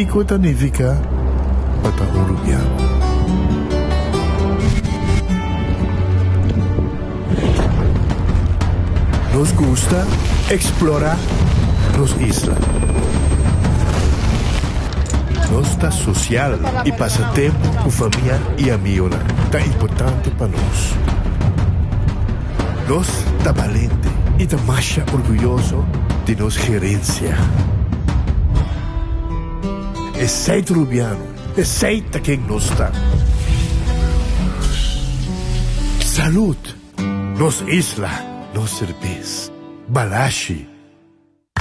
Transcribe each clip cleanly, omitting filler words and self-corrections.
kiko ta nifiká pa ta un rubiano. Nos gusta eksplorá nos isla. Nos ta sosial i pasa tempu ku famia i amigonan ta importante pa nos. Nos ta balente i ta masha orguyoso di nos gerensia. Esei ta Rubiano, esei ta ken nos ta. Salud! Nos isla, nos serbes. Balashi.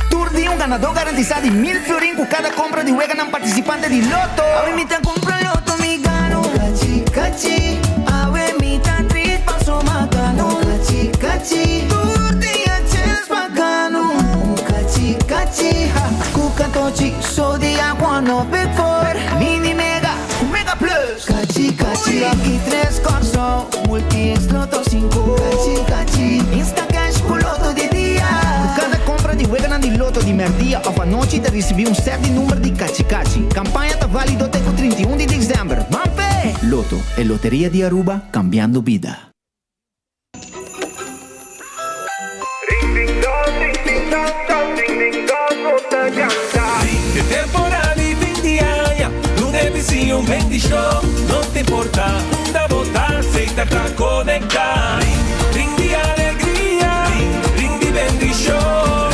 Tur dia un ganadó garantisá di mil florin ku kada kompra di weganan partisipante di Lotto. Awe mi ta kumpra Lotto mi gano. Kachi kachi awe mi ta trit paso ma gano. Kachi kachi tur dia chens pa gano. Kachi kachi ha ku katochi so dia cuando big four mini mega ku mega plus. Kachi kachi lucky tres Kòrsou multi es Lotto sinku. Kachi kachi insta cash ku Lotto di dia. Ku kada kompra di weganan di Lotto di mèrdia òf anochi ta risibí un sèt di number di Kachi Kachi. Kampaña ta válido te ku 31 di desèmber. Mampe! Lotto, e loteria di Aruba, kambiando bida. E temporada di fin di aña, luna e bisiño un bendicion. No ta importa unda bo ta, Setar ta conecta. Ring di alegria, ring di bendicion.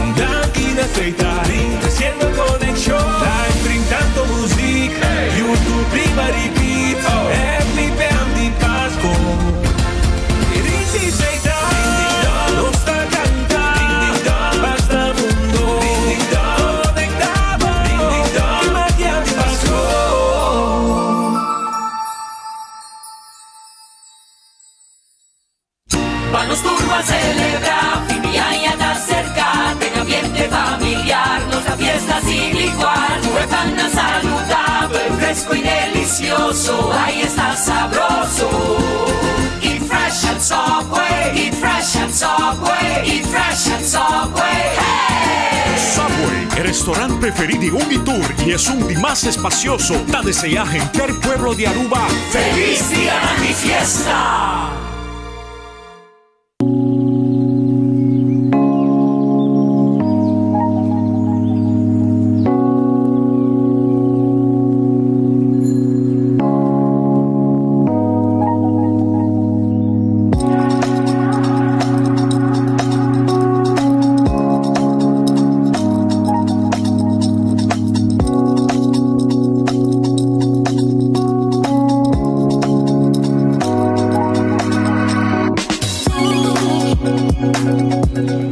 Un danki na Setar, treciendo conexion. Live ring tanto muziek, YouTube riba repeat. Happy di Pasco. Nos ta canta, basta mundo conecta bo y magia di Pasco. Pa nos tur ban celebra, fin di aña ta cerca, den ambiente familiar nos ta fiesta sin igual. Cu e pannan saludabel, fresco y delicioso, ay esta sabroso. Eat fresh at Subway, eat fresh at Subway, eat fresh at Subway, hey! Subway, e restaurant preferi di un y tur y esun di mas espacioso, ta desea henter pueblo di Aruba Feliz Dianan di Fiesta!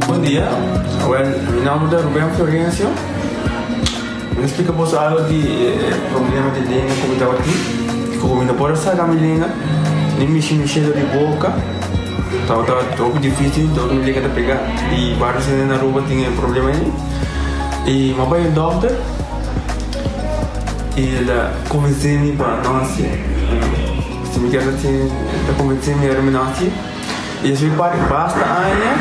Bon dia, well mi nomber ta Ruben Florencio. Mi ta splika boso algo di e problema di lenga ku mi tabatin. Ku mi no por a saka mi lenga, ni mishi mi shelo di boka. Tabata hopi dificil, dor mi lenga ta pega. I varios hende na Aruba tin e problema ei. I mi a bai un dokter i el a konvensé mi pa no hasié. Si mi kier hasié, el ta konvensé mi ora mi no hasié. I despues di basta aña,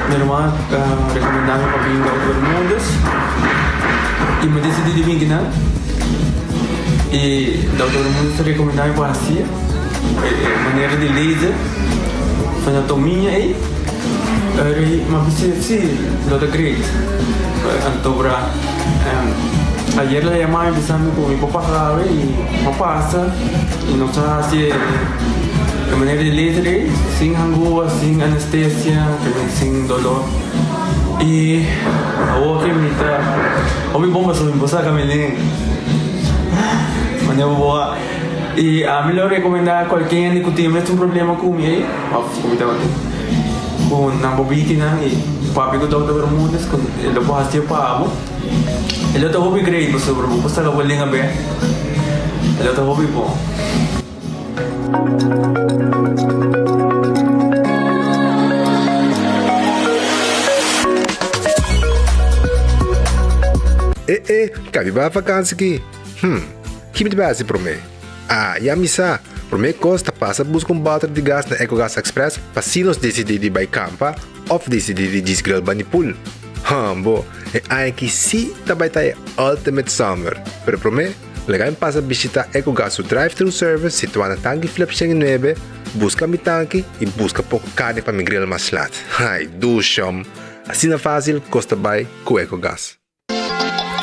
mi ruman a rekomendá mi pa bin Dokter Bermudez i mi a disidí di bin kinan. I Dokter Bermudez a rekomendá mi pa hasié e manera di laser anatomia ei. Mi a bisa si, lo ta great. Anto bra ayer el a yama mi bisa mi ku mi por pasa awe i mi a pasa i nos a hasi e manera di laser ei sin hangua, sin anestesia, sin dolor. I awor ke mi ta hopi bon pasobra mi por saka mi lenga manera bo a i ami lo rekomendá kualke hende ku tin e mesun problema ku mi ei òf ku mi tabatin ku nan por biki nan i papia ku Dòkter Bermudez ku e lo por hasié pa bo. E lo ta hopi great pasobra bo por saka bo lenga bek. E lo ta hopi bon. E e, kabi ba vakansi ki? Hm, ki mi ta bai hasi promé? Ah, ya mi sa! Promé kos ta pasa buska un bòter di gas na Ecogas Express pa si nos disidí di bai kampa òf disidí di djis grill bani pool. Hambo, e aña aki sí ta bai ta e ultimate summer. Pero promé, laga mi pasa bishita Ecogas su drive-thru service situá na Tanki Flip 109, buska mi tanki i buska poko karni pa mi grill mas lat. Ai, dushom! Asina fásil kos ta bai ku Ecogas.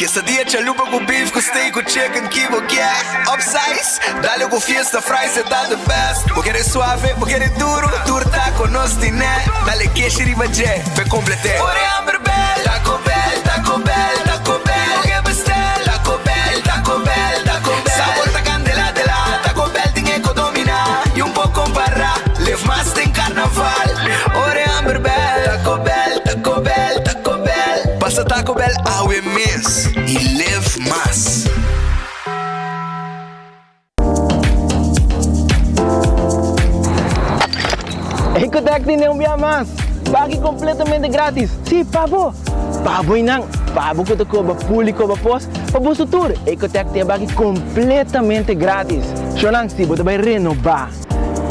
Quesadilla chalupa cu beef cu steak cu chicken ki bo kier Upsize, dale cu fiesta fries e ta the best Bo kere suave, bo kere duro, tur taco nos tine Dale keshi riba dje, p'e complete Ora e hamber bel, Taco Bell, Taco Bell, Taco Bell Bo ke bestel, Taco Bell, Taco Bell, Taco Bell Sabor ta candela de la, Taco Bell tin e co domina Y un por compara, live mas den carnaval Ora e hamber bel, Taco Bell, Taco Bell, Taco Bell. Pasa Taco Bell awe mes y live mas. Ecotec tin un bia mas! Baki completamente gratis! Si, pa bo! Pa bo y nan! Pa bo cu ta coba pool y coba pos, pa boso tur! Ecotec tin e baki completamente gratis! Shownan, si bo ta bay renoba,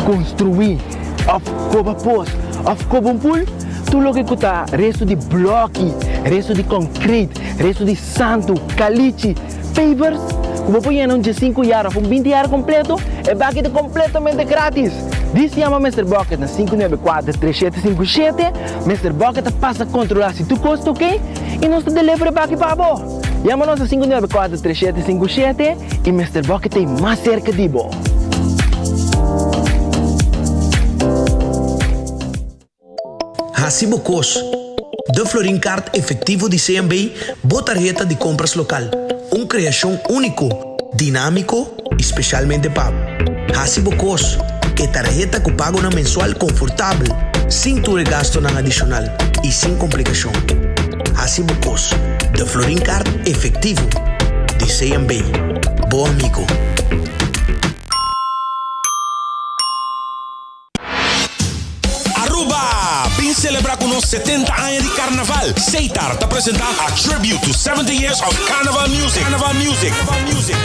construi, of coba pos, of coba un pool, Tur loke ku ta restu di blòki, restu di konkret, restu di santu, kalichi, pavers, ku bo por yena un diesinku yar òf un binti yar kompleto, e baki ta kompletamente gratis! Dis yama Mister Bucket na 594 3757, Mister Bucket ta pasa kontrolá si tur kos ta oke i nos ta deliver e baki pa bo! Yama nos na 594 3757 i Mister Bucket ta ei mas serka di bo! Hasi bo kos. De Florin Card Efectivo di CMB, bo tarheta di kompras lokal. Un kreashon úniko, dinámiko i spesialmente pa bo. Hasi bo kos. E tarheta ku pagonan mensual konfortabel, sin tur e gastunan adishonal i sin komplikashon. Hasi bo kos. De Florin Card Efectivo di CMB. Bo amigo. Aruba! Bin celebra cu nos 70 aña di Carnaval! Seitar ta presenta A Tribute to 70 Years of Carnival Music, Carnival Music,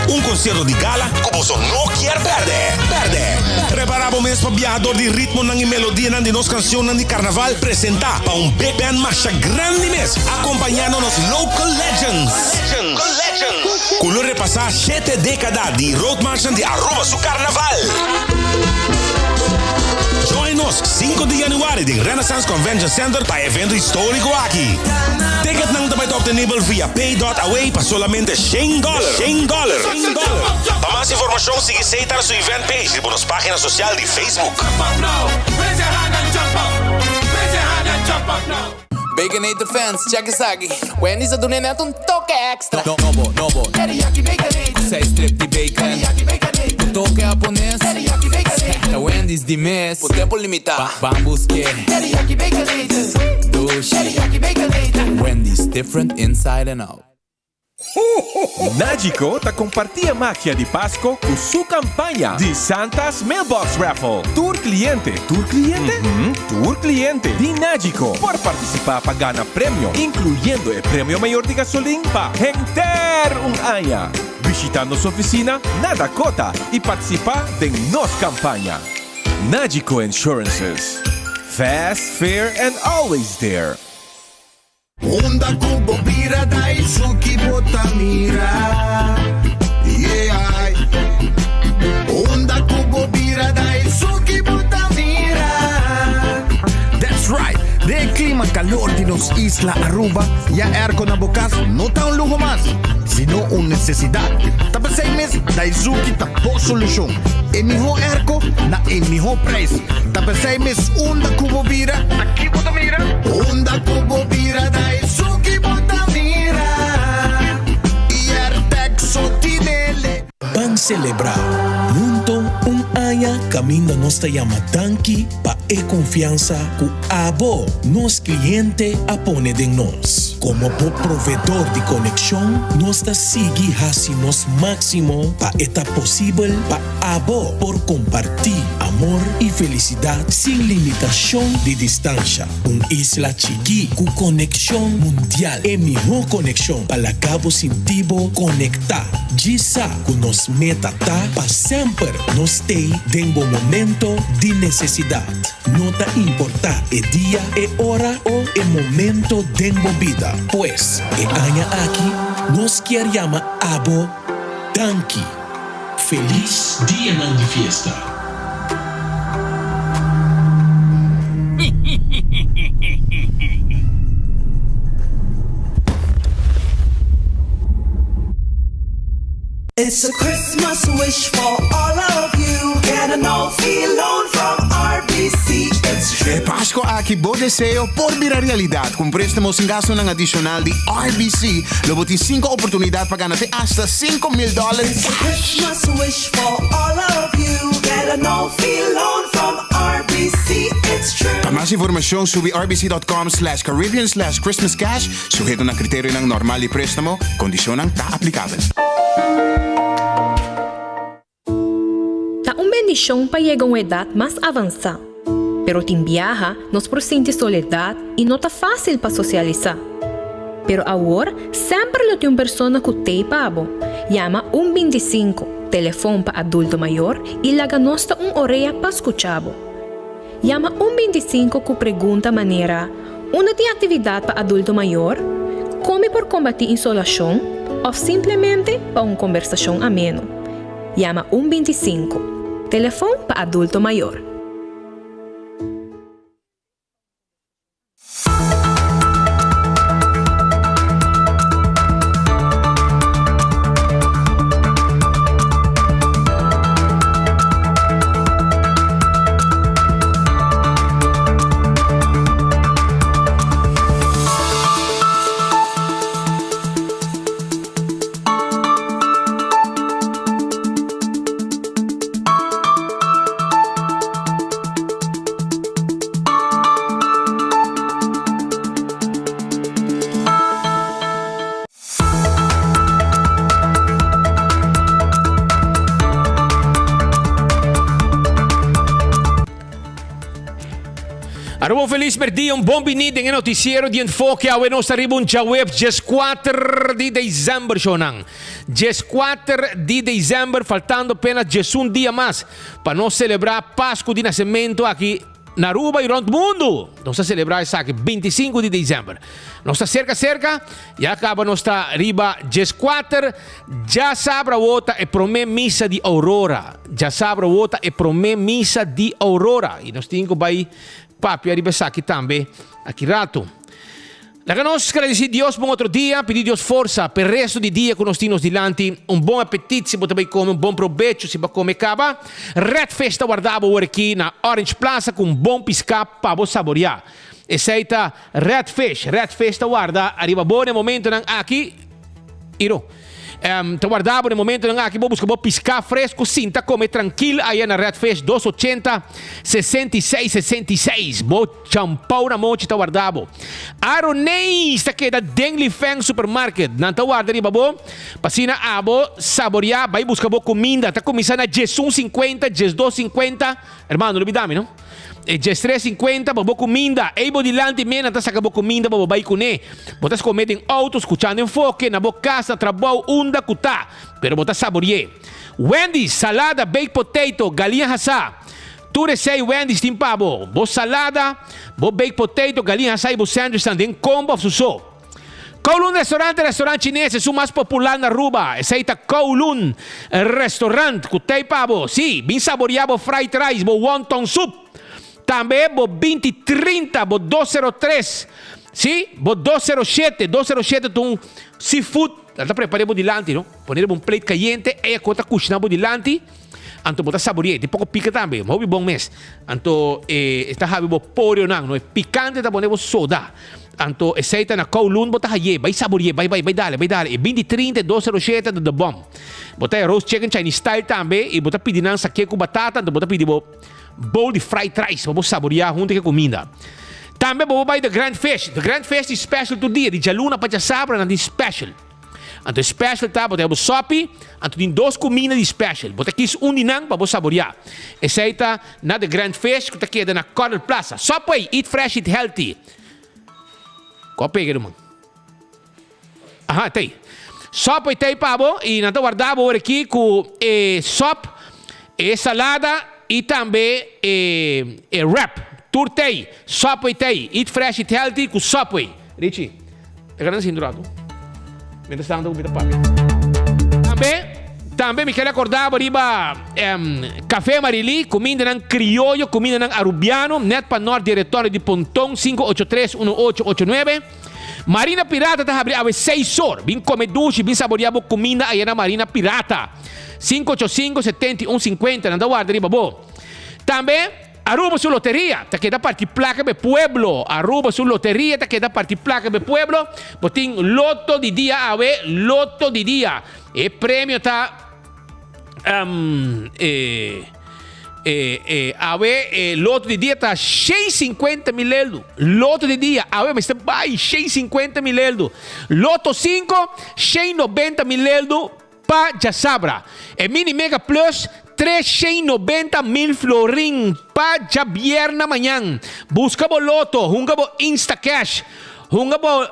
un concierto di gala cu boso no kier perde! Perde! Prepara bo mes pa biaha door di ritmonan y melodianan di nos cancionnan di Carnaval presenta pa un big band masha grandi mes, acompañando nos local legends cu lo repasa shete decada di roadmarchnan di Aruba su Carnaval! Join nos 5 di januari den Renaissance Convention Center pa e evento historico aki. Ticketnan ta bai ta obtenibel via pay dot away pa solamente shen dollar, shen dollar. Pa mas informacion sigui Seitar su event page riba nos pagina social di Facebook. Baconator fans, check esaki. Wendy's a duna net un toke extra. Nobo, nobo. Teriyaki Baconator. Ku seis strip di bacon. Teriyaki Baconator. Un toke hapones. Teriyaki Baconator. Ta Wendy's di mes. Por tempo limita. Ban buske. Teriyaki Baconator. Dushi. Teriyaki Baconator. Wendy's, different inside and out. Nagico ta comparti e magia di Pasco cu su campaña di Santa's Mailbox Raffle. Tur cliente, tur cliente? Uhum, tur cliente di Nagico por participa pa gana premio, incluyendo e premio mayor di gasolin pa henter un aña. Bishita nos oficina na Dakota y participa den nos campaña. Nagico Insurances, Fast, fair and always there. Unda ku bo bira Daisuki bo ta mira Yeah Unda ku bo bira Daisuki bo ta mira That's right! Den e klima kalor di nos isla Aruba, ya airco na bo kas no ta un luho mas, sino un nesesidat. Ta p'esei mes Daizuki ta bo solushon. E mihó airco na e mihó prijs. Ta p'esei mes unda ku bo bira, ta ki bo ta mira? Unda ku bo bira ta esun ki bo ta mira I Airtec so tinele. Ban selebrá hunto un aña kaminda nos ta yama danki pa e konfiansa ku abo, nos kliente, a pone den nos. Komo bo provedor di konekshon, nos ta sigui hasi nos máksimo pa e ta posibel pa Abo por kompartí amor i felisidat sin limitashon di distansha. Un isla chikí ku konekshon mundial. E mihó konekshon pa laga bo sinti bo konektá. Djis sa ku nos meta ta pa semper nos stay. den bo momento di nesesidat. No ta importá e dia, e ora o e momento den bo bida. Pues, e aña aki nos kier yama abo danki. Felis dianan di fiesta! It's a Christmas wish for all of you Get a no fee loan from RBC It's true E Pasco aki bo deseo por bira realidad. Cu un prestamo sin gastonan adicional di RBC, lo bo tin cinco oportunidad pa gana te hasta 5000 dollar It's a cash. Christmas wish for all of you Get a no fee loan from RBC It's true Pa mas informacion subi rbc.com slash caribbean slash christmascash. Suheto na kriterionan normal di préstamo, kondishonnan ta aplikabel. Ta un bendishon pa yega un edat mas avansá. Pero tin biaha nos por sinti soledat i no ta fásil pa sosialisá. Pero awor semper lo tin un persona ku t'ei pa bo. Yama un 25, telefon pa adulto mayor, i laga nos ta un orea pa skucha bo. Yama un 25 ku pregunta manera, Unda tin aktividat pa adulto mayor? Kon mi por kombatí insolashon? Òf simplemente pa un kombersashon ameno. Yama un 25, telefon pa adulto mayor. Aruba un felis merdia, un bon bini den e noticiero di Enfoke. Awe nos ta riba un djaweps 14 di december, shownan. 14 di december, faltando apenas 11 dia mas pa nos celebra Pascu di Nacemento aki Na Aruba y rond mundo nos ta celebra esaki 25 di december. Nos ta cerca cerca, ya caba nos ta riba 14, djasabra awo ta e prome misa di Aurora. Djasabra awo ta e prome misa di Aurora y nos tin cu bay papia riba esaki tambe aki rato. Laga nos gradisí Dios pa un otro dia, pidi Dios forsa pa e resto di dia ku nos tin nos dilanti. Un bon apetit si bo ta bai kome, un bon probecho si bo a kome kaba. Red Fish ta warda bo awor aki na Orange Plaza ku un bon piská pa bo saboriá. Esei ta Red Fish. Red Fish ta warda ariba bo na e momentonan aki. Iro. Ta warda bo na e momentonan aki bo buska bo piská fresku, sinta kome trankil aya na Red Fish 280 66 66. Bo champou na mochi ta warda bo. Aroneis ta keda den Li Feng Supermarket. Nan ta warda riba bo pa asina abo saboreá bai buska bo kuminda. Ta kuminsá na diesun sinkuenta, diesdos sinkuenta. Hermano, no lubida mi no. E diestres sinkuenta pa bo kuminda. Ei bo dilanti me nan ta saka bo kuminda pa bo bai kuné. Bo ta skome den outo, skuchando enfoke, na bo kas, na trabou, unda ku ta. Pero bo ta saborié. Wendy's, salada, baked potato, galiña hasá. Tur esei Wendy's tin pa bo. Bo salada, bo baked potato, galiña hasá i bo sandwichnan den combo of su so. Kowloon Restaurant e restaurant chines esun mas popular na Aruba. Esei ta Kowloon Restaurant ku tei pa bo. Sí, bin saboria bo fried rice, bo wonton soup. Tambe bo 20 30, bo 203, sí, bo 207. 207 ta un seafood, nan ta prepara bo dilanti, no? Pone riba un plate kayente, ey ako ta kushina bo dilanti, anto bo ta saboria. Tin poko pika tambe, hopi bon mes. Anto e ta habi bo porionan, no? E pikante ta pone bo soda. Anto esei ta na Kowloon bo ta haye, bai saborié, bai bai bai dale, bai dale. E binti trinta e dos sero shete ta the bomb. Bo ta e roast chicken Chinese style tambe i bo ta pidi nan saké ku batata anto bo ta pidi bo bowl di fried rice pa bo saboriá huntu ku e kuminda. Tambe bo por bai The Grand Fish. The Grand Fish tin special tur dia, di djaluna pa djasabra nan tin special. Anto e special ta bo ta haña bo sopi, anto tin dos kuminda di special. Bo ta kis un di nan pa bo saboriá. Esei ta na The Grand Fish ku ta keda na Coral Plaza. Subway, eat fresh, eat healthy. Ku a pega ruman? Aha, ta ei. Subway ta ei pa bo i nan ta warda bo ora aki ku e sop, e salada. I tambe e e wrap. Tur tei. Subway tei. Eat fresh, eat healthy ku Subway. Richie, e kara na sintu rato. Mientras tanto ku mi ta papia. Tambe, tambe mi ker akorda bo riba Café Marily, kumindanan krioyo, kumindanan arubiano, net pa nort di e retorno di Ponton, 583 1889. Marina Pirata ta habri awe seis or. Bin kome dushi, bin saboria bo kuminda aya na Marina Pirata. 585 71 50, nan ta warda riba bo. Tambe Aruba su loteria ta keda parti plaka be pueblo. Aruba su loteria ta keda parti plaka be pueblo. Bo tin loto di dia awe, loto di dia. E premio ta um, e, e, e, awe e loto di dia ta 650 mil eldo. Loto di dia, awe mester bai 650 mil eldo. Loto 5, 690 mil eldo. Pa djasabra, e Mini Mega Plus 390 mil florin pa djabierna mañan. Buska bo loto, hunga bo Instacash, hunga bo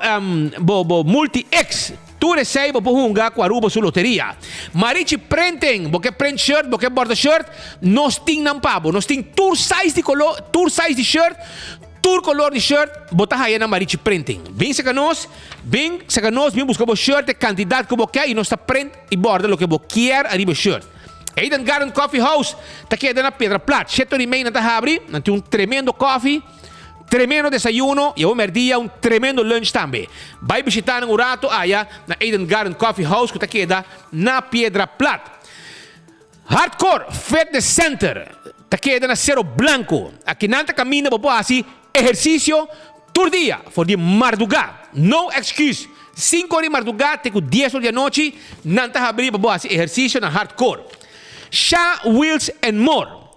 bo bo Multi X. Tur esei bo por hunga ku Aruba su loteria. Marichi Printing, bo ke print shirt, bo ke borda shirt, nos tin nan pa bo. Nos tin tur size di kolo, tur size di shirt, Tur color di shirt bo ta haya na Marichi Printing. Bin saka nos, bin saka nos, bin busca bo shirt e cantidad cu bo kier y nos ta print y borda loke bo kier ariba e shirt. Eden Garden Coffee House ta keda na Piedra Plat. Shete ora y mei nan ta habri, nan tin un tremendo coffee, tremendo desayuno y awor merdia un tremendo lunch tambe. Bay bishita nan un rato aya na Eden Garden Coffee House cu ta keda na Piedra Plat. Hardcore Fitness Center ta keda na Cerro Blanco. Akinan ta kaminda bo por hasi ehersisio tur dia for di mardugá. No excuse! Sinku or di mardugá te ku dies or di anochi nan ta habrí pa bo hasi ehersisio na Hardcore. Sha Wheels and More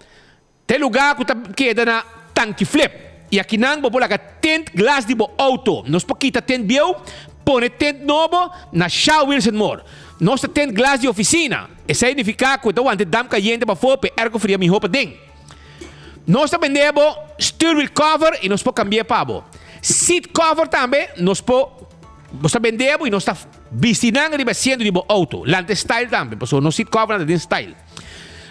Ta e lugá ku ta keda na Tanki Flip. I akinan bo por laga tint glas di bo outo. Nos por kita tint bieu, pone tint nobo na Sha Wheels and More. Nos ta tint glas di ofisina. Esei nifiká ku e ta wanta e damp kayente pafó pa e airco fria mihó paden. Nos ta bende bo stuurwiel cover i nos por kambi'é pa bo. Seat cover tambe nos por nos ta bende bo i nos ta bisti nan riba asiento di bo outo. Lanta e style tambe, pasobra nos seat covernan ta den style.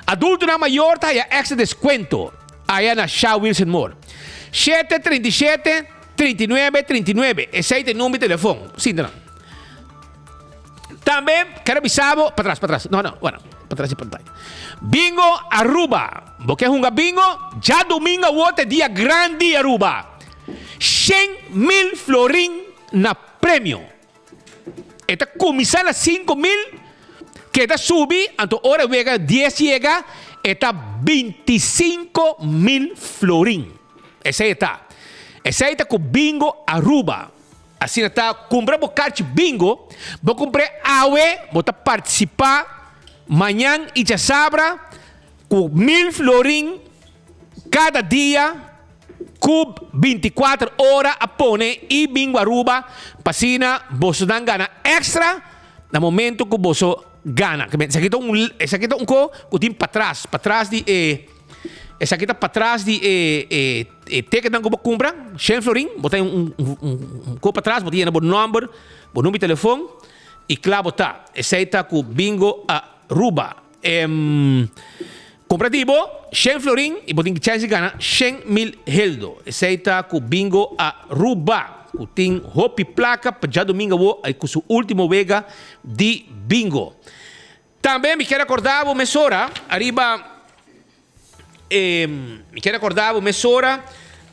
Adultonan mayor ta haya extra descuento aya na Sha Wilson Moore. Shete 37 39 39, esey ta e number di telefon. Sinta nan. Tambe ker a bisa bo, patras, patras, no, no, bueno, patras di pantaya. Bingo Aruba. Bo ke hunga bingo? Djadomingo awor ta e dia grandi Aruba. 100,000 florin na premio. E ta kuminsá na 5000, keda subi, anto ora e wega dies yega, e ta 25000 florin. Esei e ta. Esei ta ku Bingo Aruba. Asina ta, kumpra bo karchi bingo, bo kumpr'é awe, bo ta partisipá mañan i djasabra ku mil florin kada dia. Ku 24 ora a pone i bingo Aruba pa asina bosonan gana extra na momento ku boso gana. Esaki ta un esaki ta un ko ku tin patras, patras di e esaki ta patras di e e e ticketnan ku bo kumpra, shen florin, bo ta un un un ko patras, bo ta yena bo number, bo number di telefon i kla bo ta. Esei ta ku bingo Aruba. Compra di bo shen florin y bo tin chance di gana 100,000 heldo. Esey ta cu Bingo Aruba, cu tin hopi placa pa djadomingo awo ay cu su ultimo wega di bingo. Tambe mi kier acorda bo mesora ariba E mi kier recorda bo mesora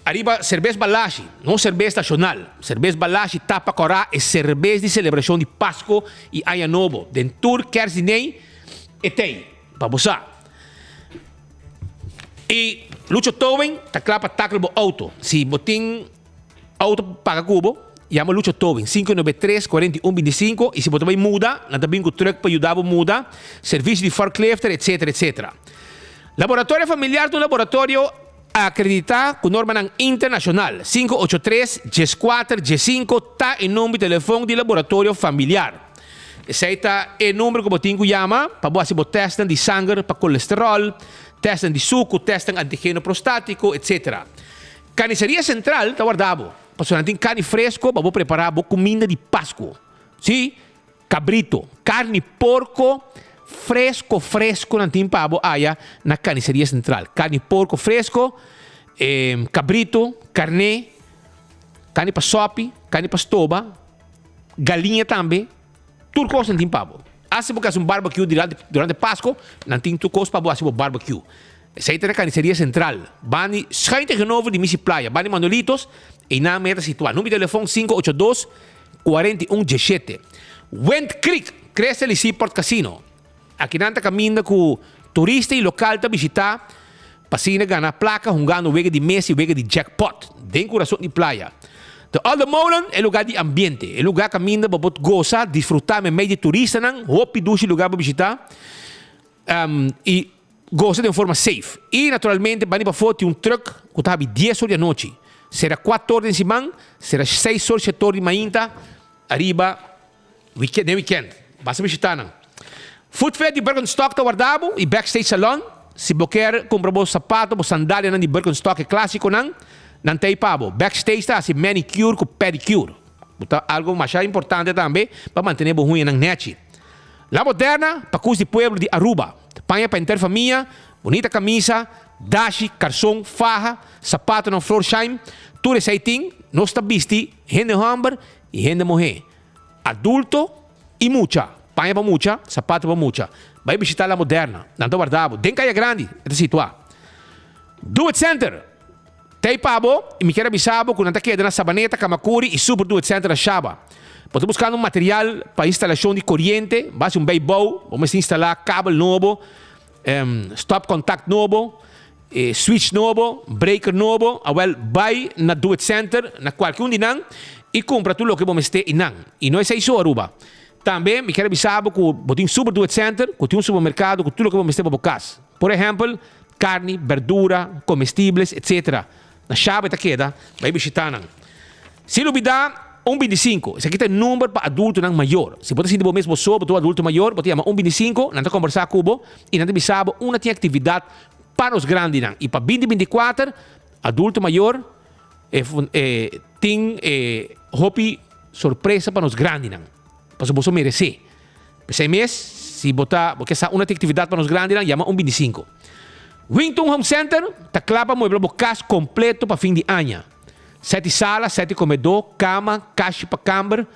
ariba Cerbes Balashi, no cerbes nacional. Cerbes Balashi ta pa cora e cerbes di celebracion di Pasco y Aña Nobo. Den tur kerstdiner e tey, pa bo sa. Y Lucho Towing ta cla pa tackle bo auto. Si bo tin Auto paga ku bo, yama Lucho Towing, 593 41 25, i si bo ta bai muda, nan ta bin ku truck pa yuda bo muda, servisio di forklifter, etc. Etc. Laboratorio Familiar ta un laboratorio akreditá ku normanan internashonal. 583 14 15 ta e number di telefon di Laboratorio Familiar. Esei ta e number ku bo tin ku yama pa bo hasi bo tèstnan di sanger pa kolesteròl, tèstnan di suku, tèstnan antigeno prostátiko, etc. Carniceria Central ta warda bo, pasobra nan tin carni fresco pa bo prepara bo cuminda di Pascu. Si, cabrito, carni porco Fresco fresco nan tin pa bo aya na Carniceria Central. Carni porco fresco, cabrito, carné, carni pa sopi, carni pa stoba, galiña tambe, tur cos nan tin pa bo. Asi bo ke hasi un barbecue durante durante Pasco, nan tin tur cos pa bo hasi bo barbecue. Esei ta na Carniceria Central, bandi schuin tegenover di Misi Playa, bandi Manolitos, einan meta situa. Numero di telefon 582 41 17. Wind Creek, Crystal y Seaport Casino. Akinan ta caminda cu turista y local ta bishita pa asina gana placa hungando wega di mesa y wega di jackpot den curason di playa. The Olde Molen e lugar di ambiente, e lugar caminda bo por goza, disfruta memey di turistanan, hopi dushi lugar pa bishita y goza den forma safe. Y naturalmente bani pafó tin un truck cu ta habi dies or di anochi. Sera cuater or den siman, sera seis or, shete or di mainta ariba weekend, den weekend. Basta bishita nan. Foot Fair di Birkenstock ta warda bo y Backstage Salon. Si bo kier cumpra bo sapato, bo sandalianan di Birkenstock e clasiconan, nan ta ey pa bo. Backstage ta haci manicure cu pedicure. Bo ta algo masha importante tambe pa mantene bo huñanan nechi. La Moderna, pakus di pueblo di Aruba. Paña pa henter famia, bunita camisa, dashi, carson, faha, sapatonan Florsheim, tur esey tin. Nos ta bisti hende homber y hende muhe, adulto y mucha. Paña pa mucha, sapato pa mucha. Bay bishita La Moderna, nan ta warda bo. Den Caya Grandi e ta situa. Do It Center, T'ei pa bo y mi kier a bisa bo cu nan ta keda na Sabaneta, Camacuri y Super Do It Center na Shaba. Bo ta buscando un material pa instalacion di coriente, base un bijbouw, bo mester instala kabel nobo, stop contact nobo, switch nobo, breaker nobo, awel bay na Do It Center na cualke un di nan y cumpra tur loke bo mester y nan. Y no esey so Aruba. Tambe mi kier a bisa bo cu bo tin Super Do It Center cu tin un supermercado cu tur loke bo mester pa bo cas. Por ehempel, Carni, berdura, comestibles, etc. Na Shaba e ta keda, bai bishita nan. Sin lubida, un binticinco. Esaki ta e number pa adultonan mayor. Si bo ta sinti bo mes bo so, bo ta un adulto mayor, bo ta yama un binticinco, nan ta combersa cu bo y nan ta bisa bo unda tin actividad pa nos grandinan. Y pa binti binticuater, adulto mayor e tin e hopi sorpresa pa nos grandinan. Pasobra boso merece. P'esei mes, si bo ta bo ke sa un aktividat pa nos grandinan, yama un bintisinko. Wington Home Center ta kla pa muebla bo kas kompleto pa fin di aña. Seti sala, seti komedó, kama, kashi pa kamber.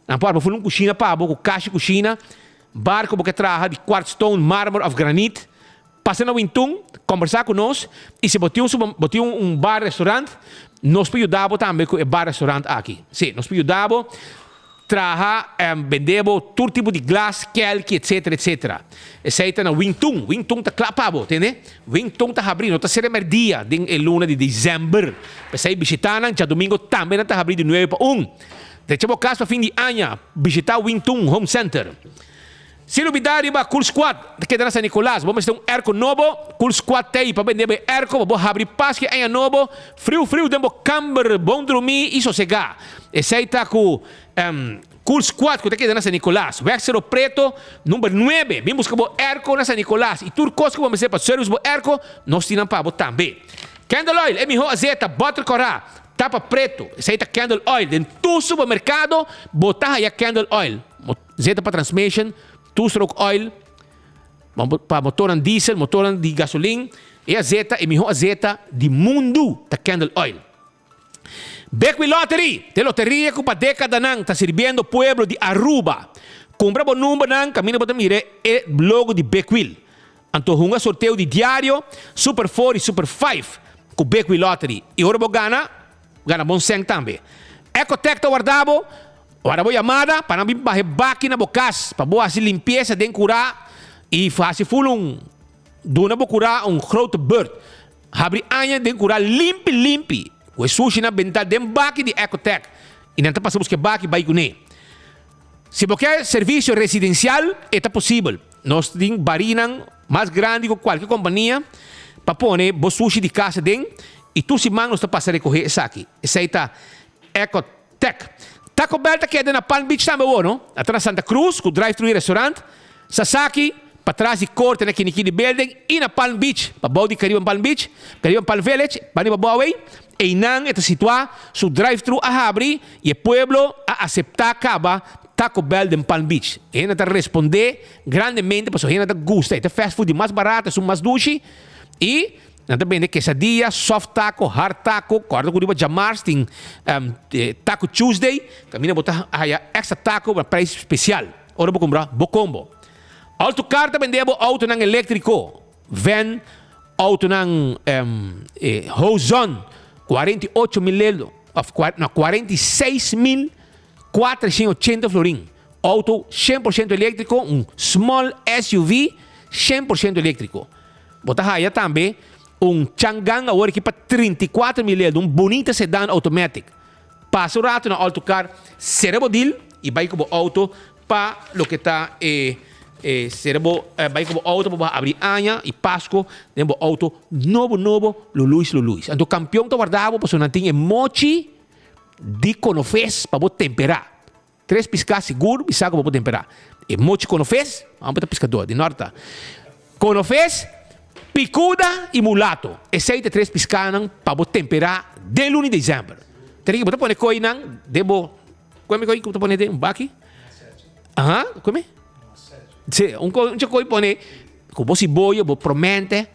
Nan por arma ful un kushina pa bo ku kashi kushina, bar ku bo ke traha di kwartstone, marmer òf granit. Pasa na Wington, kombersá ku nos i si bo tin un bo tin un bar restaurant, nos por yuda bo tambe ku e bar restaurant aki. Sí, nos por yuda bo traha, bende bo tur tipo di glas, kelki, etcetera, etcetera. Esei ta na Wington. Wington ta kla pa bo, tende? Wington ta habrí, no ta sera merdia den e luna di desèmber. P'esei bishitá nan, djadumingo tambe nan ta habrí di nuebe pa un. Drecha bo kas pa fin di aña, bishitá Wington Home Center. Sin lubidá riba Cool Squad ta keda na San Nicolas. Bo mester un airco nobo? Cool Squad t'ei pa bende bo e airco pa bo habri pas ki aña nobo friu friu den bo kamber, bon drumí i sosegá. Esei ta ku Cool Squad ku ta keda na San Nicolas. Weg Cerro Preto number nuebe. Bin buska bo airco na San Nicolas i tur kos ku bo mester pa service bo airco nos tin nan pa bo tambe. Candle Oil, e mihó azeta, butter kòrá, tapa preto. Esei ta Candle Oil. Den tur supermerkado bo ta haya Candle Oil. Zeta pa transmission, two stroke oil, pa motornan diesel, motornan di gasolin. E azeta, e miho azeta di mundu ta Candle Oil. Bekwin Lottery, ta e loteria ku pa dekadanan ta sirbiendo pueblo di Aruba. Kumpra bo numbernan kaminda bo ta mira e logo di Bekwil. Anto hunga sorteo di diario Super Four i Super Five ku Bekwin Lottery. I ora bo gana, gana bon sèn tambe. Ecotec ta warda bo. Ora bo yamada pa nan bin baha e baki na bo kas pa bo hasi limpiesa den kurá i hasi ful un duna bo kurá un grote beurt. Habri aña den kurá limpi limpi ku e sushinan bentá den baki di Ecotec i nan ta pasa buska e baki bai kuné. Si bo ke servisio residensial e ta posibel. Nos tin barinan mas grandi ku kualke kompania pa pone bo sushi di kas aden i tur siman nos ta pasa rekohé esaki. Esei ta Ecotec. Tec. Taco Bell ta keda na Palm Beach tambe awor, no? A ta na Santa Cruz cu drive-thru y restaurant, Sasaki, patras di corte na Kinikini Building y na Palm Beach, pabou di Caribbean Palm Beach, Caribbean Palm Village, banda di pabou awey, eynan e ta situa, su drive-thru a habri y e pueblo a acepta caba. Taco Bell den Palm Beach. E hende ta respondé grandemente pasobra hende ta gusta. E ta fast food di mas barato, esun mas dushi. I nan ta bende quesadilla, soft taco, hard taco. Kòrda ku riba djamars tin Taco Tuesday, kaminda bo ta haya extra taco na prijs spesial ora bo kumpra bo combo. Autocar ta bende bo outonan eléktriko, van, outonan Hozon, 48 mil euro, òf no, 46.480 florin. Outo 100% eléktriko, un small SUV 100% eléktriko. Bo ta haya tambe un Changan awor aki pa 34 mil euro, un bunita sedan automatic. Pasa un rato na Autocar, sera bo deal i bai ku bo outo pa loke ta e sera bo bai ku bo outo pa bo habri aña i Pasco den bo outo nobo nobo luluis luluis. Anto Kampion ta warda bo pasobra nan tin e mochi di konofes pa bo temperá. Tres piská sigur bisa ku bo por temperá. E mochi konofes, amo ta piskadó di norte. Konofes, pikuda i mulato. Esei ta e tres piskánan pa bo temperá den luna di desèmber. Tene ki bo ta pone koinan den bo, kue mi koi ku bo ta pone den un baki? Aha, kue mi? Si, un koi, un koi pone ku bo siboyo, bo promente,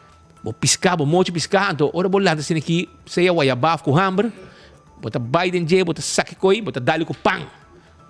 bo piská, bo mochi piská, anto ora bo lanta asina aki, sea wayabaf ku hamber, Bo ta bai den dje, bo ta saki koi, bo ta dali ku pan.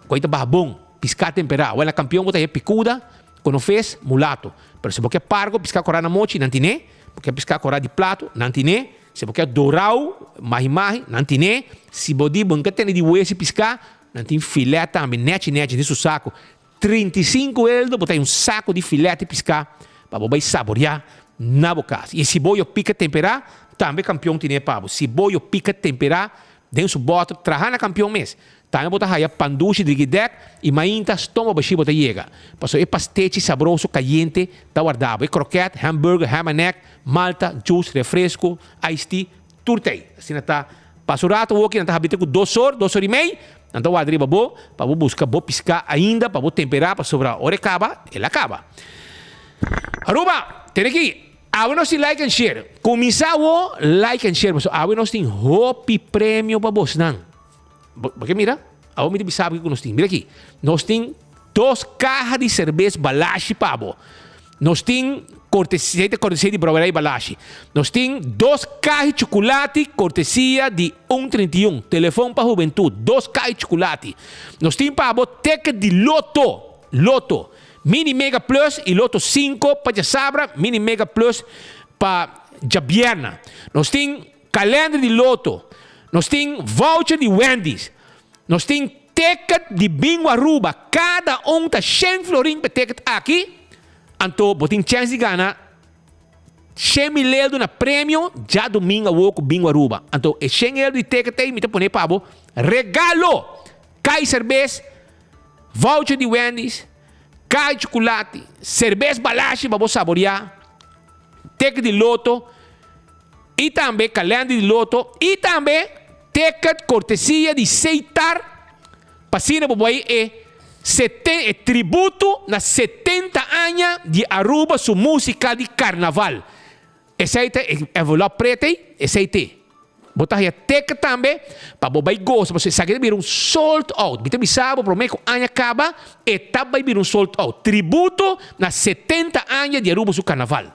Koi ta baha bon, piská temperá. Wèl na kampion bo ta haya pikuda, konofes, mulato. Pero si bo ke pargo, piská korá na mochi, nan tin'é. Bo ke piská korá di plato, nan tin'é. Si bo ke dorau, mahi mahi, nan tin'é. Si bo di bo no ke tene di wesi piská, nan tin filèt tambe, nèchi nèchi den su saku. 35 eldo bo ta un saco di filet di pisca pa bo bay saborea na bo cas. Y si boyo pica tempera, tambe Campeon tine pa bo. Si boyo pica tempera den su boter, traha na Campeon mes. Tambe bo ta haya pan dushi drigidek y mainta stoma bashi bo ta yega. Pasobra e pastechi sabroso cayente ta warda bo. E kroket, hamburger, ham and egg, malta, juice, refresco, iced tea, tur ta ey. Asina ta. Pasa un rato woki nan ta habita cu 2 or, 2 or y mei. Nan ta warda riba bo pa bo buska bo piská ainda pa bo temperá pasobra ora e kaba, el a kaba. Aruba, tene aki, awe nos tin like and share. Kuminsá awo like and share pasobra awe nos tin hopi premio pa bosnan. Bo bo ke mira? Awo mi ta bisa bo kiko nos tin. Mira aki, nos tin dos kaha di serbes Balashi pa bo. Nos tin kortesia, ta kortesia di Brouwerij Balashi. Nos tin dos kahi chukulati kortesia di un 31, Telefon pa Hubentut, dos kahi chukulati. Nos tin pa bo ticket di loto, loto, Mini Mega Plus i Loto sinku pa djasabra, Mini Mega Plus pa djabierna. Nos tin kalender di loto. Nos tin voucher di Wendy's. Nos tin ticket di Bingo Aruba, kada un ta shen florin pa e ticket aki, anto bo tin chèns di gana 100.000 euro na premio djadumingu awor ku Bingo Aruba. Anto e shen euro di ticket ei mi ta pone pa bo regalo! Kai serbes, voucher di Wendy's, kai chukulati, serbes Balashi pa bo saboriá, ticket di loto i tambe kalender di loto i tambe ticket kortesia di Seitar pa asina bo bai e seten e tributo na 70 aña di Aruba su musika di karnaval. Esei ta e envelop preto ei, esei t'e. Bo ta haya ticket tambe pa bo bai gosa pasobra esaki ta bira un sold out. Mi ta bisa bo prome ku aña kaba e ta bai bira un sold out. Tributo na 70 aña di Aruba su karnaval.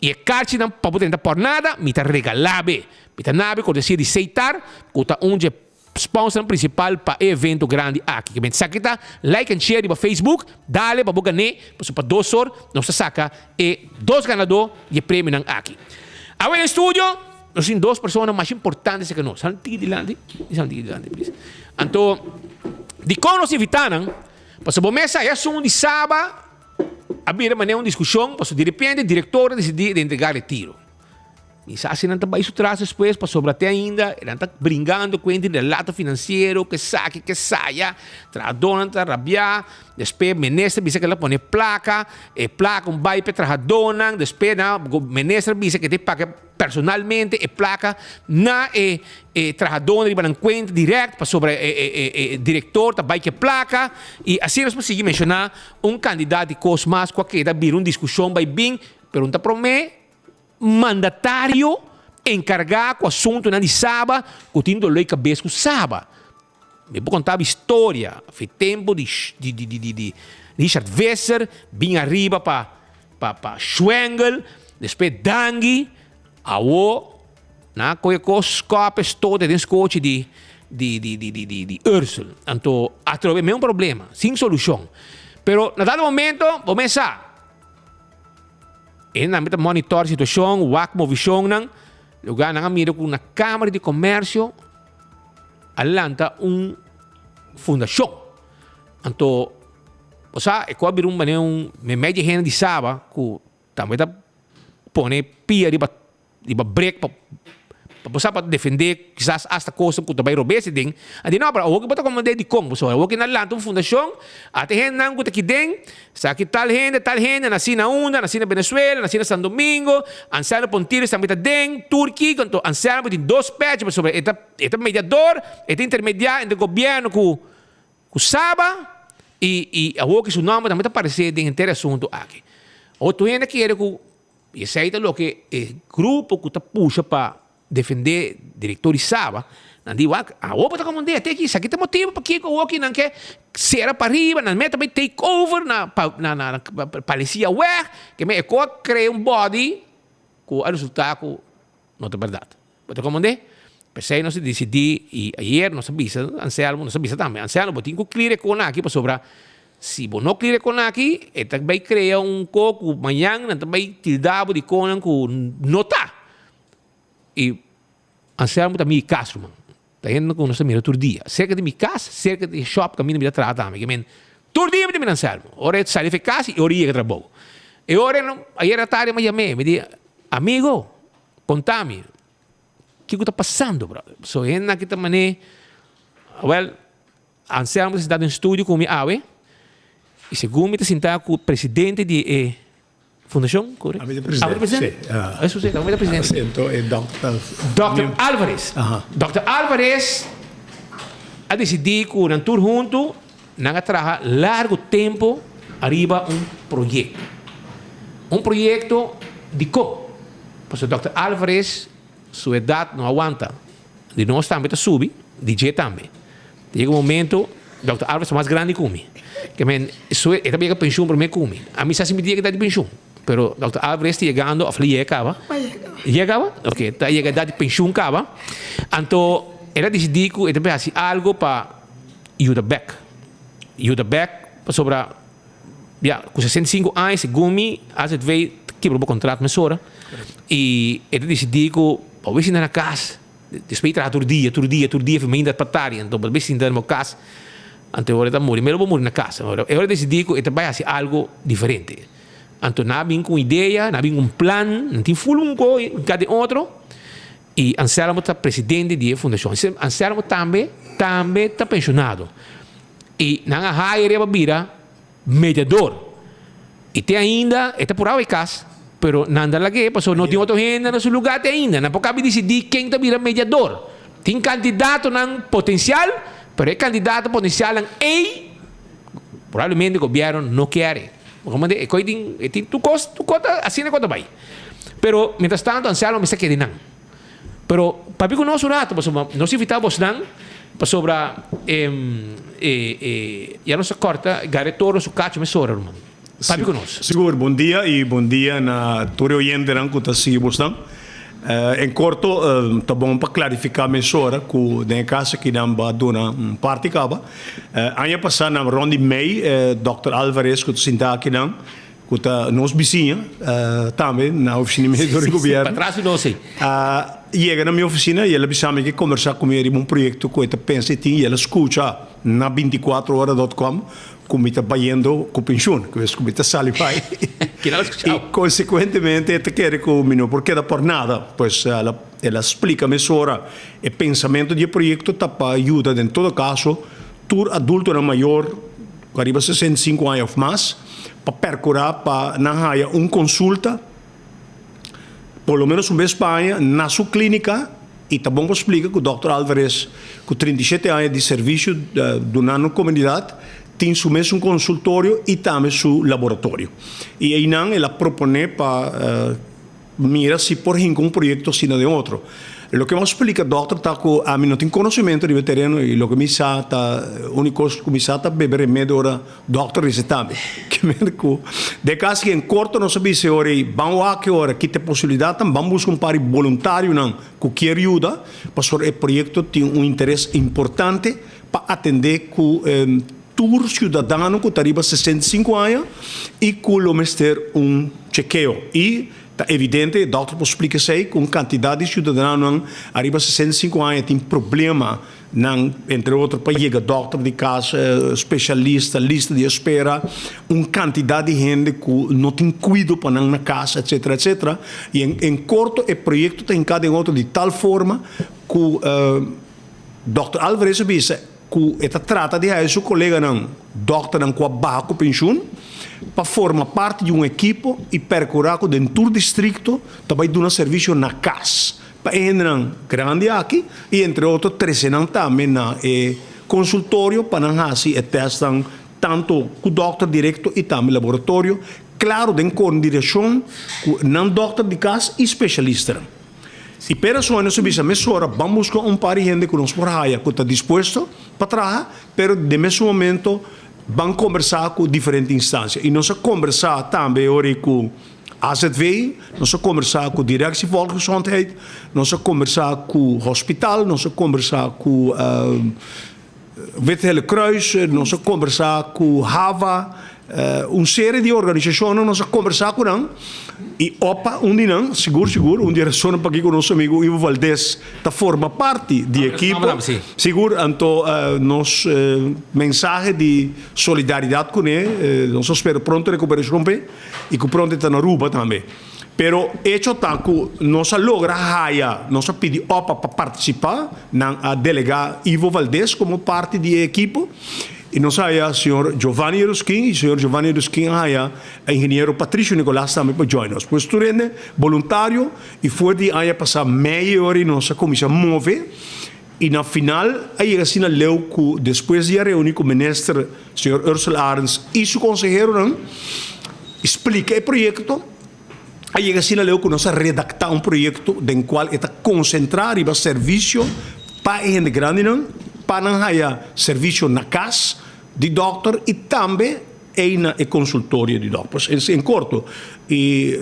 I e karchinan pa bo tenta por nada mi ta regalá be. Mi ta nabe kortesia di Seitar ku ta un dje sponsornan prinsipal pa e evento grandi aki. Ke men esaki ta like and share riba Facebook, dale pa bo gané pasobra pa 2 or nos ta saka e dos ganadó di e premionan aki. Awe den studio nos tin dos persona masha importante cerca nos. Sal tiki dilanti, sal tiki dilanti please. Anto dikon nos invitá nan? Pasobra bo mes sa e asuntu di Saba a bira manera un diskushon pasobra direpente direktor a disidí di entregá retiro. Mi sa si nan ta bai su tras despues pasobra te ainda nan ta bringando ku hende di relato finansiero, ke saki, ke saya, trahadónan ta rabiá, despues minister bisa ke el a pone plaka, e plaka un bai pa e trahadónan, despues nan minister bisa ke ta paga personalmente e plaka na e e trahadónan riba nan kuenta dirèkt pasobra e e e direktor ta bai ku e plaka i asina nos por sigui menshoná un kandidat di kos mas ku a keda bira un diskushon bai bin pero un ta promé Mandatario enkargá ku asuntunan di Saba ku tin doló di kabes ku Saba. Mi por konta bo historia fi tempu di di di di di Richard Visser bin ariba pa pa pa Schwengle, despues Dangui, awo nan a kohe kos skòp e stote den skochi di di di di di di di Ursel. Anto atrobe mesun problema, sin solushon. Pero na dado momento bo mes sa, e nan ta monitor situashon, wak movishonnan, lugar nan a mira ku na Kamara di Komersio a lanta un fundashon. Anto, bo sa, e ku a bira un manera un meimei di hende di Saba ku tambe ta pone pia riba riba brek pa pa bo sa pa defendé kisas asta kosnan ku ta bai robes aden. A di no, pero awor ku bo ta komand'é dikon? Pasobra awor ku nan lanta un fundashon, ata e hendenan ku ta kiden, Sa ki tal hende, tal hende, nací na unda, nací na Venezuela, nací na San Domingo, Anselmo Pontiles tambe ta den, tur kiko, anto Anselmo tin dos pecho pasobra e ta e ta mediador, e ta intermediá entre gobierno ku ku Saba i i awor ki su nomber tambe ta aparecé den henter e asunto aki. Awor tur hende a kere ku i esei ta loke e grupo ku ta pusha pa Defendé direktor di Saba, nan di wak, awor bo ta komand'é te aki, esaki ta motibu pakiko awor ki nan ke sera pariba, nan meta bai take over na na na Palesia weg, ke men e ko a krea un body ku a resultá ku no ta bèrdat. Bo ta komand'é? P'esei nos a disidí i ayer nos a bisa Anselmo, nos a bisa tambe, Anselmo bo tin ku clear e kona aki pasobra si bo no clear e kona aki e ta bai krea un ko ku mañan nan ta bai tilda bo di konan ku no ta. I Anselmo ta mi kas, ruman. Ta hende ku nos ta mira tur dia. Serka di mi kas, serka di e shop kaminda mi ta traha tambe. Ke men, tur dia mi ta mira Anselmo. Ora e sali for e kas i ora e yega trabou. E ora ayer atardi mi a yam'é, mi di, Amigo, konta mi, kiko ta pasando, brother? So hende aki ta man'é, awèl, Anselmo ta sinta den studio ku mi awe, i segun mi ta sinta ku presidente di e Fundacion, correcto? Ami ta presidente. Abo ta presidente? Si. Ah. Eso si, ami ta presidente. Asiento e Dòkter. Dòkter Alvarez. Aha. Dòkter Alvarez a decidí ku nan tur huntu nan a traha largo tempo ariba un proyecto. Un proyecto dikon? Pasobra Dòkter Alvarez su edad no a wanta. Di nos tambe ta subi, di dje tambe. Ta yega un momento, Dòkter Alvarez ta mas grandi ku mi. Ke men, su e ta yega penshun promé ku mi. Ami sa si mi ta yega edat di penshun, pero Dòkter Alvarez ta yegando òf lo yega kaba. Yega kaba? Oke, ta yega edat di penshun kaba. Anto el a disidí ku e ta bai hasi algu pa yuda bèk. Yuda bèk pasobra ya, ku 65 aña segun mi AZV ta kibra bo kontrato mesora. I e ta disidí ku bo bai sinta na kas. Despues di traha tur dia, tur dia, tur dia, mainta pa tardi, anto bo ta bai sinta na bo kas, anto e ora ta muri, mero bo muri na kas. E ora desidí ku e ta bai hasi algu diferente. Anto nan a bin ku un idea, nan a bin ku un plan, nan tin ful un ko ka den otro, i Anselmo ta presidente di e fundashon. Anselmo tambe, tambe ta penshonado. I nan a hire pa bira mediador. I te ainda e ta purau e kas, pero nan ta lag'é pasobra no tin otro hende na su lugá te ainda. Nan por kabi disidí ken ta bira mediador. Tin kandidatonan potensial, pero e kandidato potensialnan ei probablemente gobièrnu no kier e. Bo e koi tin e tin tur kos tur kos ta asina ku ta bai. Pero mientras tanto Anselmo mester kere nan. Pero papia ku nos un rato pasobra nos invitá bosnan pasobra e e ya nos a kòrta gare toro su kacho mesora ruman. Papia ku nos. Sigur, bon dia i bon dia na tur e oyentenan ku ta sigui bosnan. En korto ta bon pa klarifiká mesora ku den e kas aki nan ba duna un parti kaba. Aña pasá na rònt di mei dòkter Alvarez ku ta sinta akinan Ku ta nos bisiña tambe na ofisina di mediador di gobierno. Patras di nos ei. A yega na mi ofisina i el a bisa mi ke kombersá ku mi riba un proyekto ku e ta pensa e tin i el a skucha na bintikuatro ora dot com ku mi ta bayendo ku penshun, ku es ku mi ta sali bai. Kila el a skuchau? I konsekuentemente e ta kere ku mi no por keda por nada. Pues el a el a splika mesora e pensamentu di e proyekto ta pa yuda den todo kaso tur adultonan mayor ku ariba 65 aña òf mas pa perkurá pa nan haya un konsulta por lo menos un bes pa aña na su klínika i ta bon pa splika ku dòkter Alvarez ku 37 aña di servisio duna nos komunidat tin su mes un konsultorio i tambe su laboratorio i einan el a proponé pa. mira si por hinka un proyekto asina den otro. Loke mi a splika dòkter ta ku ami no tin konosementu riba e tereno i loke mi sa ta úniko kos ku mi sa ta bebe remedi ora dòkter resetá mi. Ke mende ku den kas aki en korto nos a bisa e ora ei ban wak e ora ki ta e posibilidatnan ban buska un par di boluntarionan ku kier yuda pasobra e proyekto tin un interes importante pa atendé ku tur siudadano ku ta riba 65 aña i ku lo mester un chekeo. I ta evidente, e dòkter por splika esei, ku un kantidat di siudadanonan ariba 65 aña tin problema nan, entre otro pa yega dòkter di kas, spesialista, lista di espera, un kantidat di hende ku no tin kuido pa nan na kas, etsetera, etsetera. I en korto e proyekto ta hinká den otro di tal forma ku Dòkter Alvarez a bisa ku e ta trata di haya su koleganan dòkternan ku a baha ku penshun pa forma parti di un ekipo i perkurá ku den tur distrikto ta bai duna servisio na kas pa e hendenan grandi aki i entre otro trese nan tambe na e konsultorio pa nan hasi e tèstnan tantu ku dòkter direkto i tambe laboratorio, klaro den koordinashon ku nan dòkter di kas i spesialistanan. I p'e rason nos a bisa mesora ban buska un par di hende ku nos por haya ku ta dispuesto pa traha, pero den mesun momento ban kombersá ku diferente instansia. I nos a kombersá tambe ora ei ku AZV, nos a kombersá ku Directie Volksgezondheid, nos a kombersá ku hospital, nos a kombersá ku Wit Gele Kruis, nos a kombersá ku Hava, un serie di organisashonnan nos a kombersá ku nan i opa un di nan, sigur sigur, un di e rasonnan pakiko nos amigu Ivo Valdez ta forma parti di ekipo, sigur, anto nos mensahe di solidaridat kuné, nos a spera pronto rekuperashon p'e i ku pronto e ta na Aruba tambe. Pero echo ta ku nos a logra haya, nos a pidi opa pa partisipá, nan a delegá Ivo Valdez komo parti di e ekipo i nos a haya señor Giovanni Erusquin i señor Giovanni Erusquin a haya ingeniero Patricio Nicolas tambe pa join nos. Pues tur hende boluntario i for di aña pasá mei ora i nos a kuminsá move i na final a yega asina leu ku despues di a reuní ku minister señor Ursula Arends i su konseheronan i splika e proyekto, a yega asina leu ku nos a redaktá un proyekto den kual e ta konsentrá riba servisio pa e hende grandinan, pa nan haya servisio na kas di dòkter i tambe ei na e konsultorio di dòkter. Pues en korto, i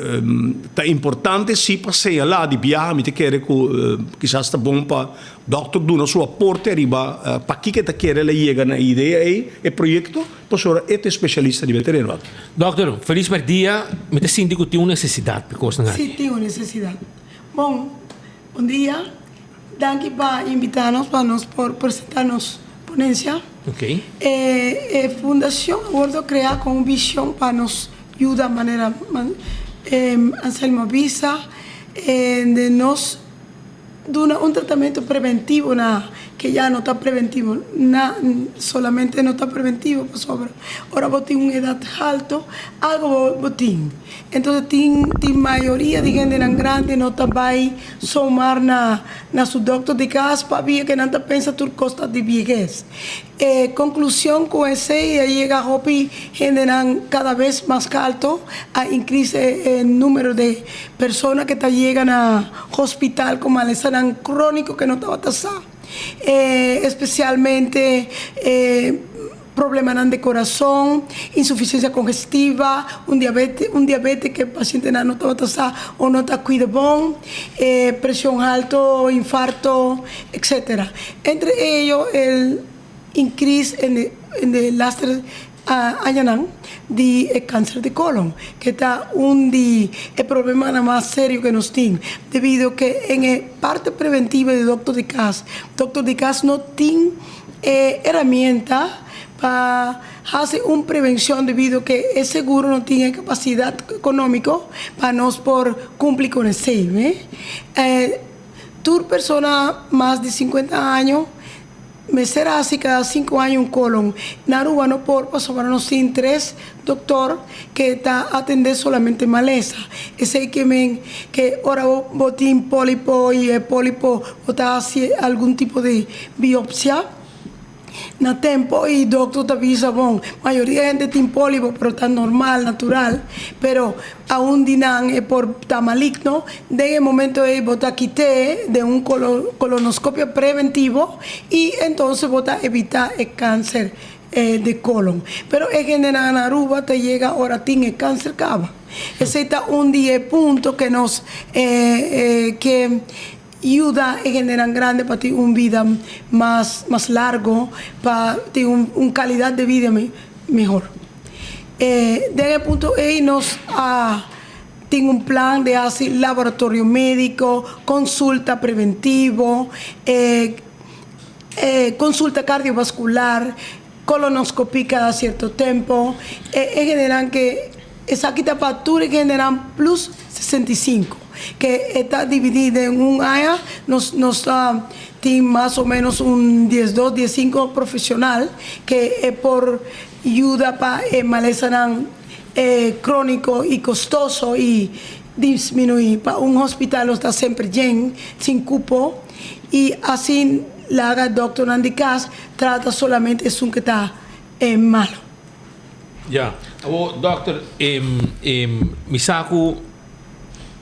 ta importante si pa señalá di biaha mi ta kere ku kisas ta bon pa dòkter duna su aporte riba pakiko e ta kere el a yega na e idea ei, e proyekto. Pasobra e ta e spesialista riba e tereno aki. Dòkter, felis mèrdia. Mi ta sinti ku tin un nesesidat pa e kosnan aki. Sí, tin un nesesidat. Bon, bon dia. Danki pa invitá nos pa nos por presentá nos ponensia. Oké. E e fundashon a wòrdu kreá ku un vishon pa nos yuda manera Anselmo a bisa, den nos. Duna un tratamentu preventivo na ke ya no ta preventivo na solamente no ta preventivo pasobra ora bo tin un edat halto algo bo bo tin entonces tin tin mayoria di hendenan grandi no ta bai somar na na su dokter di kas pabia ke nan ta pensa tur kos ta di biehes. E konklushon ku esei a yega hopi hendenan kada bes mas kalto, a inkris e numero de persona ke ta yega na hospital ku malesanan króniko ke no tabata sa, espesialmente e problemanan de korason, insufisiensia kongestiva, un diabete un diabete ke pasientenan no tabata sa o no ta kuida bon, e preshon halto, infarto, etcetera. Entre ello el increase en de en de laster añanan di e cancer di colon ke ta un di e problemanan mas serio ke nos tin debido ke en e parte preventiva di dokter di kas, dokter di kas no tin e herramienta pa hasi un prevencion debido ke e seguro no tin e capacidad economico pa nos por cumpli con esey. Tur persona mas di 50 año mester hasi cada 5 aña un colon. Na Aruba no por pasobra nos tin tres doctor ke ta atende solamente malesa. Esey ke men ke ora bo bo tin polipo y e polipo bo ta hasi algun tipo di biopsia. Na tempo y doctor ta bisa bon, mayoria hende tin polipo pero ta normal, natural, pero aun di nan e por ta maligno, den e momento ey bo ta kite den un colonoscopio preventivo y entonces bo ta evita e cancer de colon. Pero e hendenan na Aruba ta yega ora tin e cancer caba. Esey ta un di e punto ke nos ke Yuda e hendenan grandi pa tin un bida mas mas largo, pa tin un un calidad de vida mehor. E den e punto ey nos a tin un plan de haci laboratorio medico, consulta preventivo, e e consulta cardiovascular, colonoscopia cada cierto tempo. E e hendenan ke esaki ta pa tur e hendenan plus 65 ke e ta dividi den un aña nos nos ta tin mas o menos un diesdos diesinco profesional ke e por yuda pa e malesanan e crónico y costoso y disminui pa un hospital nos ta semper yen sin cupo y asin laga doctornan di cas Trata solamente esun ke ta e malo. Ya. Awor dokter, mi sa ku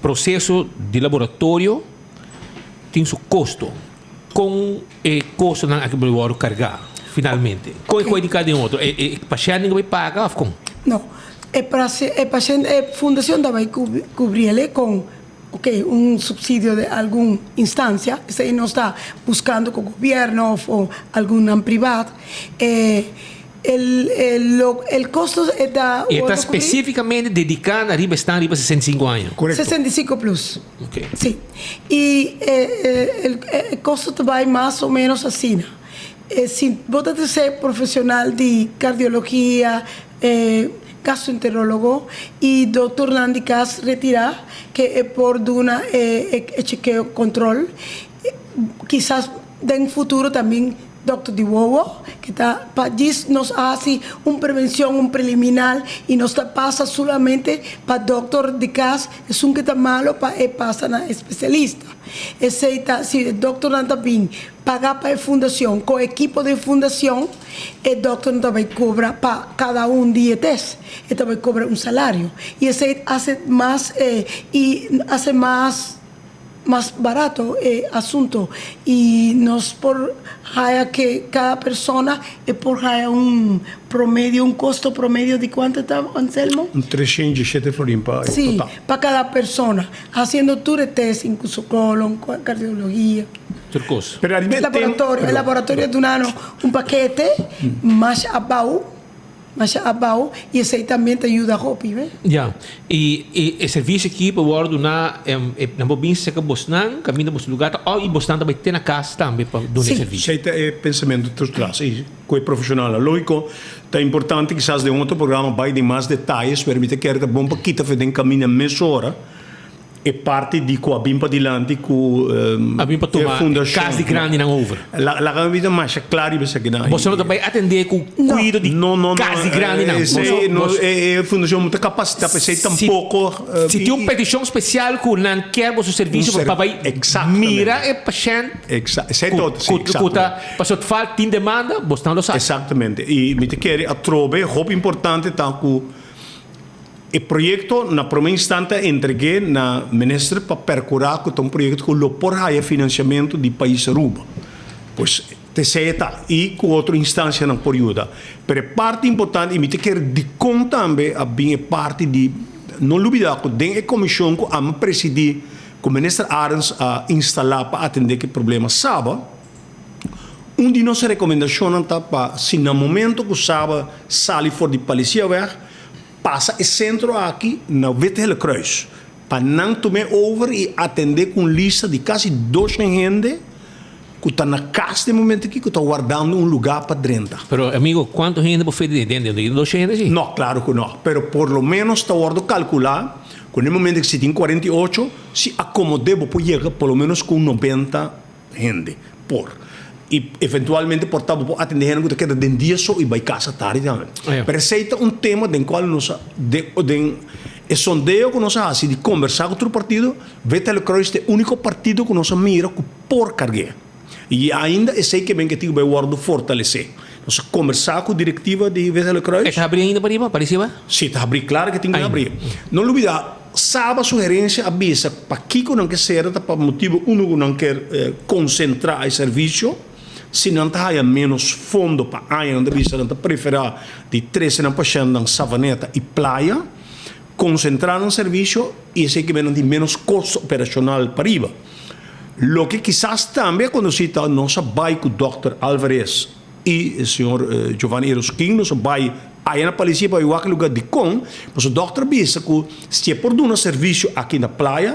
proseso di laboratorio tin su kosto. Kon e kostonan aki por wòrdu kargá finalmente? Kon e koi di kada den otro? E pashènt tin ku bai paga òf kon? No. E pashènt, e fundashon ta bai kubri el kon Ok, un subsidio de algun instancia, esey nos ta buscando cu gobierno of algunnan privat. E el el lo el costo e ta E ta specificamente dedica na riba esnan riba 65 aña? Correcto. 65 plus. Ok. Si. Y e el e costo ta bay mas o menos asina. E si bo ta trece profesional di cardiologia, e gastroenterologo y doctornan di cas retira ke e por duna e e chekeo control. Kisas den futuro tambien doctor di wowo ke ta pa djis nos a haci un prevencion, un preliminal y nos ta pasa solamente pa doctor di cas esun ke ta malo pa e pasa na especialista. Esey ta si e doctornan ta bin Paga pa e fundacion. Cu ekipo den fundacion e dokter no ta bay cobra pa cada un di e test. E ta bay cobra un salario. Y esey hace mas y hace mas mas barato e asunto. Y nos por haya que cada persona e por haya un promedio, un costo promedio di cuanto ta, Anselmo? Un 307 florin pa e total. Si, pa cada persona. Haciendo tur e test, incluso colon, cardiologia. Tur kos. Pero ariba e tem. Laboratorio, e laboratorio a duna no un pakete masha abao, masha abao y esey también ta yuda hopi, ve. Ya, y e e servicio aki por wòrdu duna nan por bin serka bosnan, kaminda boso lugar ta òf y bosnan ta bai te na kas tambe pa duna e servicio. Esey ta e pensamentu tur tras y ku e profeshonalnan. Lógiko, ta importante kisas den otro programa bai den mas detayes, pero mi ta kere ta bon pa kita fe den kaminda mesora. E parti di cu a bin padilanti cu A bin pa tuma e fundacion. cas di grandinan over. Laga mi bita masha cla riba esakinan. Boso no ta bay atende cu cuido di cas di grandinan. Esey no, e fundacion no ta capacita pa esey tampoco. Si tin un peticion special cu nan kier boso servicio pa bay mira e pashent cu ta, pasobra fal tin demanda, bosnan lo sa. Exactamente. Y mi ta kere atrobe hopi importante ta cu. E proyekto na promé instante a entreg'é na minister pa perkurá ku ta un proyekto ku lo por haya finansiamentu di pais Aruba. Pues t'esei e ta i ku otro instansianan por yuda. Pero e parti importante i mi ta kere dikon tambe a bin e parti di no lubidá ku den e komishon ku ami presidí ku minister Arends a instalá pa atendé ku e problema Saba, un di nos rekomendashonnan ta pa si na momento ku Saba sali for di Palisiaweg, Pasa e sentro aki na Wit Gele Kruis pa nan tum'é over i atendé ku un lista di kasi doshen hende ku ta na kas den momento aki ku ta wardando un lugá pa drenta. Pero amigo, kuantu hende bo feti den den doshen hende si? No, klaro ku no. Pero por lo ménos ta wòrdu kalkulá ku den momento ku si tin 48, si akomod'é bo por yega por lo ménos ku un 90 hende por y eventualmente por ta bo por atende hende cu ta keda den dia so y bay casa tardi tambe. Pero esey ta un tema den cual nos a den e sondeo cu nos a haci di conversa cu tur partido, Wit Kruis ta e unico partido cu nos a mira cu por cargu'e. Y ainda esey ke men ke tin cu bay wordo fortalece. Nos a kombersá ku direktiva di Wit Kruis. E ta habrí ainda pariba, parisiba? Si, ta habrí, klaro ke tin ku habrí. No lubidá, Saba su herensia a bisa pakiko nan ke sera ta pa motibu unu ku nan ke konsentrá e servisio, si nan ta haya ménos fondo pa aña nan ta bisa nan ta preferá di trese nan pashèntnan Savaneta i Playa, konsentrá nan servisio i esei ke nan tin ménos kosto operashonal pariba. Loke kisas tambe a kondusí ta nos a bai ku dòkter Alvarez i señor Giovanni Eroskin, nos a bai aya na Palisia pa wak e lugar dikon, pasobra dòkter a bisa ku si e por duna servisio aki na playa,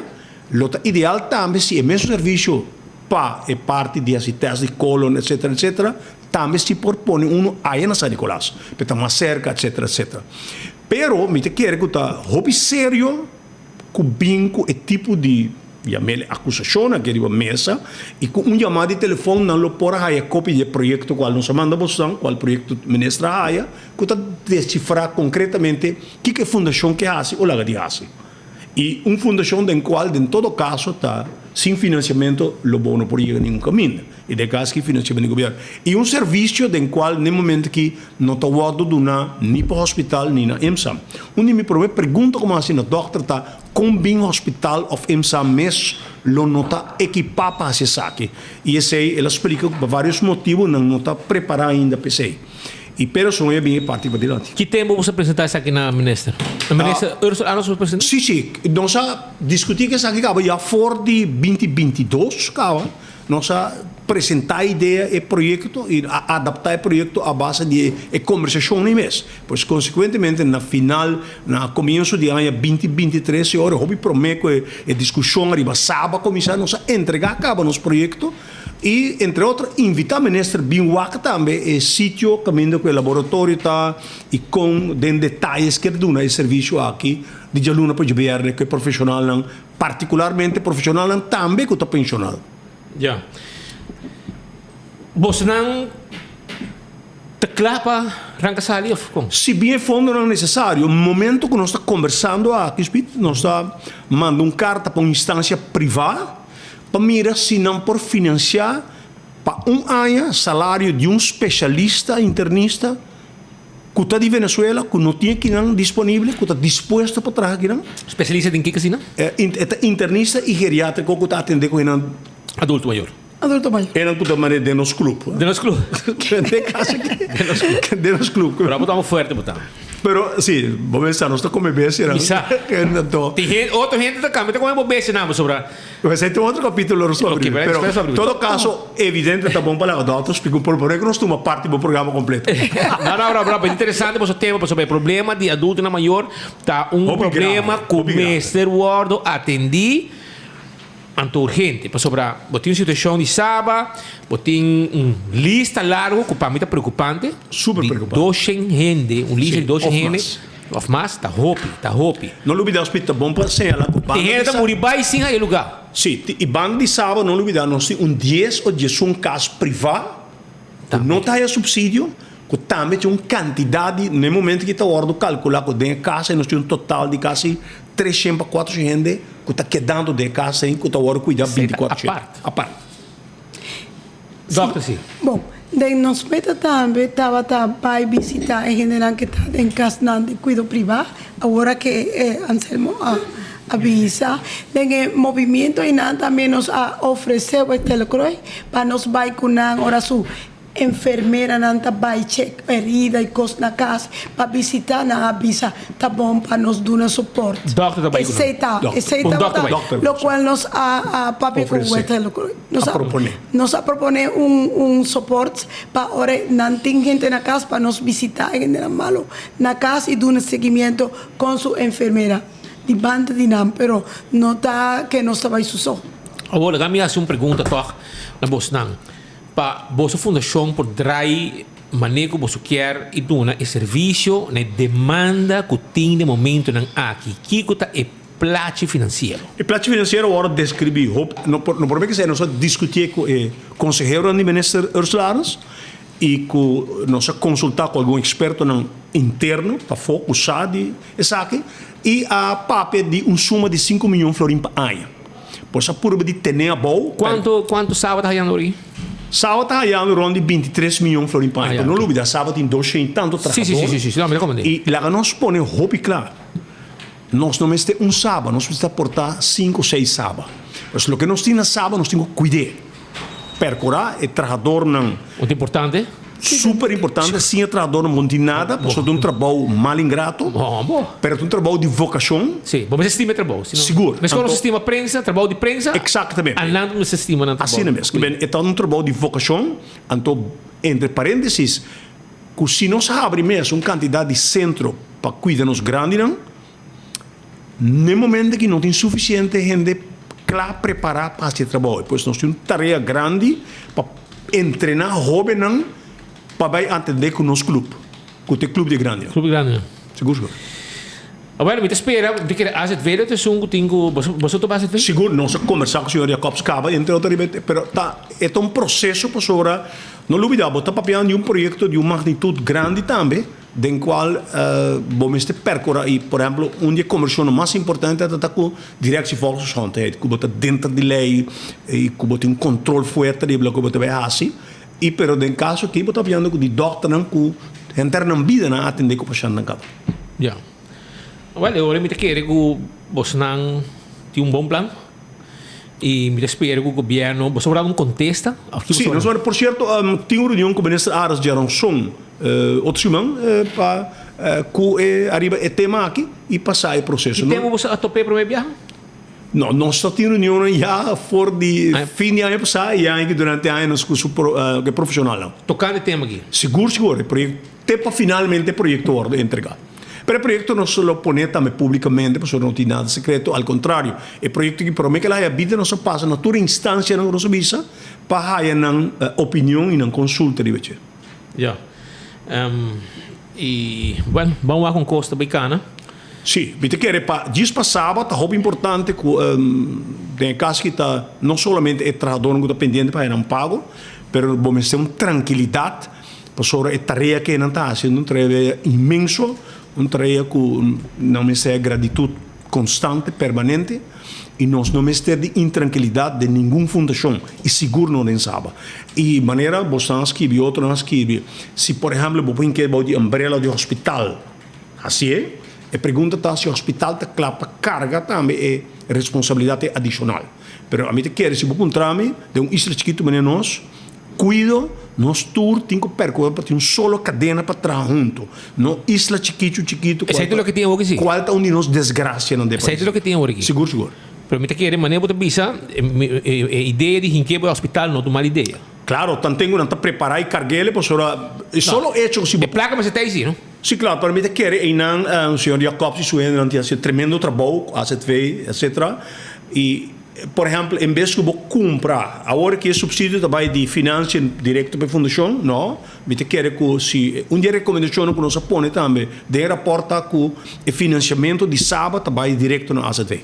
lo ta ideal tambe si e mesun servisio pa e parti di hasi tèst di kolon etsetera etsetera, tambe si por pone unu aya na San Nicolas, pa e ta mas serka etsetera etsetera. Pero mi ta kere ku ta hopi serio ku bin ku e tipo di yam'el akusashon aki riba mesa i ku un yamada di telefòn nan lo por a haya kopia di e proyekto kual nos a manda bosnan, kual proyekto minister a haya, ku ta desifrá konkretamente kiko e fundashon ke hasi o laga di hasi. I un fundashon den kual den todo kaso ta sin finansiamentu lo bo no por yega ningun kaminda. I den kas ki finansiamentu di gobièrnu. I un servisio den kual n'e momento aki no ta wòrdu duná ni pa hospital ni na IMSA. Un di mi promé pregunta ku mi a hasi na dòkter ta kon bin hospital òf IMSA mes lo no ta ekipá pa hasi esaki. I esei el a splika ku pa vários motibu nan no ta prepará ainda pa esei. I pero son e bin e parti padilanti. Ki tempu boso a presentá esaki na minister? Na minister Ursula Arends boso a presentá? Sí, sí. Nos a diskutí ku esaki kaba ya for di binti 22 kaba. Nos a presentá e idea, e proyekto i a adaptá e proyekto a base di e kombersashon ei mes. Pues konsekuentemente na final, na komienso di aña 2023, e ora hopi promé ku e diskushon ariba Saba kuminsá, nos a entregá kaba nos proyekto i entre otro invitá minister bin wak tambe e sitio kaminda ku e laboratorio ta i kon den detayes kier duna e servisio aki di djaluna pa djabièrnè ku e profeshonalnan Partikularmente profeshonalnan tambe ku ta penshonal. Ya. Bosnan ta kla pa ranka sali of kon? Si bin e fondonan nesesario, momento ku nos ta kombersando aki, Speed, nos ta manda un karta pa un instansia privá pa mira si nan por finansiá pa un aña salario di un speshalista internista Ku ta di Venezuela, ku no tin akinan disponible, ku ta dispuesto pa traha akinan. Spesialista den kiko asina? E ta internista i geriatriko ku ta atende ku enan. Adulto mayor. Adulto mayor. Enan ku ta manera den nos club. Den nos club. Den kas aki. Den nos club. Den nos club. Pero abo ta amo fuerte bo ta. Pero si, bo mester sa nos ta come bestia nan. Mi sa. Tin hende, otro hende ta cambia ta come bo bestia nan pasobra. Esei ta un otro capítulo nos lo abri. Pero en todo caso, evidente ta bon pa laga dokter splika un por por nos tuma parti bo programa completo. No, no, no, pero interesante boso tema pasobra e problema di adultonan mayor ta un problema cu mester wordo atendi anto urgente. Pasobra bo tin un situacion di Saba, bo tin un lista largo cu pa mi ta preocupante. Super preocupante. Doshen hende, un lista di doshen hende. Of mas, ta hopi, ta hopi. No lubida hospit ta bon pa señala ku banda di Saba. Tin hende ta muri bai sin haña lugá. Si, i banda di Saba no lubida nos tin un dies o diesun kas privá ku no ta haña supsidio, ku tambe tin un kantidat di, na e momento ki ta wòrdu kalkulá ku den e kas ei nos tin un total di kasi treshen pa kuatroshen hende ku ta kedando den e kas ei ku ta wòrdu kuidá binti kuatro shete. Apart. Dokter si. Bon, den nos meta tambe tabata bai bisita e hendenan ke ta den kasnan di kuido privá, awor ke Anselmo a a bisa. Den e movimiento einan tambe nos a ofresé Westelkrooi pa nos bai ku nan ora su enfermeranan ta bai chek herida i kos na kas pa bisita nan a bisa ta bon pa nos duna soport. Dokter ta bai ku nan. Esei ta, esei Un dokter tabata bai. lokual nos a a papia ku Ofresé. Westelkrooi. Nos A proponé. Nos a proponé un un soport pa ora nan tin hende na kas pa nos bisitá e hendenan malu na kas i duna seguimiento kon su enfermera di banda di nan, pero no ta ke nos ta bai su so. Awor laga mi hasi un pregunta tòg na bosnan. Pa boso fundashon por drai manera ku boso kier i duna e servisio na e demanda ku tin den momentonan aki, kiko ta e plachi finansiero? E plachi finansiero wòrdu deskribí hop, no por no por mester nos a diskutié ku e konseheronan di minister Ursula Arends i ku nos a konsultá ku algun ekspertonan interno pafó ku sa di esaki i a papia di un suma di sinku miyon florin pa aña. Por sa purba di tene abou. Kuantu kuantu Saba ta hañando ori? Saba ta hayando rond di 23 miyon florin pa aña. Pero no lubida Saba tin 200 y tanto Sí, sí, trahador. sí, sí, sí. No, mi ta comprende. Y laga nos pone hopi cla. Nos no mester un Saba, nos mester aporta cinco o seis Saba. Pues loke nos tin na Saba nos tin cu cuid'é. Percura e trahadornan. Un ta importante. Super importante, sin e trahadornan bo no tin nada, pasobra ta un trabou mal ingrato, pero ta un trabou di vocacion. Sí, bo mester stima e trabou. Si no, Sigur. Meskos nos stima prensa, trabou di prensa. Exactamente. Anan bo mester stima nan trabou. Asina mes. E ta un trabou di vocacion, anto entre parentesis, ku si nos habri mes un kantidat di sentro pa kuida nos grandinan, n'e momento aki no tin sufisiente hende kla prepará pa hasi e trabou. Pues nos tin un tarea grandi pa entrená hóbennan pa bai atendé ku nos klup, ku ta e klup di e grandinan. Klup di grandinan. Sigur, sigur. Bueno, mi ta spera, mi ta kere AZV lo ta esun ku tin ku, boso, boso ta AZV? Sigur, nos a kombersá ku señor Jacobs kaba, entre otro riba e, pero ta, e ta un proseso pasobra no lubidá, bo ta papiando di un proyekto di un magnitut grandi tambe, den kual bo mester perkura i, por ehempel, un di e kombershonnan mas importante ta ta ku Directie Volksgezondheid, ku bo ta denter di lei i ku bo tin un kontrol fuerte riba loke bo ta bai hasi, i pero den kaso aki bo ta papiando ku di dòkternan ku henter nan bida nan a atendé ku pashèntnan kaba. Ya. Wèl, e ora mi ta kere ku bosnan tin un bon plan i mi ta spera ku gobièrnu, boso por dal un kontesta? Òf ki Sí, boso nos por, por sierto, tin un reunion ku minister Aras djaranson otro siman pa ku e ariba e tema aki i pasa e proseso. Ki tempu boso a top'é promé biaha? No, nos ta tin reunionnan ya for di fin di aña pasá i aña aki durante aña nos ku su ku e profeshonalnan. Tokante e tema aki? Sigur, sigur. E proyekto te pa finalmente e proyekto wòrdu entregá. Pero e proyekto nos lo pone tambe públikamente pasobra no tin nada sekreto. Al kontrario, e proyekto aki promé ke el haya bida nos a pasa na tur instansianan ku nos a bisa pa haya nan opinion i nan konsulta riba dje. Ya. I, bueno, ban wak un kos ta bai kana. Sí, mi ta kere pa djis pa Saba ta hopi importante ku den e kas aki ta no solamente e trahadornan ku ta pendiente pa haya nan pago, pero bo mester un trankilidat pasobra e tarea ke nan ta hasi un tarea inmenso, un tarea ku nan mester haya gratitut konstante, permanente i nos no mester di intrankilidat den ningun fundashon i sigur no den Saba. I manera bosnan a skibi, otronan a skibi, si por ehèmpel bo por hinka bou di umbrella di hospital, Hasié, e pregunta ta si hospital ta kla pa karga tambe e responsabilidat ei adishonal. Pero ami ta kere si bo puntra mi, den un isla chikitu manera nos, kuido nos tur tin ku perkura pa tin un solo kadena pa traha huntu. No isla chikitu chikitu Esei ta loke tin awor ki si. kual ta un di nos desgrasianan den Esei pais. ta loke tin awor aki. Sigur sigur. Pero mi ta kere manera bo ta bisa, e idea di hink'é bo e hospital no ta un mal idea. Klaro, tanten ku nan ta prepará i karg'el pasobra e solo echo ku si bo. E plaka mester ta ei si, no? Sí, claro, pero mi ta kere einan señor Jacobs y su hendenan tin haci tremendo trabou cu AZV, etcetera. Y, por ehempel, en bes cu bo cumpra, awor aki e subsidio ta bay di financiën directo pa e fundacion, no. Mi ta kere cu si, un di e recomendacionnan cu nos a pone tambe den e rapport ta cu e financiamento di Saba ta bay directo na AZV,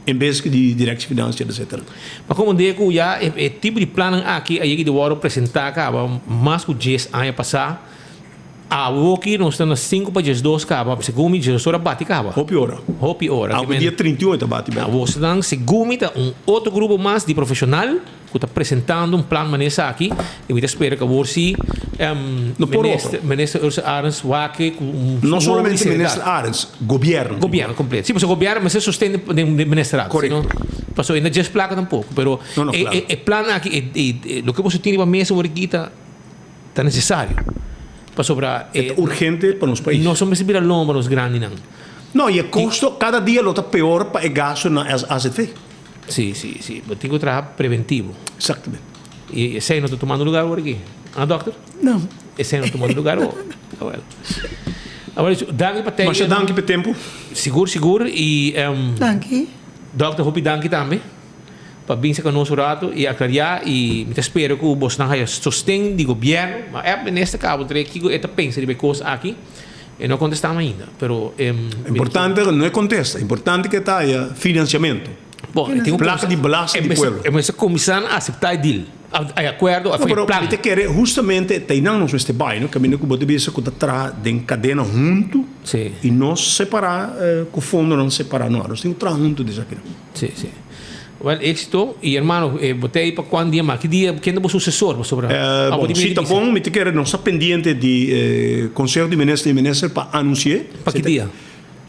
en bes di Directie Financiën, etcetera. Ma como de cu ya e tipo di plannan aki a yega di worde presenta caba mas cu dies aña pasa, Awoki nos ta na sinku pa diesdos kaba, segun mi diesdos ora bati kaba. Hopi ora. Hopi ora. Awe dia 31 e ta bati bèk. Awor nan segun mi ta un otro grupo mas di profeshonal ku ta presentando un plan manera esaki i mi ta spera ku awor si No por otro. Minister Ursula Arends wak ku un No solamente Minister Arends, gobièrnu. Gobièrnu kompleto. Si, pasobra gobièrnu mester sosten den ministerat. Korekto. Pasobra e no djes plaka tampoko. Pero No, no, klaro. e plan aki, loke boso tin riba mesa awor aki ta. Ta necesario. Pasobra E ta urgente pa nos pais. Nos no mester bira lomba nos grandinan. No, y e costo cada dia lo ta peor pa e gasto na azv. Si, si, si. Bo tin cu traha preventivo. Exactamente. Y esey no ta tumando lugar awor aki? Ah, dokter? No. Esey no ta tumando lugar awor? Awel. Awel, danki pa tei. Masha danki pa e tempo. Sigur, sigur. Y, Danki. Dokter, hopi danki tambe. Pa bin saka nos un rato y aclaria y mi ta spera cu bosnan haya sosten di gobierno, ma e minister caba entre kico e ta pensa riba e cos aki, e no a contesta mi ainda, pero e Importante no e contesta, importante cu e ta haya financiamento. Bon, e tin cu Placa di belasting di pueblo. E mester cuminsa na acepta e deal, e acuerdo of No, e pero plan. mi ta kere hustamente ta einan nos mester bay, no? Caminda cu bo ta bisa cu ta traha den cadena hunto y no separa cu fondonan separa, no, nos tin cu traha hunto di esaki. Sí, sí. Wel, éxito. Y hermano, eh, bo ta pa cuan dia mas? Ki dia, ken ta bo sucesor? Pasobra, Eh, abo bon, di si medio ta bisa. bon, mi ta kere nos ta pendiente di eh, Conseho di Minister y Minister pa anunci'é. Pa ki dia?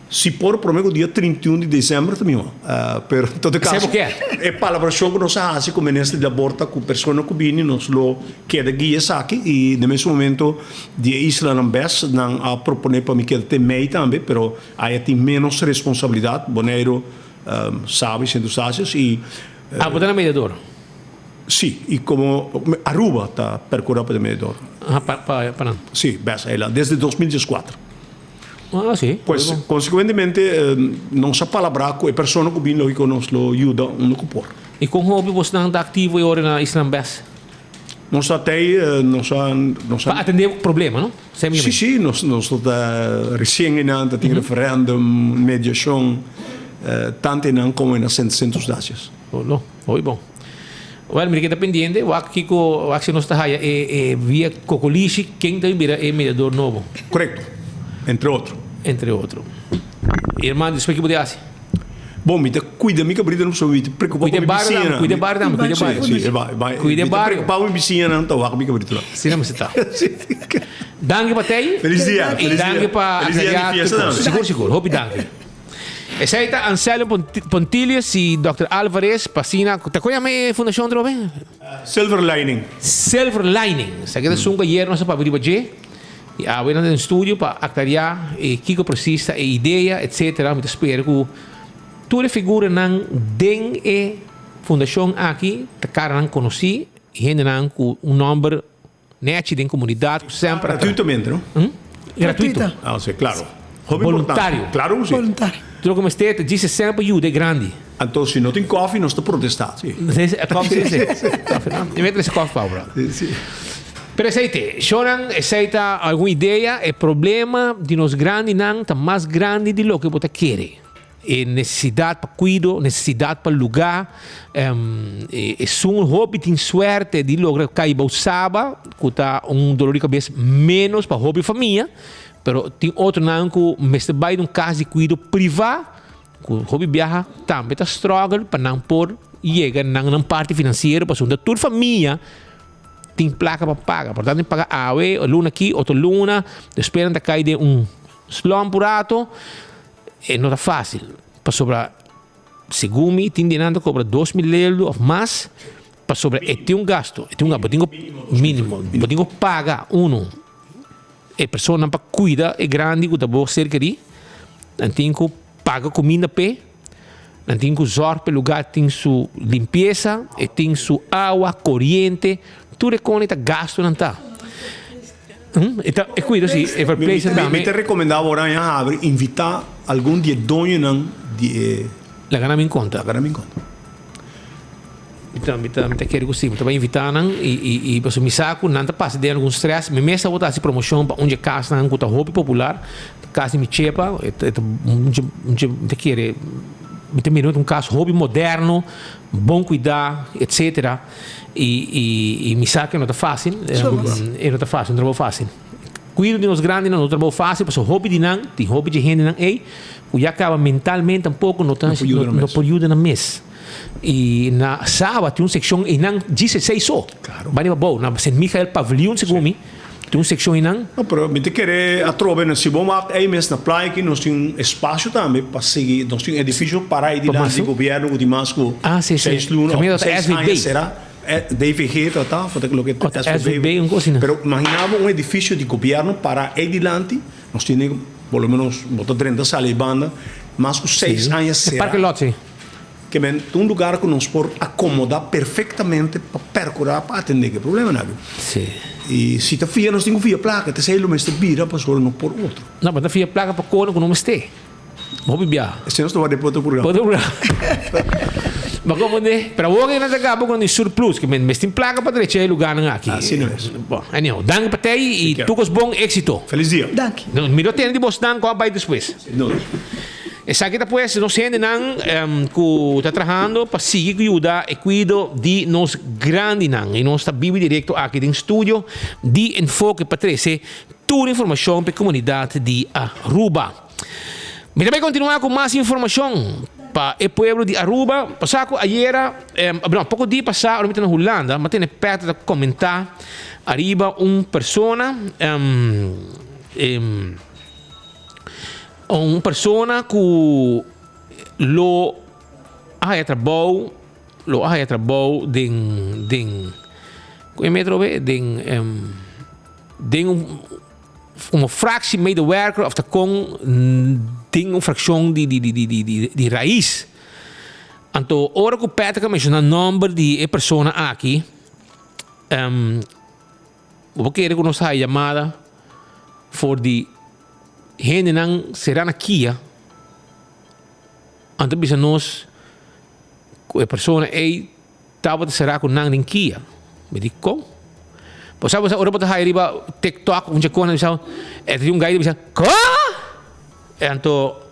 Si por prome ku dia 31 di december ta mihó. Pero en todo Esei caso bo kier? e palabracion ku nos a hasi ku Minister di Labor ta ku persona ku bini nos lo keda guia esaki y na mes momento di e islanan bes nan a propone pa mi keda te mei tambe pero aya tin menos responsabilidad, Boneiru, Saba y Sint Eustatius y. Abo ta na mediador? Si, y como Aruba ta percura pa e mediador. Aha, pa pa nan? Si, bes eiland desde 2014. Ah, si. Pues, consecuentemente, nos a palabrá cu e persona cu bin logico nos lo yuda unda cu por. Y con hopi bosnan ta activo e ora na Islam Bes? Nos ta tey, nos a, nos a. Pa atende problema, no? Si, si, nos, nos lo ta recien einan, ta tin referendum, mediacion, tanto einan como na Sint, Sint Eustatius. Oh, no. Hopi bon. Wel, mi ta keda pendiente, wak kico, wak si nos ta haya e, e via Cocolishi, ken ta bira e mediador nobo. Correcto. Entre otro. Entre otro. Y hermano, despues ki bo ta haci? Bon, mi ta cuida mi cabrito, no pasobra mi ta preocupa Cuida cu mi e barrio bisiñanan. tambe, cuida e barrio tambe, cuida e barrio. Si, si, e ba, e ba, Cuida e mi ta barrio. preocupa cu mi bisiñanan, ta wak mi cabrito. Si no mester ta. Danki pa tei. Feliz dia, Y feliz dia. danki pa Feliz dia di aclaria fiesta tur cos. tambe. Sigur, sigur. Hopi danki. Esei ta Anselmo Pontilius y Dòkter Alvarez pa asina, ta kon yama e fundashon atrobe? Silver Lining. Silver Lining. Esaki ta esun ku ayer nos a papia riba dje y awe nan ta den studio pa aclaria e kiko precies ta e idea etcetera. Mi ta spera ku tur e figuranan den e fundashon aki ta karanan konosí y hendenan ku un nòmber Nechi den comunidad cu semper a tra. Gratuitamente, no? Hm? Gratuito. Ah, si, claro. Hopi Voluntario. importante. Claro cu si. Voluntario. Tur loke mester ta djis e semper yuda e grandi. Anto si no tin koffie nos ta protesta, si. Koffie, si, si. Koffie, no? Mi mester trece koffie pa bo, brother. Si, si. Pero esey te. Shownan, esey ta algun idea. E problema di nos grandinan ta mas grandi di loke bo ta kere. E nesesidat pa kuido, nesesidat pa lugá. Esun hopi tin suerte di logra kai bou Saba, ku ta un dolor di kabes ménos pa hopi famia, pero tin otronan ku mester bai na un kas di kuido privá, ku hopi biaha tambe ta struggle pa nan por yega na nan parti finansiero, pasobra tur famia tin plaka pa paga. Por tanto, paga awe, luna aki, otro luna, despues nan ta kai den un slump un rato. E no ta fácil, pasobra segun mi tin di nan ta cobra 2000 euro of mas, pasobra e tin un gasto, e tin un gasto, bo tin cu mínimo, bo tin cu paga uno e personanan pa cuida e grandi cu ta bo ser kerí, nan tin cu paga cuminda p'e, nan tin cu zorg p'e lugar tin su limpieza, e tin su awa, coriente, tur e cone ta gastonan ta. E ta e cuido si e verpleegster tambe. Mi ta recomenda bo ora ña habri invita algun di e doñonan di e. Laga nan bin conta. Laga nan bin conta. Mi ta mi ta mi ta kere cu si mi ta bay invita nan y y y pasobra mi sa cu nan ta pasa den algun stress. Mi mes tabata haci promocion pa un dje casnan cu ta hopi popular, cas di mi chepa, e ta e ta un dje un dje mi ta kere mi ta mira un cas hopi moderno, bon cuida, etcetera. Y y y mi sa que no ta fácil, e no ta fácil, un trabou fácil. Cuido di nos grandinan no trabou fácil, pasobra hopi di nan, tin hopi dje hendenan ey cu ya caba mentalmente tampoco no ta no por yuda nan mes. Y na Saba tin un seccion eynan djis esey so. Bai riba abou, na Sint Michael Paviljoen segun mi. Tin un seccion einan. No, pero mi ta kere atrobe na si bo wak ei mes na playa aki nos tin un espacio tambe pa sigui, nos tin un edificio para ei dilanti di gobierno cu tin mas cu seis luna of seis aña sera, DVG ta ta, of ta loke ta SVB, pero imagina bo un edificio di gobierno para ei dilanti, nos tin por lo menos bo ta drenta sali ei banda mas cu seis aña sera. Ke men ta un lugar ku nos por akomodá perfektamente pa perkurá pa atendé ku e problemanan aki. Sí. I si ta fia nos tin ku fia plaka, ta esei lo mester bira pasobra no por otro. No, bo ta fia plaka pa kona ku no mester. Hopi biaha. Esei nos ta wak den otro programa. Otro programa. Bo a komprendé? Pero awor ke nan ta kaba ku nan di surplus, ke men mester tin plaka pa drecha e lugarnan aki. Asina mes. Bon, anyhow, danki pa tei i tur kos bon, éksito. Felis dia. Danki. Mi lo tende di bosnan ku a bai despues. No. Esaki ta pues nos hendenan cu ta trahando pa sigui cu yuda e cuido di nos grandinan y nos ta bibi directo aki den studio di Enfoke pa trece tur informacion pa e comunidad di Aruba. Mi ta bay continua cu mas informacion. Pa e pueblo di Aruba, pasá ku ayera, no, poko dia pasá ora mi ta na Hulanda, mi a tene Patrick ta komentá ariba un persona, un persona ku lo a haya trabou, lo a haya trabou den, den, ku e metro be? Den, den un. Como fractiemedewerker of ta con den un fraccion di di di di di di Raiz. Anto ora cu Patrick a menciona nomber di e persona aki, um, bo por kere cu nos a haya yamada for di hendenan sera na kia, anto bisa nos cu e persona ey Tabata será ku nan den kia. Mi di, Kon? Bo sa bo sa ora bo ta haya riba TikTok un chakon nan bisa, e ta tin un gai ta bisa, Ko? E anto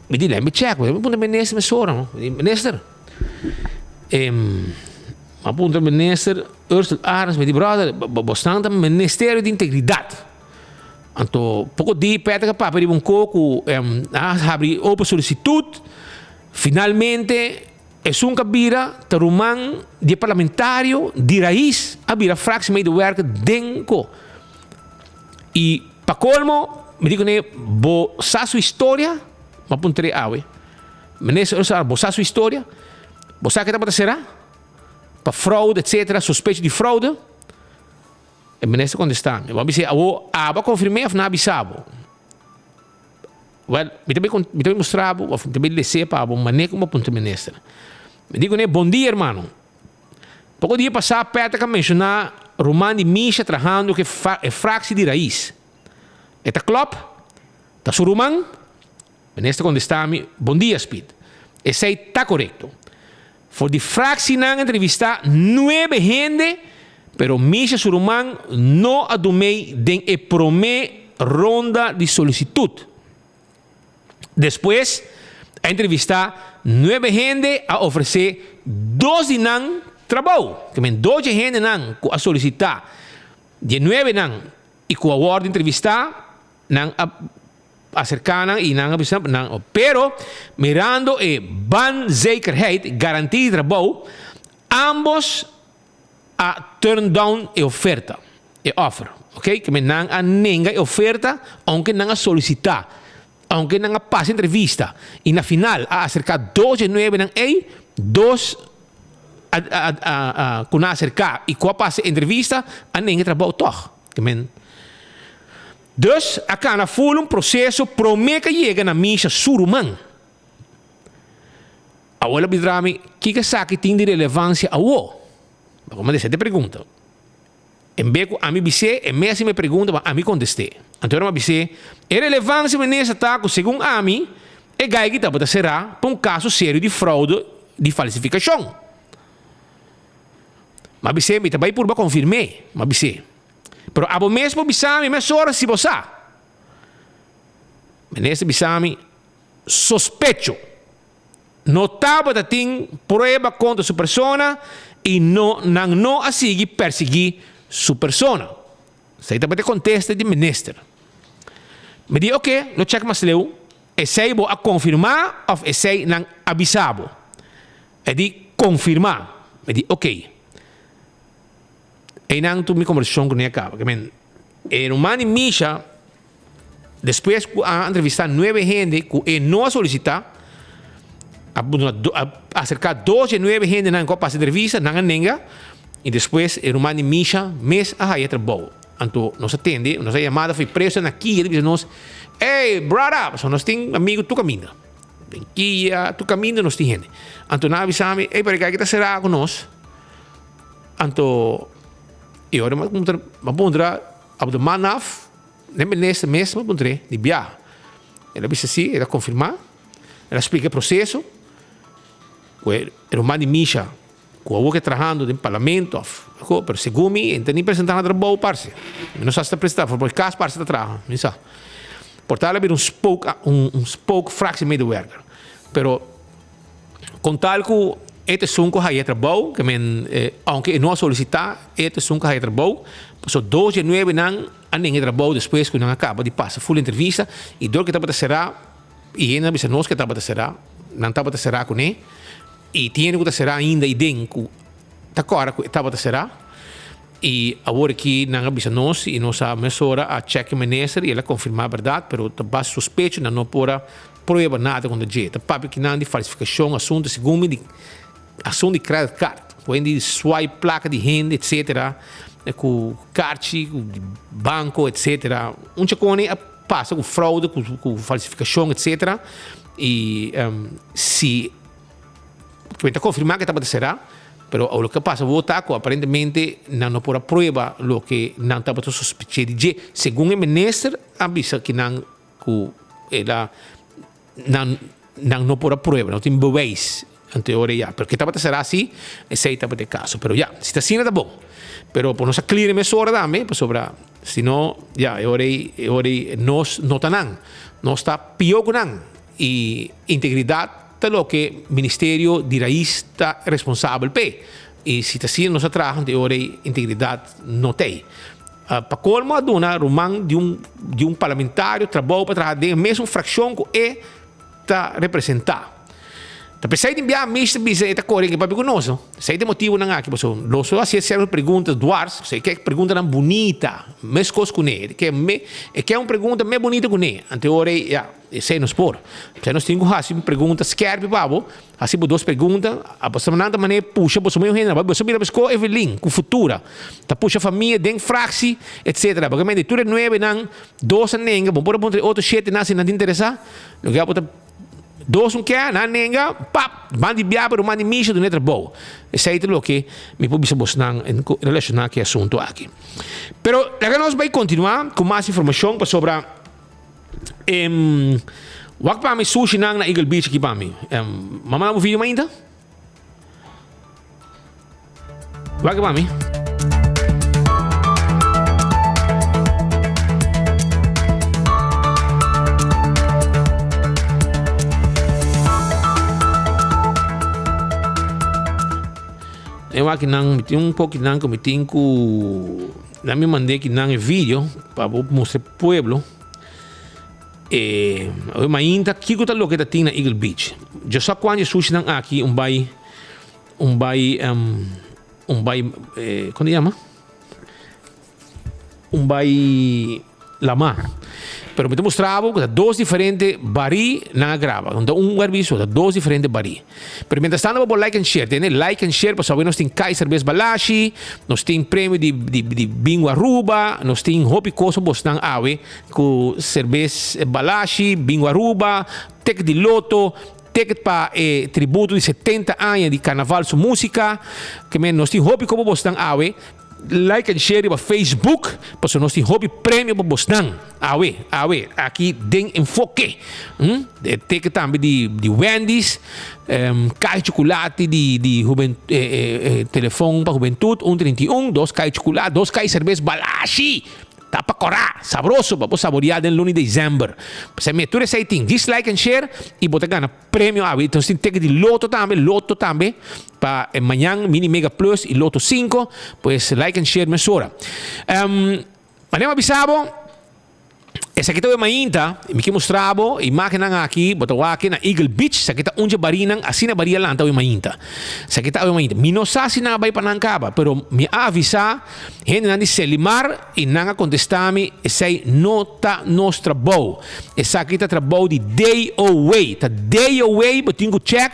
mi di, Let me check. Mi puntra minister mesora no. Mi di, Minister, mi a puntra minister Ursel Arends, mi di, Brother, bosnan ta ministerio di integridat. Anto poko di Patrick a papia riba un ko ku a habri open solisitut. Finalmente Esun ka bira ta ruman di e parlamentario di Raiz a bira fractiemedewerker den ko. Y pa colmo mi di cune bo sa su historia? Mi a puntr'e awe. Minister Ursula bo sa su historia? Bo sa ke tabata sera? Pa fraude etcetera, sospecho di fraude? E minister contesta mi. Bo a bis'e awo abo a confirm'e of nan a bisa bo? Wel, mi ta bay mi ta bay mustra bo of mi ta bay lese pa bo mane como punto minister. Mi di cune, bon dia hermano. Poco dia pasa Patrick a menciona ruman di Misha trahando cu e fractie di Raiz. E ta klop? Ta su ruman? Minister contesta mi, bon dia Speed. Esey ta corecto. For di fractienan entrevista nuebe hende, pero Misha su ruman no a dumey den e prome ronda di solicitud. Despues a entrevista nuebe hende a ofrece dos di nan trabou. Ke men dos dje hendenan cu a solicita di e nuebenan y cu a wordo entrevista nan a acerca nan y nan a bisa nan, pero mirando e baanzekerheid, garantia di trabou, ambos a turn down e oferta, e offer, ok, ke men nan a nenga e oferta aunke nan a solicita, aunke nan a pasa entrevista y na final a acerca dos dje nuebenan ey, dos a a a cu nan a acerca y cu a pasa entrevista a nenga e trabou tog, ke men. Dus a kana ful un proseso promé ku a yega na Misha su ruman. Awor el a bidra mi, Kiko esaki tin di relevansia awor? Bo a manda e pregunta. En bes ku ami bis'é, e mes hasi mi e pregunta pa ami kontest'é. Anto ora mi a bis'é, E relevansia minister ta ku segun ami e gai aki tabata será pa un kaso serio di froude di falsifikashon. Mi a bis'é, Mi ta bai purba konfirm'é, mi a bis'é. Pero abo mes por bisa mi mesora si bo sa. Minister bisa mi, Sospecho. No tabata tin prueba kontra su persona i no nan no a sigui persiguí su persona. Esei tabata e kontesta di minister. Mi di, Oke, lo chèk mas leu. Esei bo a konfirmá òf esei nan a bisa bo? E di, Konfirmá. Mi di, Oke. Einan tur mi kombersashon ku ne a kaba. Ke men, e ruman di Misha, despues ku a entrevistá nuebe hende ku e no a solisitá, a a aserká dos di e nuebe hendenan ku a pasa entrevista, nan a nenga, i despues e ruman di Misha mes a haya trabou. Anto nos a tende, nos a yamada for e preso na Kia ta bisa nos, Ey, brother! Pasobra nos tin amigu tur kaminda. Den Kia, tur kaminda nos tin hende. Anto nan a bisa mi, Ey, pero e kai ki ta será ku nos. Anto e ora mi a mi a puntra op de man af, den minister mes mi a puntr'é di bia. El a bisa si, el a konfirmá, el a splika e proseso ku e ruman di Misha ku awor ke trahando den parlamento òf ko, pero segun mi e no ta ni presentá na trabou parse. Mi no sa si ta presentá, for kas parse ta traha, mi no sa. Por tal a bira un spook un spook fractiemedewerker. Pero Con tal cu e ta esun cu haya trabou, ke men aunke e no a solicita, e ta esun cu haya trabou, pasobra dos dje nuebe nan a nenga e trabou despues cu nan a caba di pasa full entrevista y dor cu e tabata cera y hende a bisa nos cu e tabata cera. nan tabata será kuné i tin hende ku ta será ainda i den ku ta kòrda ku e tabata será i awor aki nan a bisa nos i nos a mesora a chèk e minister i el a konfirmá bèrdat pero ta base sospecho nan no por a prueba nada kontra dje. Ta papia kinan di falsifikashon asuntu segun mi di asuntu di credit card ku hende di swipe plaka di hende etcetera ku karchi ku di banko etcetera un chakoni a pasa ku fraude ku falsifikashon etcetera i si mi ta konfirmá ku e tabata será pero loke a pasa awor ta ku aparentemente nan no por a prueba loke nan tabata sospeché di dje segun e minister a bisa kinan Ku el a nan nan no por a prueba, no tin bewijs. Anto e ora ya, pero ke tabata será si, esei tabata e kaso. Pero ya, si ta asina ta bon. Pero por nos a clear e mesora tambe, pasobra si no, ya, e ora ei, e ora ei nos no ta nan. Nos ta pió ku nan. I integridat ta loke Ministerio di Rais ta responsabel p'e. I si ta asina nos a traha, anto e ora ei integridat no t'ei. Pa colmo a duna ruman di un di un parlamentario trabou pa traha den e mesun fraccion cu e ta representa. Ta pesey tin bia Mish ta bisa e ta core ke papia cu nos no. Esey ta e motibonan aki pasobra nos lo haci cierto preguntas dwars, esey ke preguntanan bunita mescos cune, ke me e ke un pregunta me bunita cune, anto e ora ey ya esey nos por. Esey nos tin cu haci un pregunta skerpi pa bo. Hasi bo dos pregunta, a boso nan ta manera pusha boso medio hende, boso mira besko Evelyn ku futura ta pusha famia den fraksi etc. Porque men di tur e nuebe nan dos a nenga, bo por a puntra e otro shete nan si nan ta interesa, loke abo ta dos un ke nan nenga pap ban di bia pero man di misha duna e trabou. Esei ta loke mi por bisa bosnan en relashona ku e asuntu aki. Pero laga nos bai kontinua ku mas informashon pasobra. Em, wak pa mi sushi nan na Eagle Beach aki pa mi. Em, mama na bo video mainta? Wak pa mi. E wak nan, mi tin un poki nan ku mi tin ku nan mi mand'é ki nan e video pa bo mustra e pueblo. E awe mainta kiko ta loke ta tin na Eagle Beach. Djo sa kuan dje sushinan aki un bai un bai un bai kon ta yama? Un bai lamá. Pero mi ta mustra bo ku ta dos diferente barí nan a graba. No ta un barí so, ta dos diferente barí. Pero mientras tanto bo por like and share. Tene like and share pasobra nos tin Kaiser Bes Balashi, nos tin premio di di di Bingo Aruba, nos tin hopi kos pa bosnan awe ku Serbes Balashi, Bingo Aruba, ticket di loto, ticket pa e tributo di 70 aña di Carnaval su musica. Ke men nos tin hopi kos pa bosnan awe. Like and share riba Facebook pasobra nos tin hopi premio pa bosnan awe awe aki den Enfoke. E teken tambe di di Wendy's, kai chocolate di di huben telefon pa hubentud un 31, dos kai chocolate, dos kai serbes Balashi. Ta pa kora, sabroso pa bo saboria den luna di december. P'esei mi tur esei tin. Djis like and share y bo ta gana premio awe. Nos tin ticket di loto tambe, loto tambe pa mañan mini mega plus y loto cinco. Pues like and share mesora. Um, manera mi a bisa bo, esaki ta mainta, mi ke mustra bo imagennan aki, bo ta wak na Eagle Beach, esaki ta un dje barinan, asina bari a lanta awe mainta. Esaki ta awe mainta. Mi no sa si nan a bai pa nan kaba, pero mi a avisa Hendenan di Selimar i nan a kontestá mi, Esei no ta nos trabou. Esaki ta trabou di DOW. Ta DOW bo tin ku chèk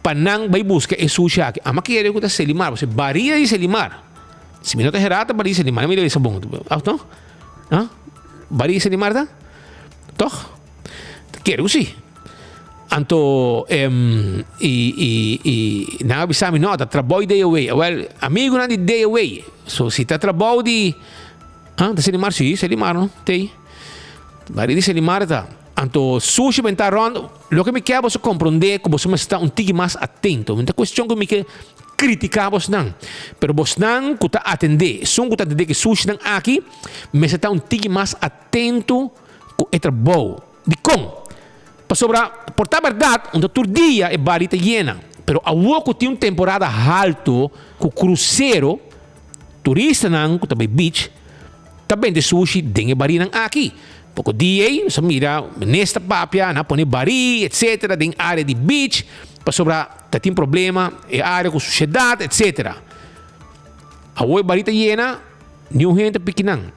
pa nan bai buska e sushi aki. Ama kere ku ta Selimar, pasobra baria di Selimar. Si mi no ta herá ta baria di Selimar. Mi debe sa bon. Òf no? Ha? Baria di Selimar ta? Tòg? Ta kere ku si. Anto em i i i nan a bisa mi no ta trabou di DOW. Awel amigunan di DOW so si ta trabou di ah ta Selimar si Selimar no tei bari di Selimar ta. Anto sushi benta rond loke mi kier boso comprende ku boso mester ta un tiki mas atento. No ta cuestion ku mi ke critica bosnan pero bosnan ku ta atende esun ku ta atende ku e sushinan aki mester ta un tiki mas atento ku e trabou. Dikon? Pasobra por ta bèrdat un ta tur dia e bari ta yena, pero awor ku tin un temporada haltu ku krusero, turistanan ku ta bai beach ta bende sushi den e barinan aki. Poko dia ei nos a mira minister papia, nan a pone barí etcetera den área di beach pasobra ta tin problema e área ku sushedat etcetera. Awor e barí ta yena, niun hende ta piki nan.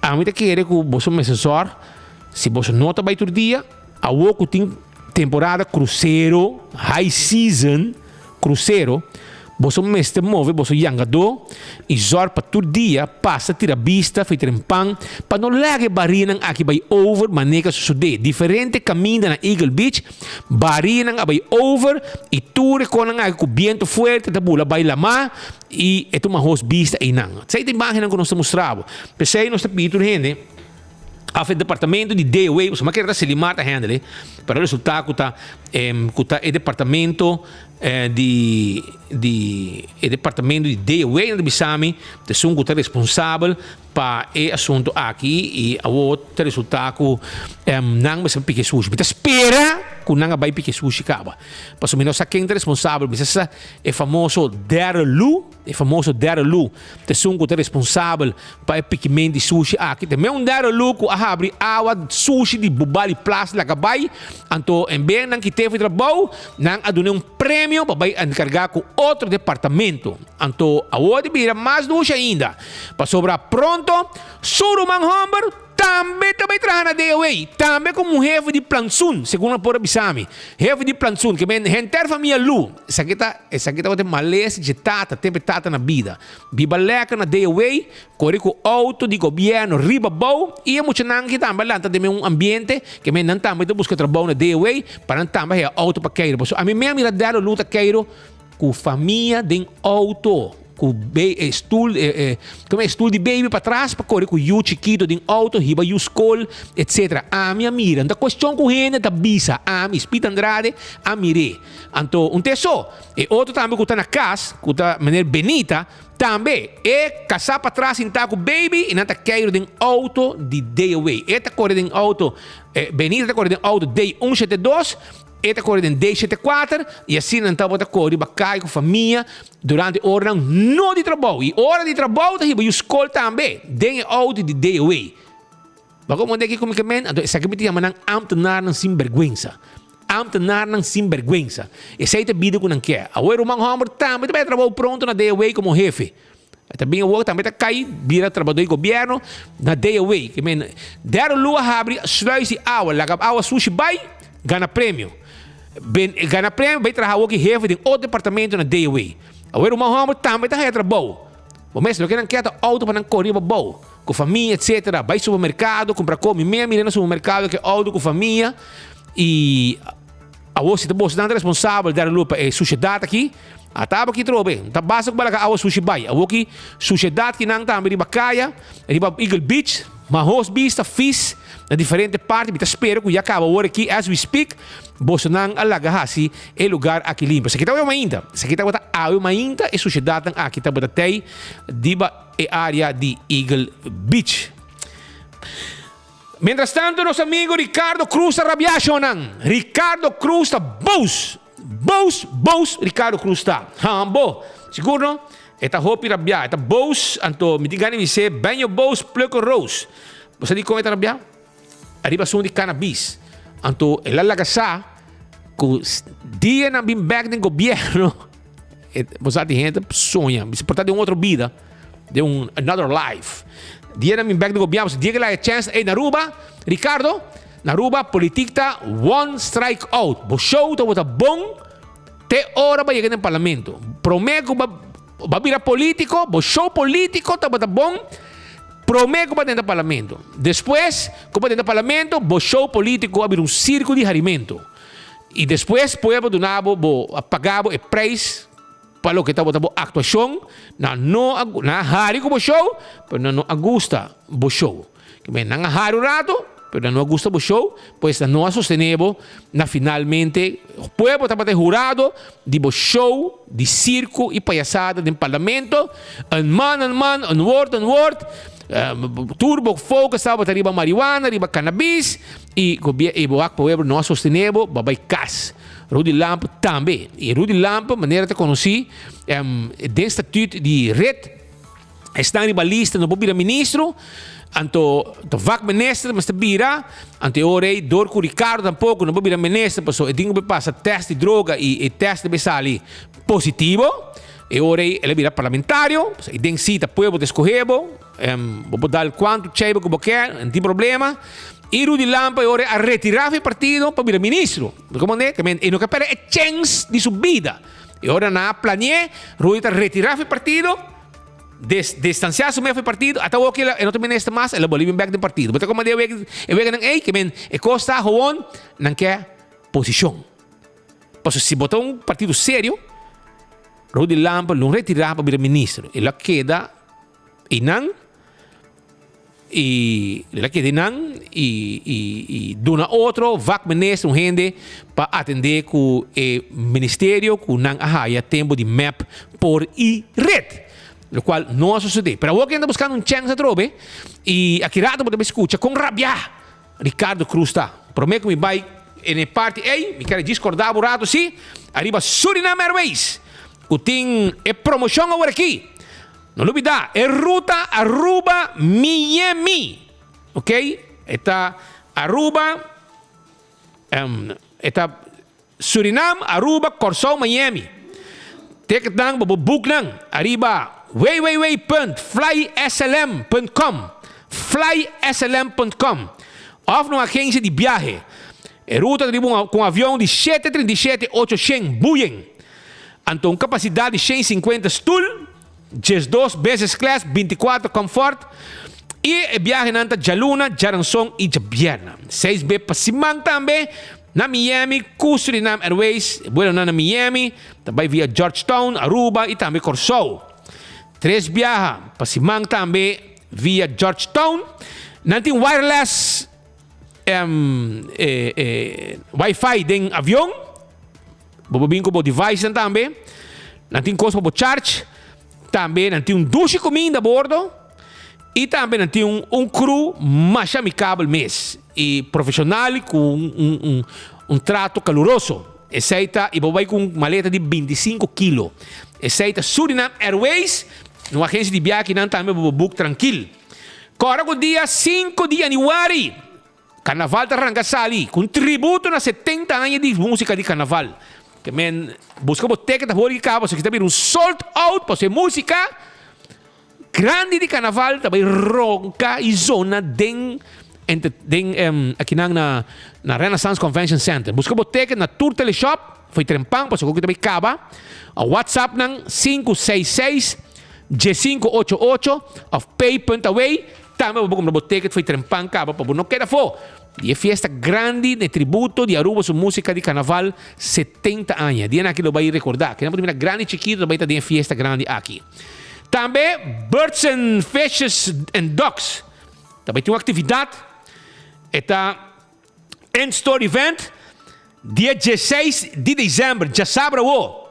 Ami ta kere ku boso mester zòrg si boso no ta bai tur dia, awor ku tin temporada krusero, high season, Krusero, boso mester move boso yangadó i zòrg pa tur dia pasa tira bista for e trempan pa no laga e barianan aki bai over manera ku a sosodé diferente kaminda na Eagle Beach, barianan a bai over i tur e konan aki ku bientu fuerte ta bula bai lamá i e tuma hos bista einan. Esei ta imágennan ku nos ta mustra bo. P'esei nos ta pidi tur hende. Af e departamento di DOW, pasobra mi a kere ta Selimar ta handle, pero a resulta ku ta ku ta e departamento di di e departamento di DOW nan ta bisa mi ta esun ku ta responsabel pa e asunto aki i awor ta resulta ku nan mester piki e sushi. Mi ta spera ku nan a bai piki e sushi kaba, pasobra mi no sa ken ta responsabel, mi sa sa e famoso Darryl Loo. E famoso Darryl Loo ta esun ku ta responsabel pa e pikiment di sushi aki. Ta meun Darryl Loo ku a habri awa sushi di Bubali Plaza laga bai. Anto en bes nan kit'é for di trabou, nan a dun'é un premio pa bai enkargá ku otro departamento. Anto awor di bira mas dushi ainda, pasobra pronto su ruman hòmber Tambe ta bai traha na DOA, tambe komo hefe di plantsoen, segun nan por a bisa mi. Hefe di plantsoen, ke men henter famia Lu. Esaki ta, esaki tabata e malesa dje tata, tempu e tata na bida. Biba lèker na DOA, kore ku outo di gobièrnu riba bou, i e muchanan aki tambe a lanta den un ambiente, ke men nan tambe ta buska trabou na DOA, pa nan tambe haya outo pa keiru. Pasobra ami mes a mira Darryl Lu ta keiru Ku famia den auto, ku e stoel, e stoel di baby patras pa kore ku yu chikito den auto, hiba yu skol, etc. Ami a mira, no ta kuestion ku hende ta bisa, ami, Speed Andrade, a mir'é. Anto, un te so. E otro tambe ku ta na kas, ku ta meneer Benita, tambe. E kasá patras sintá ku baby i nan ta keiru den auto di DOW. E ta kore den auto, Benita ta kore den auto D 172. E ta kore den D 74 i asina nan tabata kore riba kai ku famia durante oranan no di trabou. I ora di trabou ta hiba yu skol tambe den e outo di DOW. Bo a komprende kiko mi ke men? Anto esaki mi ta yama nan ambtenarnan sin bergwensa. Ambtenarnan sin bergwensa. Esei ta e bida ku nan ke. Awor e ruman hòmber tambe ta bai trabou pronto na DOW komo hefe. E ta bin awor tambe ta kai bira trabador di gobierno na DOW. Ke men derde lua habri sluis di awa laga awa sushi bai gana premio. Ben gana premio bai traha awor ki hefe den otro departamento na DOW. Awor ruman homber tambe ta haya trabou. Bo mes loke nan ke ta auto pa nan kore riba bou ku famia etcetera bai supermercado kumpra ko mi mes a mira na supermercado ke auto ku famia i awor si ta boso nan ta responsabel derde lua pa e sushedat aki. A taba ki trobe, ta basta ku balaga awa sushi bai. Awor ki sushedat ki nan tambe riba kaya, riba Eagle Beach, mahos bista, fis, na diferente parti. Mi ta spera ku ya kaba awor aki, as we speak, bosonan a laga hasi e lugar aki limpi. Esaki tabata mainta, esaki tabata awe mainta e sushedatnan aki tabata tei riba e area di Eagle Beach. Mientras tanto nos amigo Ricardo Cruz ta rabia shownan. Ricardo Cruz ta boos. Boos, boos Ricardo Cruz ta. Hambo. Sigur no? E ta hopi rabia. E ta boos. Anto mi tin gana di bis'é, ben yo boos, pluk un roos. Bo sa dikon e ta rabia? Ariba asuntu di cannabis. Anto el a laga sa ku dia nan bin bek den gobierno, bo sa tin hende ta soña, bisa por ta den un otro bida. Den un another life. Dia nan bin bek den gobierno, dia ke laga chance ey na Aruba, Ricardo, na Aruba politiek ta one strike out. Bo show ta bota bon te ora bo yega den parlamento. Prome ku bo bo bira politico, bo show politico ta bota bon prome ku bo drenta parlamento. Despues ku bo drenta parlamento, bo show politico a bira un circo di harimento. Y despues pueblo duna bo, bo a paga bo e prijs. Pa loke tabata bo aktuashon, nan no a nan a hari ku bo show, pero nan no a gusta bo show. Ke men nan a hari un rato, pero nan no a gusta bo show, pues nan no a sostené bo na finalmente pueblo tabata e hurado di bo show di sirko i payasada den parlamento, een man een man, een woord een woord, tur bo focus tabata riba marihuana, riba cannabis, i i bo wak pueblo no a sostené bo, bo a bai kas. Rudy Lampe tambe. Y Rudy Lampe, manera ta conoci, den statuut di red, Esnan riba lista no por bira ministro, anto ta vakminister mester bira, anto e ora ei dor ku Ricardo tampoko no por bira minister pasobra e tin ku pasa test di droga i e test debe sali positivo, e ora ei el a bira parlamentario, pasobra i den si ta pueblo ta eskohe bo, bo por dal kuantu cheibo ku bo ke, no tin problema, i Rudy Lampe e ora ei a retira for e partido pa bira ministro, komo ne? E no ke perde e chens di su bida, e ora nan a plani'e, Rudy ta retira for e partido. Des, distanciá su mes fu e partido, ata awor ke e no ta minister mas, el a bolí bin bek den partido. Bo ta komand'é e wega, e weganan ei, ke men e kos ta gewoon nan ke posishon. Pasobra si bo ta un partido serio, Rudy Lampe lo retirá pa bira minister. El a keda einan i el a keda einan i i i duna otro vakminister, un hende pa atendé ku e ministerio ku nan a haya tempu di mep por i red. Lokual no a sosodé. Pero awor ke nan ta buskando un chèns atrobe i aki rato bo ta bai skucha kon rabiá Ricardo Cruz ta. Promé ku mi bai en e parti ei, mi kere djis kòrda bo un rato si, ariba Suriname Airways ku tin e promoshon awor aki. No lubida e ruta Aruba Miami ok e ta Aruba e ta Surinam Aruba Kòrsou Miami ticketnan bo por book nan ariba www punt flyslm punt com flyslm punt com òf na un agensia di biahe e ruta ta riba un ku un avion di shete 37 800 Boeing anto un kapasidat di 150 stul. 12 business class, 24 comfort y e biahenan ta djaluna, djaranson y djabierna. 6 be pa siman tambe na Miami cu Suriname Airways, e buelonan na Miami ta bay via Georgetown, Aruba y tambe Corsou. 3 biaha pa siman tambe via Georgetown. Nan tin wireless wifi den avion. Bo por bin ku bo devicenan tambe. Nan tin kos pa bo charge. Tambe nan tin un dushi kuminda a bordo. I tambe nan tin un un crew masha amikabel mes i profeshonal ku un un un un trato kaluroso. Esei ta i bo bai ku un maleta di 25 kilo. Esei ta Suriname Airways, un agensia di biahe kinan tambe bo por book trankil. Kòrda ku dia 5 di yanüari Carnaval ta ranca sali cu un tributo na 70 aña di musica di carnaval. Ke men busca bo ticket awor y caba pasobra ta bira un sold out pasobra e musica grandi di carnaval ta bay ronca y zona den den akinan na na Renaissance Convention Center. Busca bo ticket na tur teleshop fo'i trempan pasobra cu ta bay caba. A WhatsApp nan 566 1588 of pay punt away. Tambe bo por kumpra bo ticket fo'i trempan kaba pa bo no keda afó di e fiesta grandi n'e tributo di Aruba su músika di karnaval 70 aña. Dianan aki lo bai rekordá. Kinan por ta mira grandi chikitu ta bai ta den e fiesta grandi aki. Tambe Birds and Fishes and Ducks ta bai tin un aktividat. E ta In-store event dia 16 di december, djasabra awo.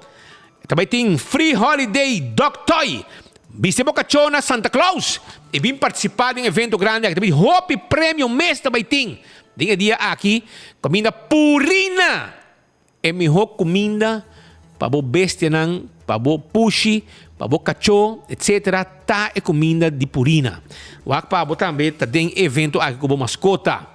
Ta bai tin free holiday dog toy. Bisti bo kachó na Santa Claus i bin partisipá den evento grandi aki. Ta bai hopi premio mes ta bai tin den e dia aki. Kaminda Purina E mihó kuminda pa bo bestianan, pa bo pushi, pa bo kachó, etc. Ta e kuminda di Purina. Wak pa bo tambe ta den e evento aki ku bo maskota.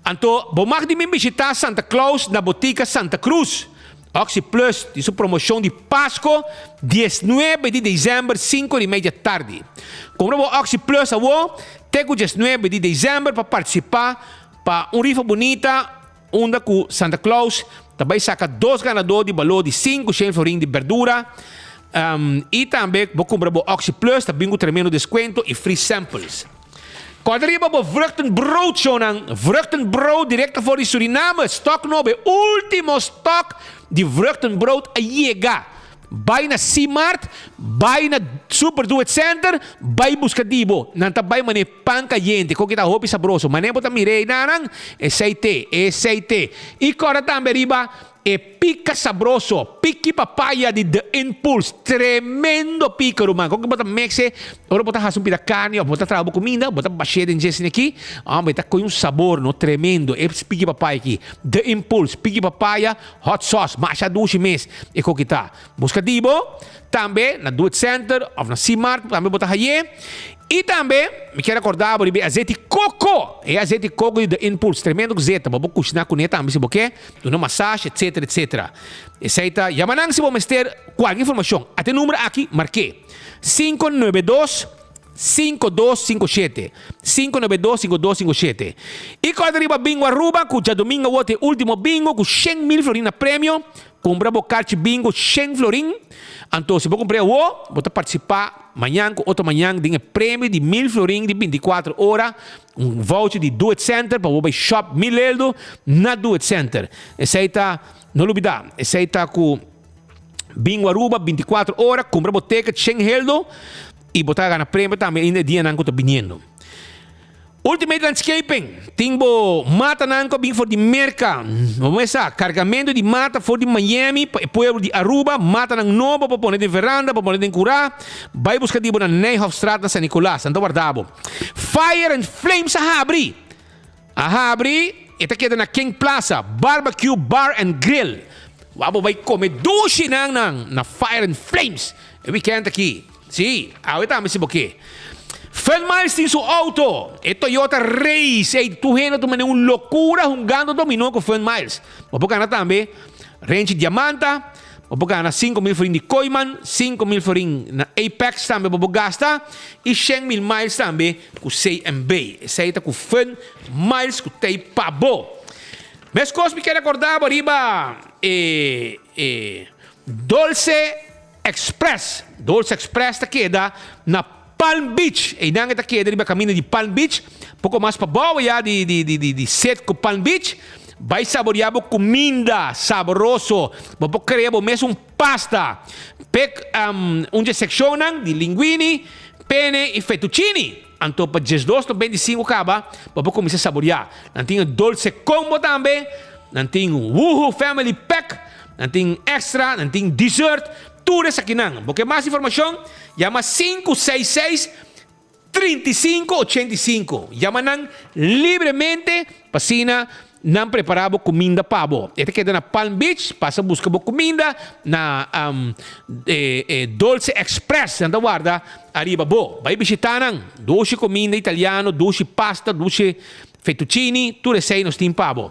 Anto bo mag di bin bishitá Santa Claus na Botica Santa Cruz. Oxi Plus tin su promoshon di Pasko 19 di desèmber sinku di media tardi. Kumpra bo Oxi Plus awo te ku 19 di desèmber pa partisipá pa un rifa bunita. Unda ku Santa Claus ta bai saka dos ganadó di baló di 500 florin di berdura i tambe bo kumpra bo Oxi Plus ta bin ku tremendo deskuento i free samples. Kòrda riba bo vruchtenbrood shownan, vruchtenbrood direkto for di Suriname, stock nobo, e ultimo stock di vruchtenbrood a yega. Bai na C-Mart, bai na Super Do It Center, bai buska di bo. Nan ta bai manera pan kayente, kon ki ta hopi sabroso. Manera bo ta mira ei nanan, esei te, esei te. I kòrda tambe riba E pica sabroso, piki papaya di The Impulse, tremendo pica ruman, con cu bo ta mix e, ora bo ta haci un pida carni of bo ta traha bo cuminda, bo ta bash'e den dje asina aki, hombre, ta coge un sabor no tremendo, e piki papaya aki, The Impulse, piki papaya, hot sauce, masha dushi mes e coki ta. Busca di bo, tambe na Do It Center of na C-Mart tambe bo ta haye. Y tambe mi kier acorda bo riba e azeti coco, e azeti coco di The Impulse, tremendo zeta, bo por cushina cune tambe si bo ke. Duna masashi etcetera etcetera. Esei ta yama nan si bo mester kualke informashon. Ata e number aki mark'é, 592 5257, 592 5257. I kòrda riba Bingo Aruba ku djadumingu awor ta e ultimo bingo ku 100,000 florin na premio. Kumpra bo karchi bingo 100 florin. Anto si bo kumpr'é awor bo ta partisipá mañan ku otro mañan den e premio di 1000 florin di 24 ora. Un voucher di Do It Center pa bo bai shop mil eldo na Do It Center. Esei ta, no lubida, esei ta ku Bingo Aruba 24 ora, kumpra bo ticket shen heldo i bo ta gana premio tambe ainda e dianan ku ta biniendo. Ultimate Landscaping tin bo matanan ku a bin for di Merka. Bo mes sa, kargamentu di mata for di Miami pa e pueblo di Aruba, matanan nobo pa pone den veranda, pa pone den kurá. Bai buska di bo na Nijhoffstraat na San Nicolas, nan ta warda bo. Fire and Flames a habri! A habri, e ta keda na King Plaza, Barbecue Bar and Grill. Wou bo bai come dushi nan nan na Fire and Flames e weekend aki. Si, awe tambe si bo ke. Fun Miles tin su auto, e Toyota Race. Ey, tur hende ta mane un locura hungando dominó cu Fun Miles. Bo por gana tambe Renchi Diamanta. Bo por gana 5000 florin di Kooiman, 5000 florin na Apex tambe bo por gasta y 100,000 miles tambe cu CMB. Esey ta cu Fun Miles cu t'ey pa bo. Mescos mi kier acorda bo riba e e Dolce Express. Dolce Express ta keda na Palm Beach. Eynan e ta keda riba caminda di Palm Beach, poco mas pabao ya di di di di di set cu Palm Beach. Bai saborea bo cuminda saboroso. Bo por crea bo mes un pasta. Pek un dje seccionnan di linguini, pene y fettuccini. Anto pa diesdos to 25 caba bo por cuminsa saborea. Nan tin e dolce combo tambe, nan tin Woohoo Family Pack, nan tin extra, nan tin dessert. Tur esakinan. Bo ke mas informacion? Yama 566 35 85. Yama nan libremente pa asina nan prepara bo cuminda pa bo. E ta keda na Palm Beach, pasa busca bo cuminda na Dolce Express. Nan ta warda ariba bo. Bai bishita nan. Dushi cuminda italiano, dushi pasta, dushi fettuccini, tur esey nos tin pa bo.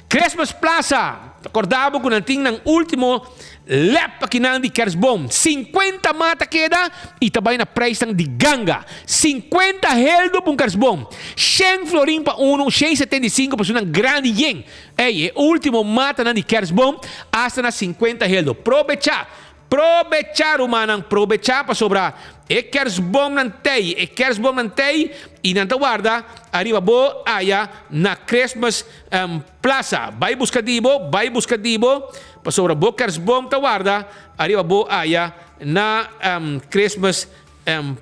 Christmas Plaza, ta corda bo cu nan tin nan ultimo Lep akinan di kerstboom, 50 mata keda y ta bay na prijsnan di ganga. 50 heldo pa un kerstboom, shen florin pa uno, shen 75 pa esunnan grandi yen. Ey, e ultimo matanan di kerstboom hasta na 50 heldo. Probecha, probecha rumannan, probecha pasobra e kerstboomnan t'ey, e kerstboomnan t'ey y nan ta warda ariba bo aya na Christmas Plaza. Bay busca di bo, bay busca di bo. Pasobra bo kerstboom ta warda ariba bo aya na Christmas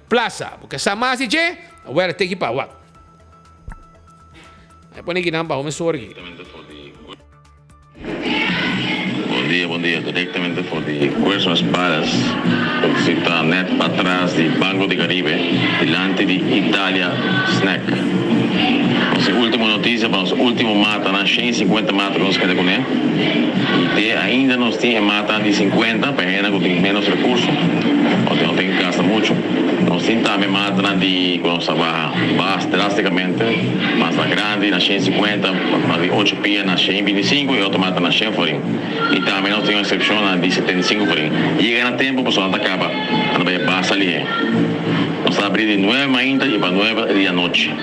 Plaza. Bo ke sa mas di dje? Awor e teki pa wak. E pone kinan pa home sorgi. Bon dia, bon dia. Directamente for di Christmas Palace, cu ta sita net patras di Banco di Caribe, dilanti di Italia Snack. Nos e ultimo noticia pa nos ultimo matanan, 150 mata cu nos keda cune. Y te ainda nos tin e mata di 50 pa e hendenan cu tin menos recurso o no tin gasta mucho. Nos tin tambe matanan di cu nos ta baha bas drasticamente, mas na grandi na 150, mas di ocho pia na 125 y otro mata na 100 florin. Y tambe nos tin un excepcion na di 75 florin. Yega na tempo pasobra nan ta caba, nan ta bay basta lihe. Nos ta abri di nuebe mainta y pa nuebe di anochi.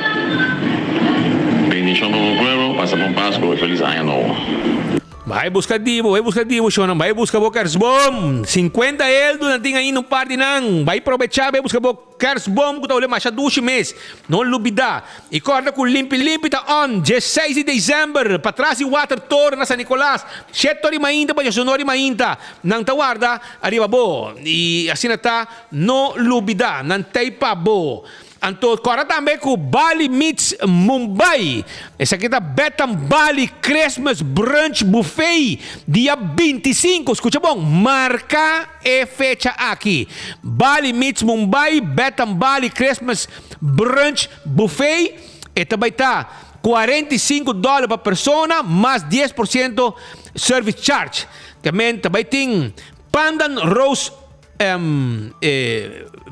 Bendicion pa bo pueblo, pasa bon Pasco y feliz aña nobo. Bai busca di bo, bai busca di bo shownan, bai busca bo kerstboom. 50 eldo nan tin ainda un par di nan. Bai probecha bai busca bo kerstboom cu ta hole masha dushi mes. No lubida. Y corda cu Limpi Limpi ta on 16 di december patras di Watertoren na San Nicolas. Shete ori mainta pa diesuno ori mainta. Nan ta warda ariba bo. Y asina ta, no lubida. Nan tey pa bo. Anto kòrda tambe ku Bali meets Mumbai. Esaki ta Betam Bali Christmas Brunch Buffet dia 25. Skucha bon, marka e fecha aki. Bali meets Mumbai Betam Bali Christmas Brunch Buffet. E ta bai ta 45 dòler pa persona mas 10% service charge. Te men ta bai tin Pandan Rose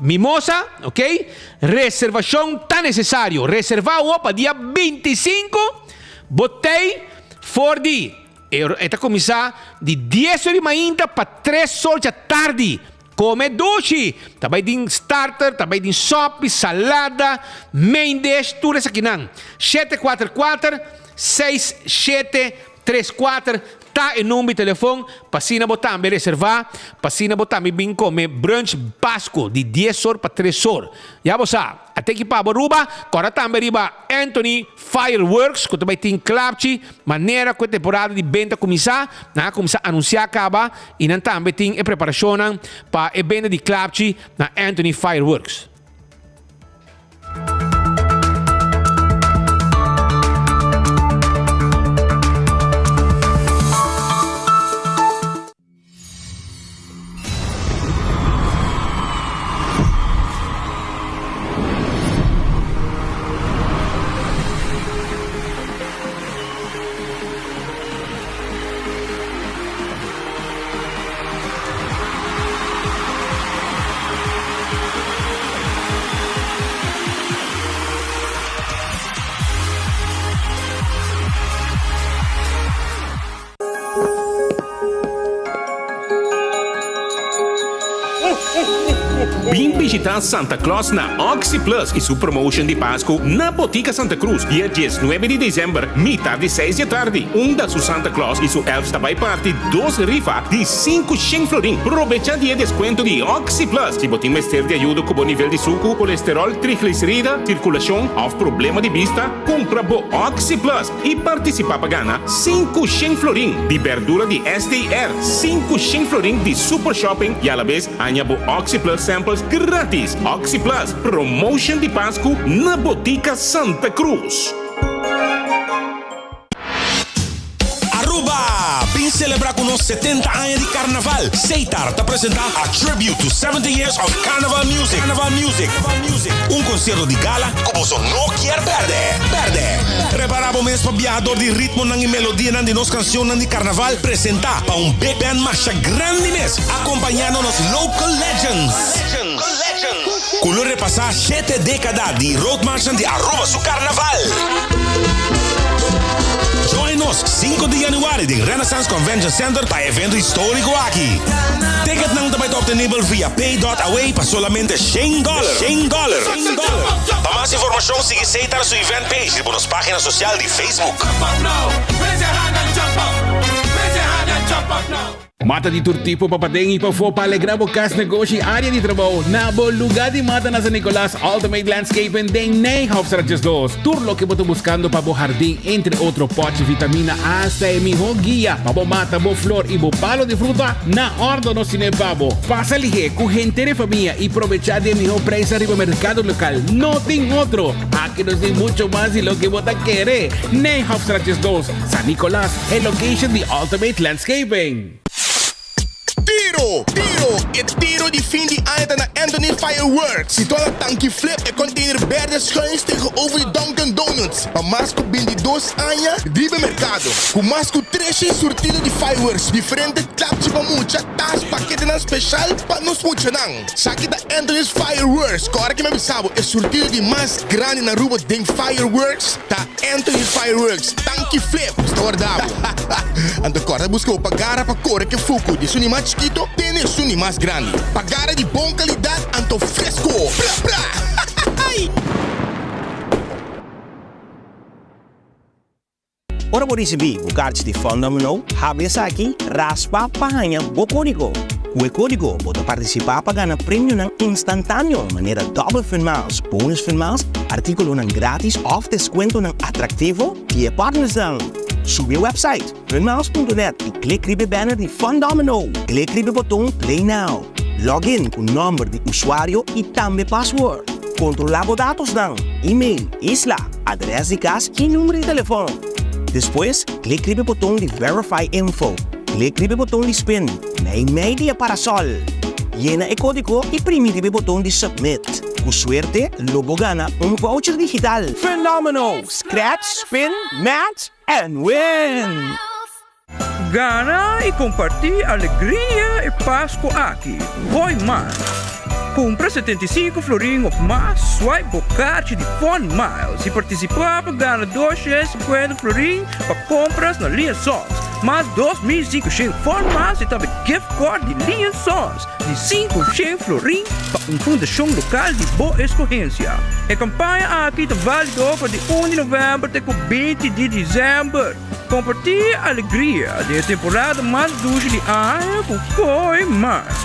Mimosa, ok. Reservashon ta nesesario. Reservá awor pa dia 25 bo tei for di e ta kuminsá di dies or di mainta pa tres or dja tardi. Kome dushi! Ta bai tin starter, ta bai tin sòpi, salada, main dish, tur esakinan. 744 67 34 ta e number di telefon pa asina bo tambe reserva, pa asina bo tambe bin come brunch Pasco di dies or pa tres or. Ya bo sa, a teki pa bo Aruba, corda tambe riba Anthony Fireworks cu ta bay tin klapchi manera cu e temporada di benta cuminsa, nan a cuminsa anuncia caba y nan tambe tin e preparacionnan pa e benta di klapchi na Anthony Fireworks. Bin bishita Santa Claus na Oxi Plus y su promotion di Pascu na Botica Santa Cruz dia diesnuebe di december mitar di seis di atardi unda su Santa Claus y su elves ta bay parti dos rifa di 500 florin. Probecha di e descuento di Oxi Plus si bo tin mester di ayudo cu bo nivel di sucu, colesterol, triglicerida, circulacion of problema di bista. Cumpra bo Oxi Plus y participa pa gana 500 florin di berdura di STR, 500 florin di Super Shopping y alabes haña bo Oxi Plus samples gratis. Oxi Plus, promotion di Pascu na Botica Santa Cruz. Aruba! Bin celebra cu nos 70 aña di Carnaval! Seitar ta presenta A Tribute to 70 Years of Carnival Music. Carnival Music. Un concierto di gala cu boso no kier perde! Perde! Prepara bo mes pa biaha door di ritmonan y melodianan di nos cancionnan di Carnaval presenta pa un big band masha grandi mes, acompañando nos local legends. Cu lo repasa shete decada di roadmarchnan di Aruba su Carnaval. Join nos 5 di januari den Renaissance Convention Center pa e evento historico aki. Ticketnan ta bay ta obtenibel via pay dot away pa solamente shen dollar. Shen dollar. Pa mas informacion sigui Seitar su event page riba nos pagina social di Facebook. Mata di tur tipo pa paden y pafó pa alegra bo cas, negoshi y area di trabou. Na bo luga di mata na San Nicolas, Ultimate Landscaping den Nijhofstraat 12. Tur loke bo ta buscando pa bo hardin, entre otro pochi, vitamina hasta e miho guia pa bo mata, bo flor y bo palo di fruta, na ordo nos tine pa bo. Pasa lihe cu henter e famia y probecha di e miho prijs ariba mercado local. No tin otro! Aki nos tin mucho mas di loke bo ta kere. Nijhofstraat 12, San Nicolas, e location di Ultimate Landscaping. Tiro! Tiro! E tiro di fin di aña ta na Anthony Fireworks! Situá na Tanki Flip, e container berde schuins tegenover di Dunkin Donuts. Pa mas ku bintidos aña riba e merkado, ku mas ku treshen surtido di fireworks, diferente klapchi pa mucha, tas, paketenan speshal pa nos muchanan. Saki ta Anthony's Fireworks! Ku ora ki mi a bisa bo, e surtido di mas grandi na Aruba den fireworks ta Anthony's Fireworks, Tanki Flip sta warda bo. Anto kòrda buska bo pagara pa kore ke fuku di esun di mas chikito te na esun di mas grandi. Pagara di bon kalidat anto fresko! Bla bla! Ora bo risibí bo karchi di Fun Domino, habri esaki, raspa pa haña bo kódigo. Ku e kódigo bo ta partisipá pa gana premionan instantáneo manera Double Fun Miles, Bonus Fun Miles, artíkulonan grátis òf deskuentonan atraktivo di e partnersnan. Subi e wèpsait funmiles.net i klik riba e banner di Fun Domino. Klik riba e boton Play Now. Log in ku nòmber di usuario i tambe password. Kontrolá bo datosnan, email, isla, adrès di kas i number di telefòn. Despues, klik riba e boton di Verify Info. Klik riba e boton di Spin, mei mei di e parasòl. Yena e kódigo i primi riba e boton di Submit. Ku suerte, lo bo gana un voucher digital! Fenomeno! Scratch, spin, match and win! Gana i kompartí alegria e Pasku aki. Hoi mas! Kumpra 75 florin of mas, swipe bo karchi di Fun Miles i partisipá pa gana 250 florin pa kompras na Lee Sons, mas 2500 Fun Miles i tambe gift card di Lee Sons di 500 florin pa un fundashon lokal di bo eskohensia. E kampaña aki ta válido for di un di novèmber te ku 20 di desèmber. Compartí alegria den e temporada mas dushi di aña ku Koi Mas.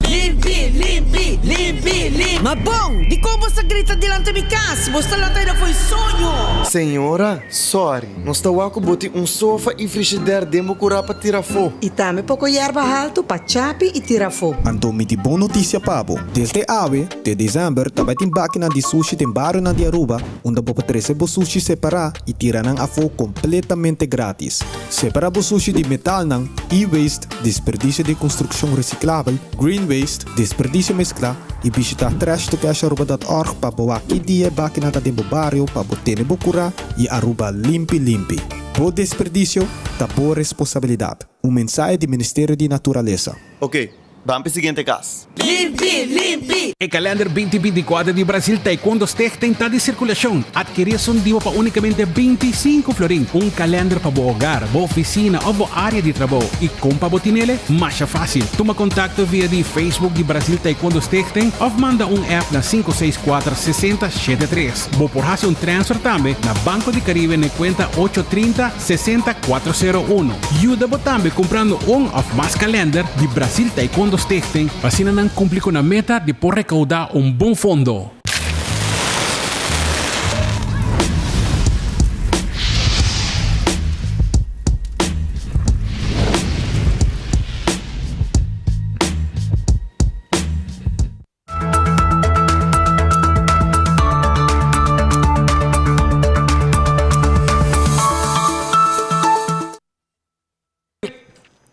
Limpi, limpi, limpi, limpi. Ma bon, dikon bo sa grita dilanti mi kas? Bo sta lanta ida fo'i soño. Señora, sorry, nos ta wak ku bo tin un sofa i frishider den bo kurá pa tira afó. I tambe poko yerba haltu pa chapi i tira afó. Anto mi tin bon notisia pa bo. Desde awe, Te december ta bai tin bakinan di sushi den barionan di Aruba unda bo por trece bo sushi separa y tira nan afo completamente gratis. Separa bo sushi di metalnan, e-waste, desperdicio di construccion reciclabel, green waste, desperdicio mezcla y bishita trashtocasharuba.org pa bo wak ki dia e bakinan ta den bo bario pa bo tene bo cura y Aruba limpi limpi. Bo desperdicio ta bo responsabilidad. Un mensahe di Ministerio di Naturalesa. Ok, Ban p'e siguiente kas. Limpi, limpi! E kalender binti bintikuater di Brasil Taekwondo Stichting ta di sirkulashon. Adkerí esun dibo pa únikamente 25 florin. Un kalender pa bo hogar, bo ofisina òf bo área di trabou. I kon pa bo tinele? Masha fásil. Tuma kontakto via di Facebook di Brasil Taekwondo Stichting òf manda un app na 564 60 73. Bo por hasi un transfer tambe na Banco di Caribe n'e kuenta ocho trinta 60 401. Yuda bo tambe kumprando un òf mas kalènder di Brasil Taekwondo Stichting pa asina nan kumpli ku nan meta di por rekoudá un bon fondo.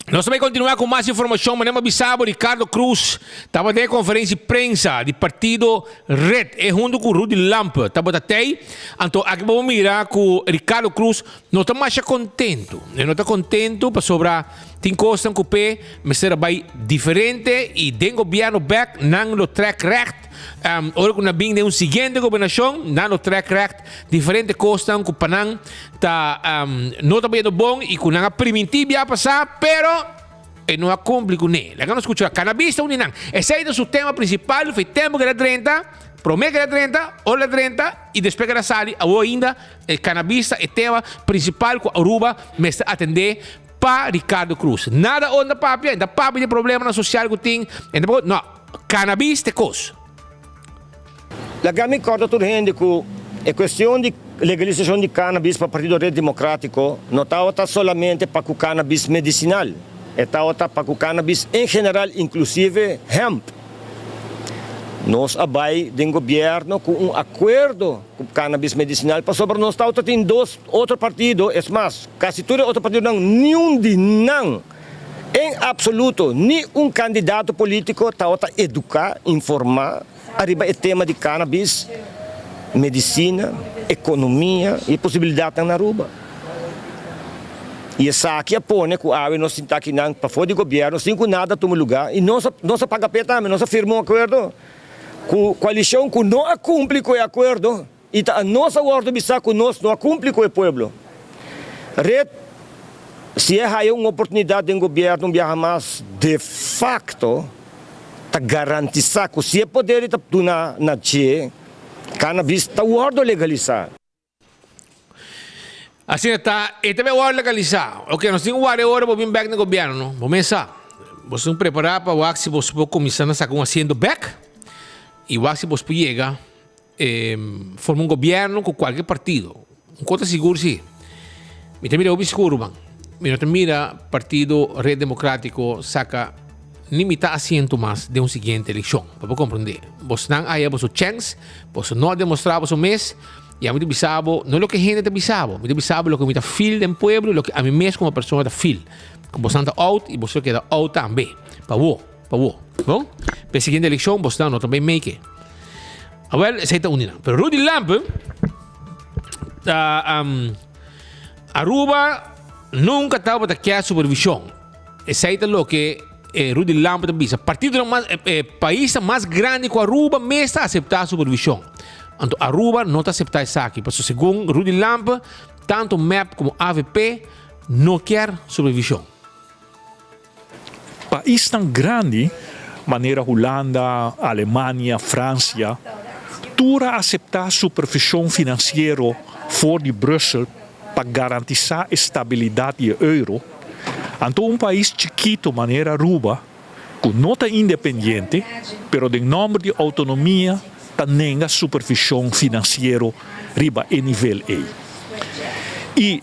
Nos ta bay continua cu mas informacion. Manera mi a bisa bo, Ricardo Croes tabata den e conferencia di prensa di partido Red. E hunto cu Rudy Lampe tabata tey. Anto aki bo por mira cu Ricardo Croes no ta masha contento. E no ta contento pasobra Tin kosnan ku p'e mester a bai diferente i den gobièrnu bèk nan lo trèk règt. Ora ku nan bin den un siguiente gobernashon nan lo trèk règt diferente kosnan ku pa nan ta no ta bayendo bon i ku nan a primintí bia pasá pero e no a kumpli kuné. Laga nos skucha Cannabis ta un di nan. Esei ta su tema prinsipal for e tempu ku el a drenta, promé ku el a drenta, ora el a drenta i despues ku el a sali awor ainda e cannabis ta e tema prinsipal ku Aruba mester atendé. Pa Ricardo Croes. Nada onda papia, enta papia di problemanan social cu tin, enta pa, no, cannabis t'e cos. Laga mi corda tur hende cu e cuestion di legalisacion di cannabis pa Partido Red Democratico no tawata solamente pa cu cannabis medicinal, e tawata pa cu cannabis en general inclusive hemp. Nos a bay den gobierno cu un acuerdo cu cannabis medicinal pasobra nos tawata tin dos otro partido, es mas, Kasi tur e otro partidonan, niun di nan, en absoluto, ni un kandidato politiko tabata eduká, informá ariba e tema di cannabis, medisina, ekonomia i e posibilidatnan na Aruba. I esaki a pone ku awe nos sinta akinan pafó di gobièrnu sin ku nada tuma lugá i nos a nos a paga p'e tambe, nos a firma un akuerdo ku koalishon ku no a kumpli ku e akuerdo. I ta anos a wòrdu bisá ku nos no a kumpli ku e pueblo. Red, si e haya un oportunidat den gobièrnu un biaha mas, de fakto ta garantisá ku si e poder i ta duna na dje, cannabis ta wòrdu legalisá. Asina ta, e ta bai wòrdu legalisá. Oke, nos tin ku wak e ora bo bin bèk na gobièrnu, no? Bo mes sa. Bo tin prepará pa wak si bo por kuminsá na saka un asiento bèk i wak si bo por yega. Forma un gobierno cu cualkier partido. Un cosa sigur si. Mi ta mira hopi sigur man. Mi no ta mira partido Red Democratico saca. ni mitá asiento mas den un siguiente elekshon. Pa bo komprondé. Bosnan a haya boso chèns, boso no a demostrá boso mes, i ami ta bisa bo, no loke hende ta bisa bo, mi ta bisa bo loke mi ta feel den pueblo i loke ami mes komo persona ta feel. Ku bosnan ta out i boso lo keda out tambe. Pa bo, pa bo. Bon? Pa e siguiente elekshon bosnan no ta bai make. Awèl, esei ta un di nan. Pero Rudy Lampe ta Aruba nunka tabata kier supervishon. Esei ta loke Rudy Lampe ta bisa. Partidonan mas, paisnan mas grandi ku Aruba mes ta aseptá supervishon. Anto Aruba no ta aseptá esaki. Pasobra segun Rudy Lampe, tantu mep komo avp no kier supervishon. Paisnan grandi manera Hulanda, Alemania, Francia tur a aseptá supervishon finansiero for di Brussel pa garantisá e stabilidat di e euro, anto un pais chikitu manera Aruba ku no ta independiente pero den nòmber di outonomia ta nenga supervishon finansiero riba e nivel ei. I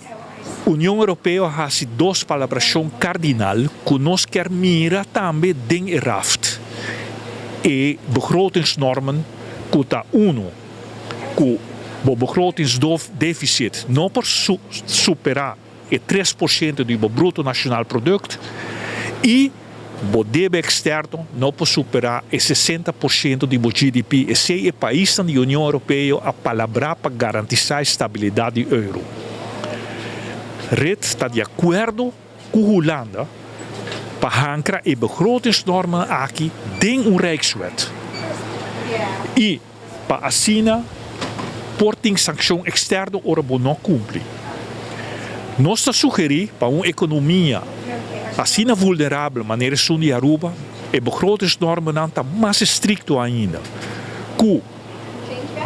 Union Europeo a hasi dos palabrashon kardinal ku nos kier mira tambe den e raft, e begrotingsnormen ku ta unu ku bo begrotingsdefisit no por superá e 3% di bo bruto nacional product y bo debe externo no por supera e 60% di bo GDP. Esey e paisnan di Union Europeo a palabra pa garantisa e stabilidad di euro. Red ta di acuerdo cu Hulanda pa hancra e begrotingsnormen aki den un Rijkswet y Pa asina por tin sankshon eksterno ora bo no kumpli. Nos ta sugerí pa un ekonomia asina vulnerabel manera esun di Aruba, e begrotingsnormennan ta mas estrikto ainda, ku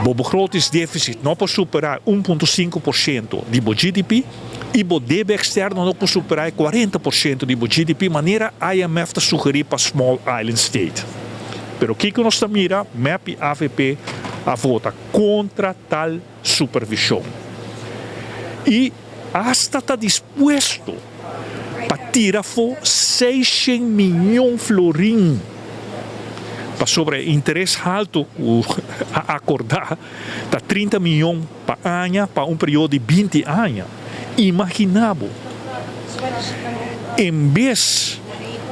bo begrotingsdefisit no por superá 1.5% di bo GDP i bo debe eksterno no por superá e 40% di bo GDP manera IMF ta sugerí pa Small Island State. Pero kiko nos ta mira? Mep i avp a vota kontra tal supervishon i asta ta dispuesto pa tira afó seishent miñon florin pasobra e interes haltu ku a akordá ta 30 miñon pa aña pa un periodo di 20 aña. Imaginá bo, en bes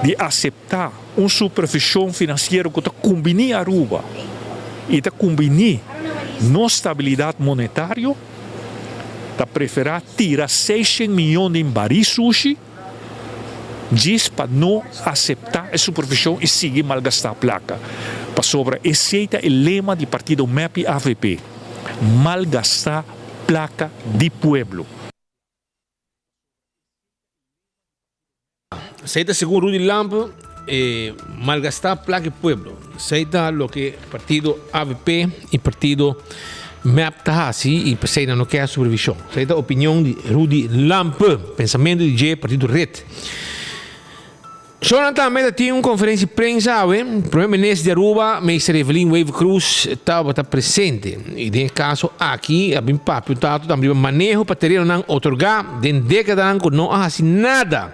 di aseptá Un supervision financiero cu ta cumbini Aruba y ta cumbini nos stabilidad monetario, ta prefera tira seishen miyon den bari sushi djis pa no acepta e supervision y sigui malgasta placa. Pasobra esey ta e lema di partido mep y avp, malgasta placa di pueblo. Esei ta segun Rudy Lampe, e malgastá plaka e pueblo. Esei ta loke partido avp i partido mep ta hasi i p'esei nan no ke supervishon. Esei ta opinion di Rudy Lampe, pensamentu di dje partido red. Shownan tambe ta tin un konferensia di prensa awe. Prome Minister di Aruba, Meester Evelyn Wever-Croes tabata presente. I den e kaso aki a bin papia un tato tambe riba maneho pa terenonan otorgá den dékadanan ku no a hasi nada.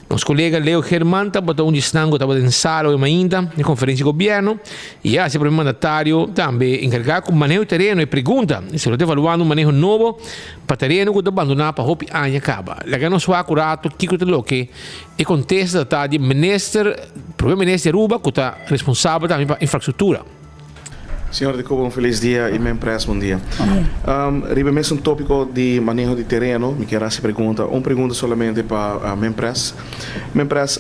Nos kolega Leo German tabata un di esnan ku tabata den sala awe mainta den konferensia di gobièrnu i a hasi e prome mandatario tambe enkargá ku maneho di tereno e pregunta si lo ta evaluando un maneho nobo pa tereno ku ta bandoná pa hopi aña kaba. Laga nos wak un rato kiko ta loke E kontesta ta di minister, Prome Minister di Aruba ku ta responsabel tambe pa infrastruktura. Señor de Cuba un feliz dia y men pres bon dia. Riba e mesun topico di maneho di tereno mi kier haci pregunta, un pregunta solamente pa men pres. Men pres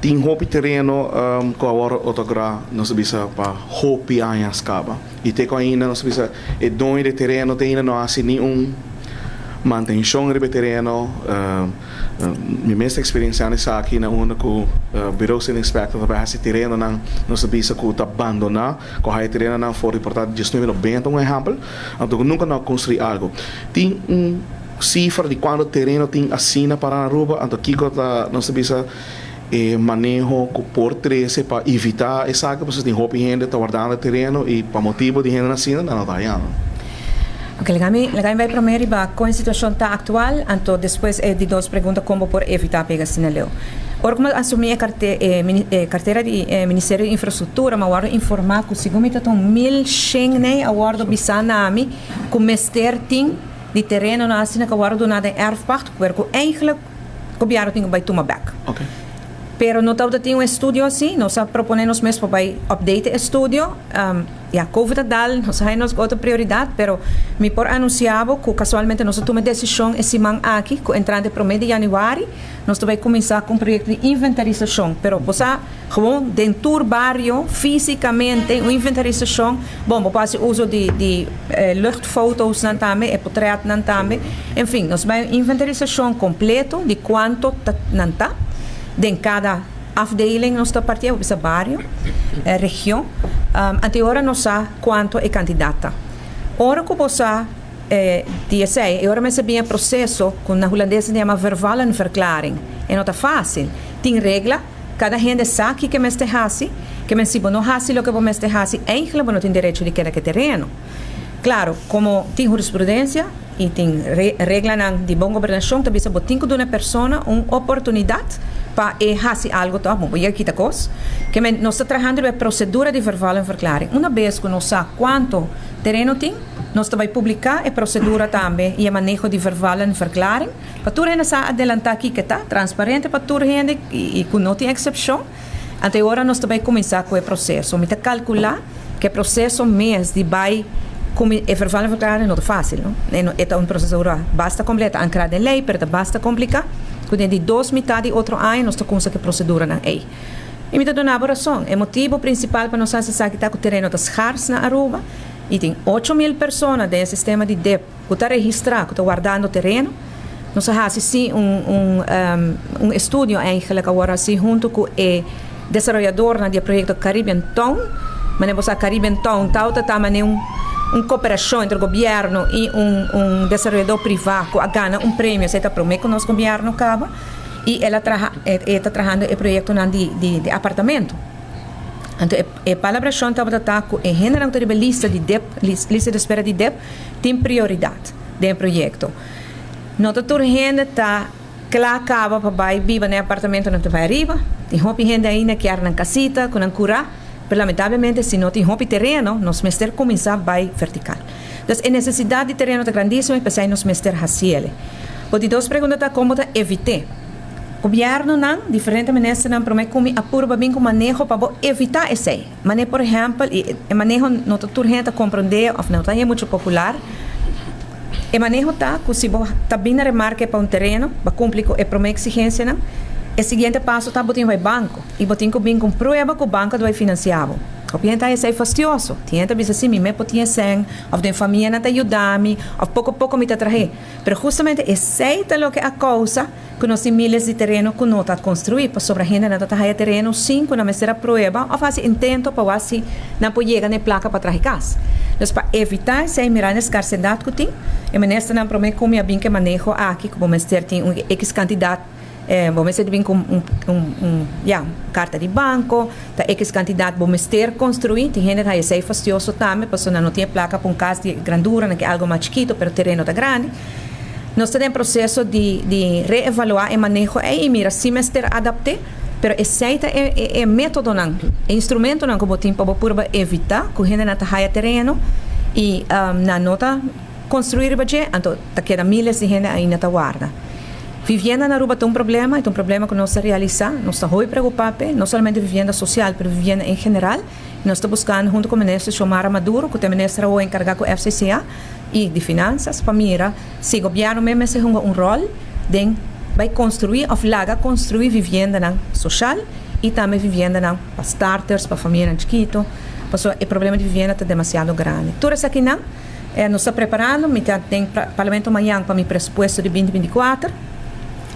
tin hopi tereno cu awor otorga nos ta bisa pa hopi añas caba y te cu ainda nos ta bisa e doño di e tereno te ainda no haci ni un mantencion riba e tereno. Mi mes ta eksperensiando esaki na unda ku Bureau City Inspector ta bai hasi terenonan, nos ta bisa ku ta bandoná, ku a haya terenonan for di por ta diesnuebe nobenta un ehèmpel, anto ku nunka no a konstruí algu. Tin un sifra di kuantu tereno tin asina pará na Aruba? Anto kiko ta nos ta bisa e maneho ku por trese pa evitá esaki? Pasobra tin hopi hende ta wardando e tereno i pa motibu di hendenan asina nan no ta hayando. Ok, laga mi laga mi bai promé riba kon e situashon ta aktual, anto despues e di dos pregunta kon bo por evitá pega asina leu. Ora ku mi a asumí e karte e kartera di e Ministerio di Infrastruktura mi a wòrdu informá ku segun mi ta ta un 1100 nei a wòrdu bisá na mi ku mester tin di terenonan asina ku a wòrdu duná den erfpacht pero ku eigenlijk gobièrnu tin ku bai tuma bèk. Pero no tabata tin un estudio así, nos a proponé nos mes pa bai update e estudio. Ya, Covid a dal, nos a haña nos otro prioridat, pero mi por anunsiá bo ku kasualmente nos a tuma e desishon e siman aki ku entrante promé di yanüari nos ta bai kuminsá ku un proyekto di inventarisashon. Pero bo sa, gewoon den tur bario físikamente un inventarisashon, bon, bo por hasi uso di di luchtfoto'snan tambe, e potrètnan tambe. En fin, nos bai un inventarisashon kompleto di kuantu ta nan ta den kada. Afdeling nos ta partia, bo bisa bario, region. Anto e ora nos sa cuanto e cantidad ta. Ora cu bo sa di esey, e ora mester bin e proceso cu na Hulandes nan ta yama vervallenverklaring. E no ta facil. Tin regla, cada hende sa kico e mester haci. Ke men si bo no haci loke bo mester haci, eigenlijk bo no tin derecho di keda cu e tereno. Claro, como tin jurisprudencia y tin reglanan di bon gobernacion ta bisa bo tin cu duna e persona un oportunidad pa e haci algo toch, bo por yega kita cos. Ke men nos ta trahando riba e procedura di vervallenverklaring. Una bes cu nos sa cuanto tereno tin, nos ta bay publica e procedura tambe y e maneho di vervallenverklaring pa tur hende sa adelanta kico ta, transparente pa tur hende y cu no tin excepcion. Anto e ora nos ta bai kuminsá ku e proseso. Mi ta kalkulá ku e proseso mes di bai kumi e vervallen verklaring no ta fásil, no. E no e ta un prosedura basta kompliká, e ta ankrá den lei, pero e ta basta kompliká ku den di dos mitá di otro aña nos ta kumsa ku e proseduranan ei. I mi ta duna bo rason, e motibu prinsipal pa nos hasi esaki ta ku tereno ta skars na Aruba i tin 8000 persona den e sistema di dip ku ta registrá ku ta wardando tereno. Nos a hasi sí un un un estudio eigenlijk awor hasi hunto ku e desaroyadornan di e proyekto Caribbean Town. Manera bo sa Caribbean Town tawata ta manera un un koperashon entre gobièrnu i un un desaroyador privá ku a gana un premio, esei ta promé ku nos gobièrnu kaba i el a traha e ta trahando e proyektonan di di di apartamento. Anto e e palabrashon tabata ta ku e hendenan ku ta riba e lista di dep lista di espera di dep tin prioridat den e proyekto. No ta tur hende ta kla kaba pa bai biba na e apartamentonan ta bai ariba. Tin hopi hende ainda kier nan kasita ku nan kurá, pero lamentablemente si no tin hopi tereno nos mester kuminsá bai vertikal. Dus e nesesidat di tereno ta grandísimo i p'esei nos mester hasiel. Bo di dos pregunta ta kon bo ta evit'é. Gobièrnunan, diferente ministernan promé ku mi a purba bin ku maneho pa bo evitá esei. Manera por ehèmpel, i e maneho no ta tur hende ta komprondé òf no ta muchu popular. E maneho ta ku si bo ta bin na remarke pa un tereno, bo a kumpli ku e promé eksigensianan, e siguiente paso ta bo tin bai banko i bo tin ku bin ku un prueba ku banko ta bai finansiá bo. Hopi hende ta haña esei fastioso. Tin hende ta bisa si mi mes por tin e sèn òf den famianan ta yuda mi òf poko poko mi ta trah'é. Pero hustamente esei ta loke a kousa ku nos tin miles di tereno ku no ta konstruí pasobra hendenan ta ta haya tereno sin ku nan mester a prueba òf hasi intento pa wak si nan por yega na e plaka pa traha e kas. Dus pa evitá esei mirando e skarsedat ku tin, e ministernan promé ku mi a bin ku e maneho aki ku bo mester tin un ekis kantidat, bo mester bin ku un un ya karta di banko, ta ekis kantidat bo mester konstruí. Tin hende ta haya esei fastioso tambe pasobra nan no tin e plaka pa un kas di e grandura, nan ke algu mas chikito pero tereno ta grandi. Nos ta den proseso di di reevaluá e maneho ei i mira si mester adapt'é, pero esei ta e e e métodonan, e instrumentonan ku bo tin pa bo purba evitá ku hendenan ta haya tereno i nan no ta konstruí riba dje, anto ta keda miles di hende ainda ta warda. Vivienda na Aruba ta un problema, e ta un problema ku nos ta realisá, nos ta hopi preokupá p'e, no solamente vivienda sosial, pero vivienda en general. Nos ta buskando hunto ku Minister Xiomara Maduro, ku ta e minister awor enkargá ku FCCA i di Finansas, pa mira si gobièrnu mes mester hunga un ròl den bai konstruí òf laga konstruí viviendanan soshal i tambe viviendanan pa starters, pa famianan chikitu, pasobra e problema di vivienda ta demasiado grandi. Tur esakinan nos ta preparando, mi ta den Parlamento mañan pa mi presupuesto di binti 24,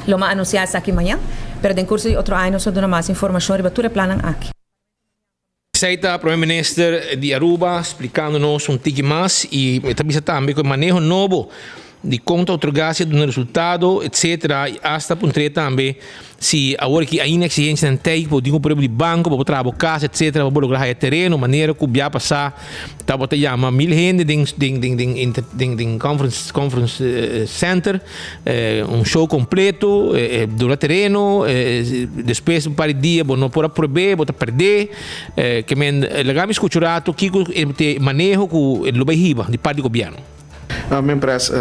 lo mi a anunsiá esaki mañan, pero den kurso di otro aña nos lo duna mas informashon riba tur e plannan aki. Esei ta Prome Minister di Aruba splikando nos un tiki mas y e ta bisa tambe cu e maneho nobo. Di kon ta otorgá si a duna resultado, etcetera, i asta puntr'é tambe si awor aki ainda eksigensianan tei ku bo tin ku prueba di banko pa bo traha bo kas, etcetera, pa bo logra haya tereno, manera ku bia pasá tabata yama mil hende den den den den den den conference conference center, un show kompleto, duna tereno, despues un par di dia bo no por a prob'é, bo ta pèrdè. Ke men laga mi skucha un ratu kiko e maneho ku lo bai hiba di parti di gobièrnu. Men pres,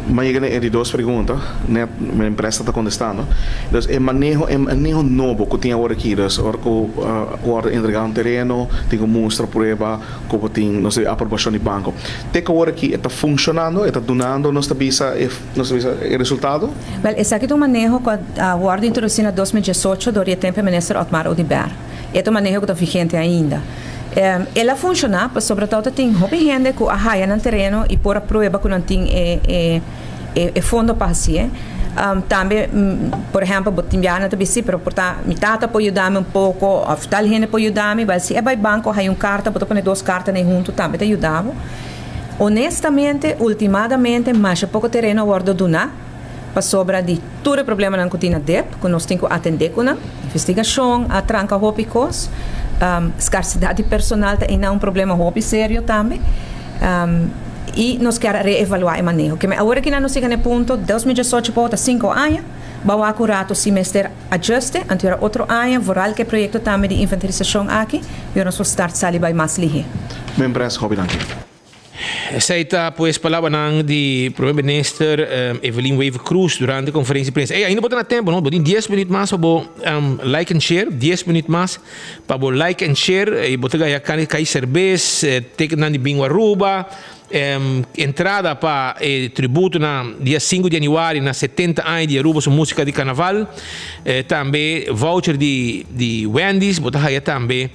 m'a yega na e di dos pregunta, net men pres ta kontestando. Dus e maneho, e maneho nobo ku tin awor aki, dus ora ku wòrdu entregá un tereno, tin ku mustra prueba ku bo tin, nos ta bisa, aprobashon di banko. Te ku awor aki e ta funshonando, e ta dunando nos ta bisa e, nos ta bisa e resultado? Wèl, esaki ta un maneho ku a wòrdu introdusí na 2018 dor di e tempu e minister Otmar Oduber. E ta un maneho ku ta vigente ainda. El a funshoná pasobra tabata tin hopi hende ku a haya nan tereno i por a prueba ku nan tin e e fondo pa hasié. Tambe, por ehèmpel, bo tin biaha nan ta bisa, pero por ta mi tata por yuda mi un poko òf tal hende por yuda mi. Bal si e bai banko haya un karta, bo ta pone dos kartanan huntu tambe ta yuda bo. Honestamente, ultimadamente masha poko tereno a wòrdu duná. Pasobra di tur e problemanan ku tin na dep, ku nos tin ku atendé ku nan, investigashon a tranka hopi kos, skarsidat di personal ta einan un problema hopi serio tambe, i nos kier a reevaluá e maneho. Keme awor aki nan nos yega na e punto, 2018 por ta sinku aña, ba wak un rato si mester ajuste, anto yora otro aña, vooral ku e proyekto tambe di inventarisashon aki, yora nos por start sali bai mas lihé. Membres hopi danki. Esei ta pues palabranan di Prome Minister Evelyn Wever-Croes durante conferencia di prensa. Ey, ainda bo ta na tempo, no? Bo tin dies minuut mas pa bo like and share, dies minuut mas pa bo like and share. Y bo ta gaya cani cay cerbes, ticketnan di Bingo Aruba, entrada pa e tributo na dia sinku di januari na setenta aña di Aruba su musica di carnaval. Tambe voucher di di Wendy's, bo ta haya tambe.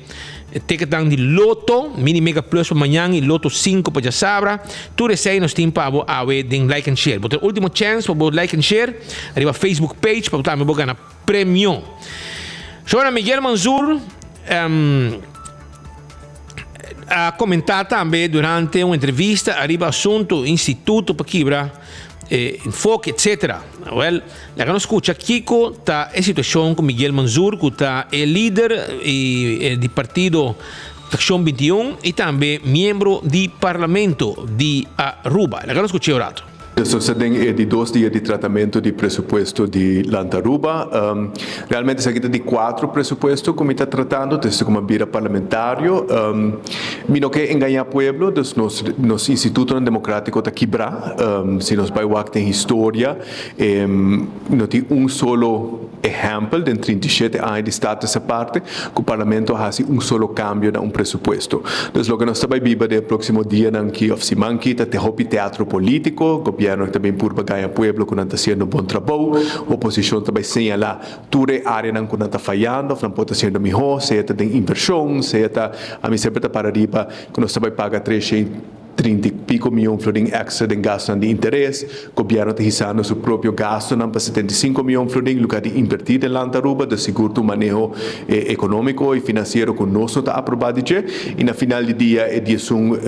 E ticketnan di Lotto, Mini Mega Plus pa mañan y Lotto 5 pa djasabra. Tur esey nos tin pa bo awe den Like and Share. Bo tin ultimo chance pa bo like and share riba Facebook page pa bo tambe bo gana premio. Shona Miguel Manzur a comenta tambe durante un entrevista ariba asunto instituto pa kibra enfoke etc. Wel, laga nos skucha kiko ta e situashon ku Miguel Manzur ku ta e lider di partido Fraccion 21 i tambe miembro di Parlamento di Aruba. Laga nos skuch'é un rato. Nos ta den e di dos dia di tratamento di presupuesto di Land Aruba. Realmente esaki ta di cuatro presupuesto cu mi ta tratando desde cu mi a bira parlamentario. Mi no ke engaña pueblo, dus nos nos institutonan democratico ta kibra. Si nos bai wak den historia, no tin un solo ehempel den 37 aña di Status Aparte cu Parlamento a haci un solo cambio na un presupuesto. Dus loke nos ta bai biba den e proximo dianan ki of siman ki ta hopi teatro politico, gobierno ta bin purba gaña pueblo cu nan ta haciendo bon trabou, oposicion ta bai señala tur e areanan cu nan ta fayando of nan por ta haciendo miho, sea ta den inversion, sea ta, ami semper ta para riba cu nos ta bai paga 330 y pico miyon florin extra den gastonan di interes, gobierno ta hisando su propio gastonan pa 75 miyon florin lugar di inverti den Land Aruba, dus sigur ta un maneho economico y financiero cu nos no ta aproba di dje y na final di dia e diesun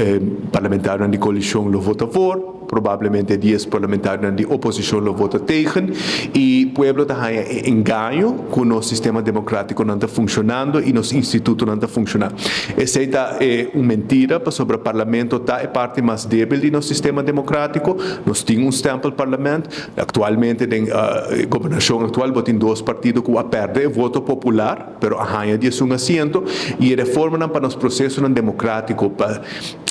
parlamentarionan di coalicion lo vota voor. Probablemente dies parlamentarionan di oposicion lo vota tegen y pueblo ta haña e engaño cu nos sistema democraticonan ta funcionando y nos institutonan ta funciona. Esey ta e un mentira pasobra parlamento ta e parti mas debil di nos sistema democratico. Nos tin un stempel parlament. Actualmente den gobernacion actual bo tin dos partido cu a perde e voto popular pero a haña diesun asiento y e reformanan pa nos procesonan democratico pa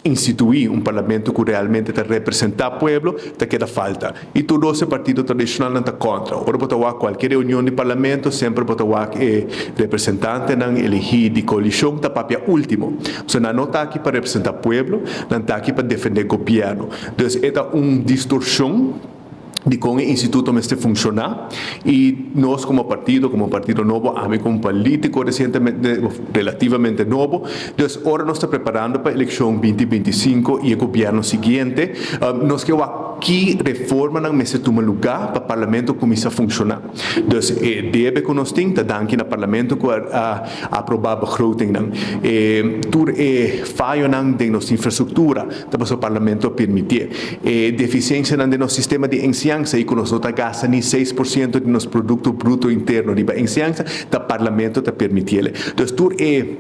Instituí un parlamento ku realmente ta representá pueblo ta keda falta. I tur dos e partido tradishonalnan ta kontra. Ora bo ta wak kualke reunion di parlamento semper bo ta wak e representantenan eligí di koalishon ta papia último. Pasobra nan no ta aki pa representá pueblo, nan ta aki pa defendé gobièrnu. Dus e ta un distorshon. di kon e instituto mester funshoná i nos komo partido, komo Partido Nobo, ami komo polítiko resientemente, relativamente nobo, dus ora nos ta preparando pa elekshon binti 25 i e gobièrnu siguiente, nos ke wak. ki reformanan mester tuma lugá pa Parlamento kuminsá funshoná. Dus e debe ku nos tin ta danki na Parlamento ku a aprobá begrotingnan. E tur e fayonan den nos infrastruktura ta pasobra Parlamento a permitié. E defisiensianan den nos sistema di enseñansa i ku nos no ta gasta ni 6% di nos produkto bruto interno riba enseñansa ta Parlamento ta permitiele. Dus tur e.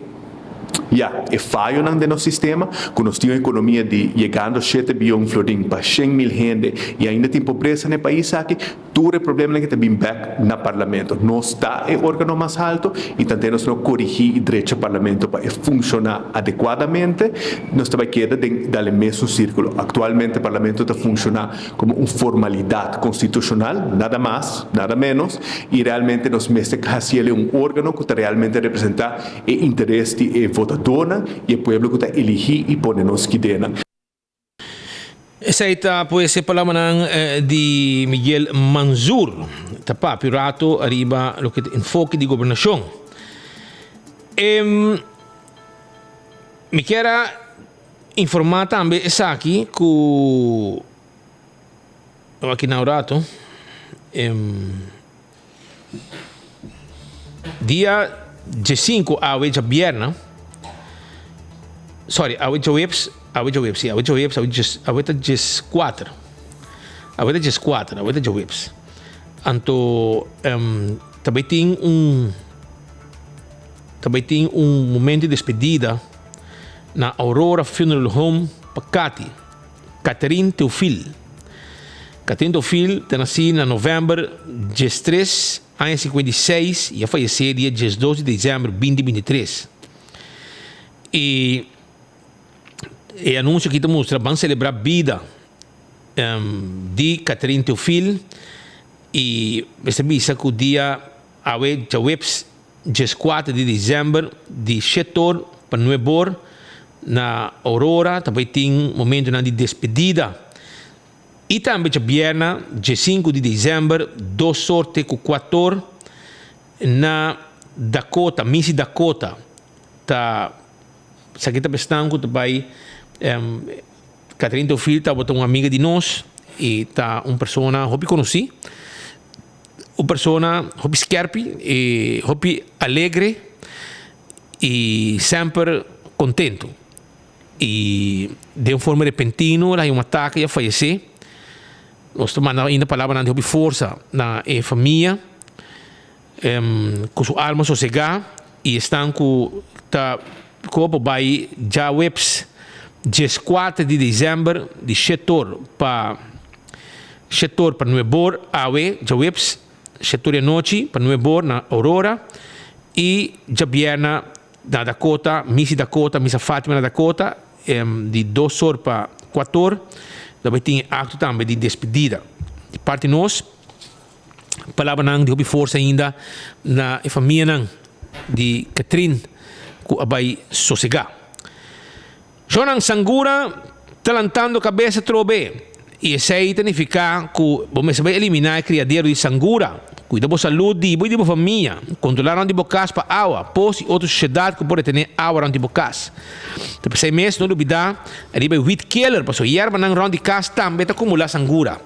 Ya, e fayonan den nos sistema, ku nos tin un ekonomia di yegando shete biyon florin pa 100.000 hende i ainda tin pobresa na e pais aki, tur e problemanan aki ta bin bek na Parlamento. Nos ta e organo mas halto i tante nos no korigí i drecha Parlamento pa e funshoná adekuadamente, nos ta bai keda den dal e mesun sírkulo. Aktualmente Parlamento ta funshoná komo un formalidat konstitushonal, nada mas, nada ménos, i realmente nos mester hasiel un organo ku ta realmente representá E interes di e votadónan i e pueblo ku ta eligí i pone nos kidenan. Esei ta pues e palabranan di Miguel Manzur ta papia un rato ariba loke ta enfoke di gobernashon. Mi kier a informa tambe esaki ku aki na un rato. Dia diesinku awe djabierna, sorry awe djaweps, awe djaweps si awe djaweps awe djes awe ta dieskuater, awe ta dieskuater awe ta djaweps anto ta bai tin un ta bai tin un momento di despedida na Aurora Funeral Home pa Katy. Catherine Theophile. Catherine Theophile ta nací na november 13, aña 56 y a fayecé dia 12 di december 2023. Y e anuncio aki ta mustra ban celebra bida di Catherine Theophile y mester bisa cu dia awe djaweps 14 di december di 7 or pa 9 or Na Aurora ta bai tin momentonan di despedida y tambe djabierna djesinku di december dos or te cu cuator na Dakota, Missy Dakota ta esaki ta besnan cu ta bai Catherine Teofil tabata un amiga di nos y ta un persona hopi conoci, un persona hopi skerpi y hopi alegre. Y semper contento. Y den un forma repentino el a haña un atake y a fayece. Nos ta manda ainda palabranan di hopi forsa na e famia cu su alma sosega y esnan cu ta cu por bay djaweps 14 di december di shetor pa shetor pa nuebor awe djaweps Shetor di anochi pa nuebor na Aurora y djabierna na Dakota, Misi Dakota, Misa Fatima na Dakota, di dos or pa cuator lo bay tin e acto tambe di despedida. Di parti nos, palabranan di hopi forsa ainda na e famianan di Catherine cu a bay sosega. Shownan sangura ta lantando kabes atrobe i esei ta nifiká ku bo mester bai eliminá e kriadero di sangura. Kuida bo salud di bo i di bo famia. Kontrolá rònt di bo kas pa awa, pos i otro sushedat ku por retené awa rònt di bo kas. Ta p'esei mes no lubidá riba e weed killer pasobra yerbanan rònt di kas tambe ta kumulá sangura.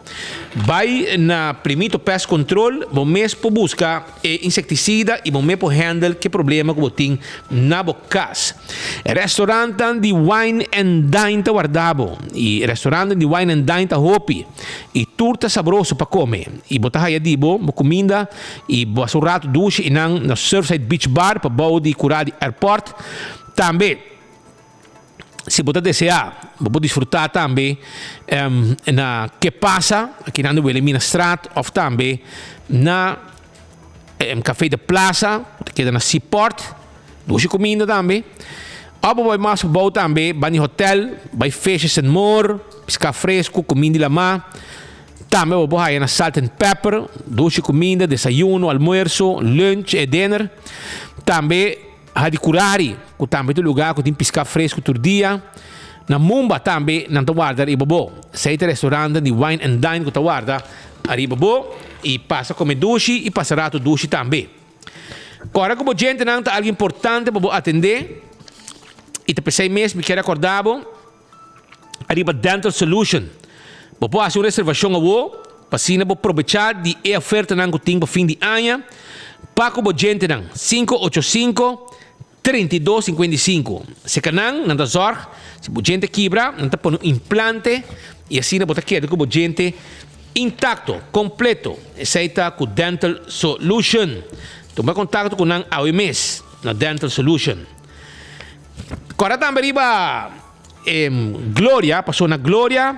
Bai na Primito Pest Control bo mes por buska e insektisida i bo mes por handle ke problema ku bo tin na bo kas. E restaurantnan di Wine and Dine ta warda bo. I e restaurantnan di Wine and Dine ta hopi i tur ta sabroso pa kome. I bo ta haya di bo bo kuminda i bo hasi un ratu dushi einan na Surfside Beach Bar pa bou di kura di airport. Tambe si bo ta desea bo por disfruta tambe na Que Pasa akinan di Wilhelminastraat of tambe na Café de Plaza ku ta keda na Seaport. Dushi kuminda tambe. Òf bo bai mas abou tambe, bai ni hotèl, bai Fishes and More, piská fresku, kuminda di lamá. Tambe bo por haya na Salt and Pepper, dushi kuminda, desayuno, almuerso, lunch e dinner. Tambe Hadicurari, ku tambe ta un lugá ku tin piská fresku tur dia. Na Mumba tambe nan ta warda riba bo. Esei ta restaurantnan di Wine and Dine ku ta warda ariba bo i pasa kome dushi i pasa ratu dushi tambe. Kòrda ku bo djentenan ta algu importante pa bo atendé i ta p'esei mes mi kier rekordá bo ariba Dental Solution. Bo por hasi un reservashon awor pa asina bo probechá di e ofertanan ku tin pa fin di aña pa ku bo djentenan. 585 32 55. Seka nan, nan ta zòrg si bo djente kibra, nan ta pone un implante i asina bo ta keda ku bo djente intakto, kompleto. Esei ta ku Dental Solution. Tuma kontakto ku nan awe mes na Dental Solution. Kòrda tambe riba e Gloria, pasobra na Gloria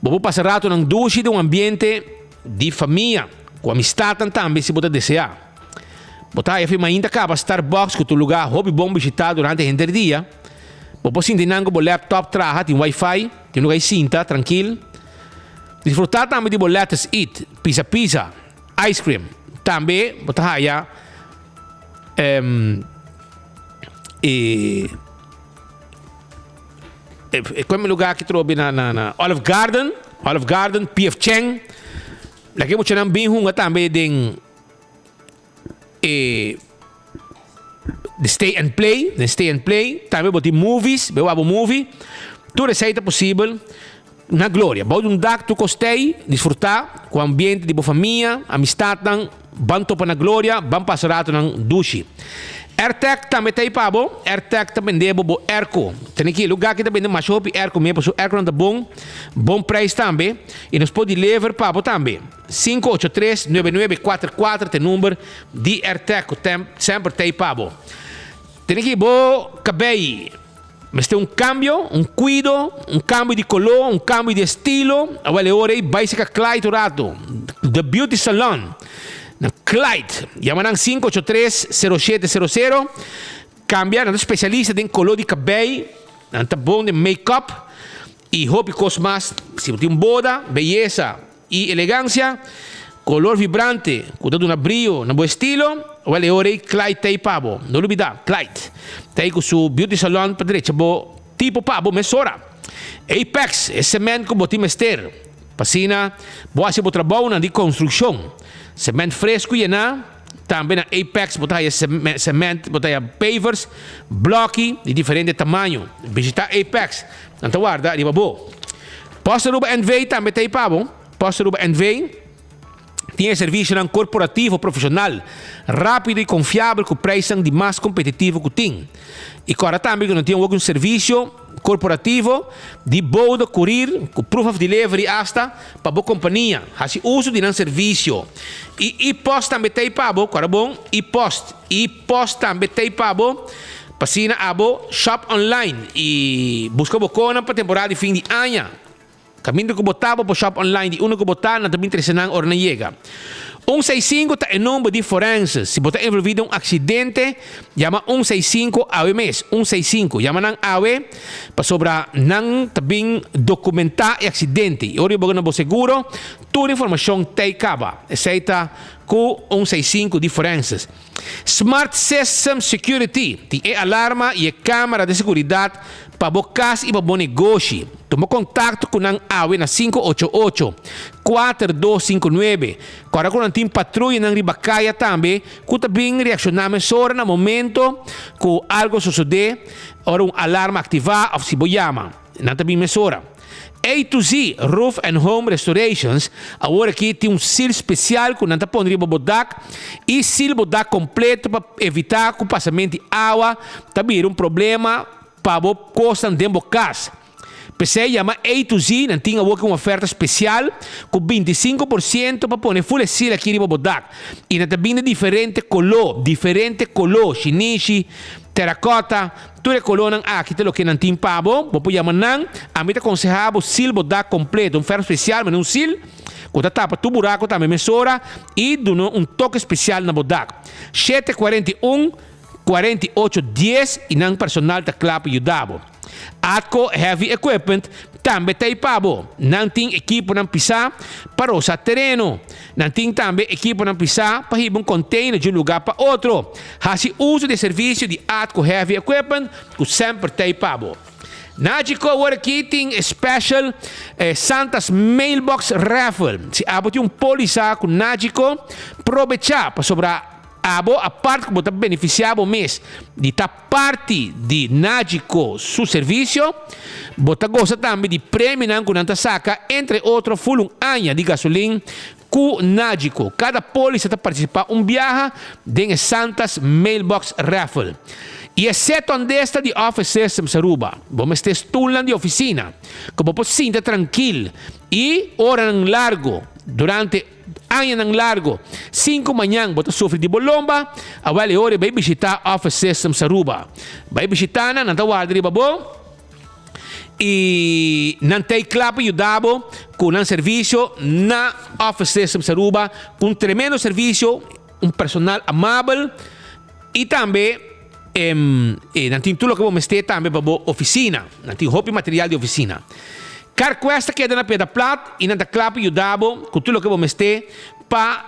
bo por pasa ratonan dushi den un ambiente di famia, ku amistatnan tambe si bo ta deseá. Bo ta haya fi mainta kaba Starbucks ku ta un lugá hopi bon bishitá durante henter dia. Bo por sinti nan ku bo laptop traha, tin wifi, tin lugá di sinta trankil. Disfrutá tambe di bo Lettuce Eat, pizza pizza, ice cream. Tambe bo ta haya e e kome lugá ki trobe na na na Olive Garden, Olive Garden, PF Chang. Laki muchanan bin hunga tambe den e de stay and play, den stay and play. Tambe bo tin movies, bo wak bo movie. Tur esei ta posibel na Gloria. Bou di un dak tur kos tei, disfrutá ku ambiente di bo famia, amistatnan, ban topa na Gloria, ban pasa ratonan dushi. Airtec tambe ta ei pa bo. Airtec ta bende bo bo airco. Tene ki e lugá ki ta bende masha hopi airco mes, pasobra airconan ta bon, bon prijs tambe, i nos por deliver pa bo tambe. 583 9944 ta e number di Airtec ku semper ta ei pa bo. Tene ki bo kabei mester un kambio, un kuido, un kambio di koló, un kambio di estilo, awel e ora ei bai seka Clyde un rato. The Beauty Salon na Clyde. Yama nan 583 0700. Kambia, nan ta spesialista den koló di kabei, nan ta bon den make-up i hopi kos mas. Si bo tin un boda, beyesa I elegancia, color vibrante cu ta duna brio na bo estilo, wel e ora ei Clyde ta ei pa bo. No lubida, Clyde ta ei cu su beauty salon pa drecha bo tipo pa bo mesora. Apex, e cement cu bo tin mester pa asina bo haci bo trabounan di construccion. Cement fresco yena, tambe na Apex bo ta haya cement, bo ta haya pavers, bloki di diferente tamaño. Bishita Apex. Nan ta warda riba bo. Post Aruba NV tambe ta ei pa bo. Post Aruba NV tin e servisionan korporativo profeshonal, rápido i konfiabel ku preisnan di mas kompetitivo ku tin. I kòrda tambe ku nan tin awor un servisio korporativo di bode kurir ku proof of delivery asta pa bo kompania. Hasi uso di nan servisio. I e-post tambe ta ei pa bo. Kòrda bon, e-post. E-post tambe ta ei pa bo. Pa asina abo shop online y busca bo conan pa temporada di fin di aña. Caminda cu bo ta bo por shop online di unda cu bo ta nan ta bin trece nan ora nan yega. Un seis sinku ta e nomber di forense. Si bo ta envolvi den un accidente yama un seis sinku awe mes. Un seis sinku. Yama nan awe pasobra nan ta bin documenta e accidente y ora bo gana bo seguro tur informacion t'ey caba. Esey ta cu un seis sinku di forenses. Smart System Security tin e alarma i e kamera di seguridat pa bo kas i pa bo negoshi. Tuma kontakto ku nan awe na 588 4259. Kòrda ku nan tin patruyanan riba kaya tambe ku ta bin reakshoná mesora na momento ku algo sosodé, ora un alarma aktivá òf si bo yama. Nan ta bin mesora. A to Z Roof and Home Restorations awor aki tin un seal special cu nan ta pone riba bo dak y seal bo dak completo pa evita cu pasamento di awa ta bira un problema pa bo cosnan den bo cas. P'esey yama A to Z, nan tin awor aki un oferta special cu 25% pa pone full e seal aki riba bo dak y nan ta bin den diferente colo, diferente colo, shinishi, terracotta, Tur e kolónan aki ta loke nan tin pa bo. Bo por yama nan. Ami ta konsehá bo sil bo dak kompleto. Un fèrf spesial manera un sil ku ta tapa tur buraku tambe mesora i duna un toke spesial na bo dak. 7 41 48 10 i nan personal ta kla pa yuda bo. Atco Heavy Equipment tambe ta ei pa bo. Nan tin ekiponan pisá pa rosa tereno. Nan tin tambe ekiponan pisá pa hiba un container di un lugá pa otro. Hasi uso di e servisio di Atco Heavy Equipment ku semper ta ei pa bo. Nagico awor aki tin e special Santa's Mailbox Raffle. Si abo tin un polisa ku Nagico, probechá pasobra. Abo apart ku bo ta benefisiá bo mes di ta parti di Nagico su servisio, bo ta gosa tambe di premionan ku nan ta saka, entre otro ful un aña di gasolin ku Nagico. Kada pólisa ta partisipá un biaha den e Santa's Mailbox Raffle. I e set ondesta di Office Systems Aruba, bo mester stulnan di ofisina ku bo por sinta trankil i oranan largu durante Añanan largo, sin cu mañan bo ta sufri di bo lomba, awel e ora e bay bishita Office Systems Aruba. Bay bishita nan, nan ta warda riba bo y nan ta cla pa yuda bo cu nan servicio na Office Systems Aruba, cu un tremendo servicio, un personal amabel y tambe nan tin tur loke bo mester tambe pa bo oficina. Nan tin hopi material di oficina. CarQuest ta keda na Piedra Plat y nan ta kla pa yuda bo cu tur loke bo mester pa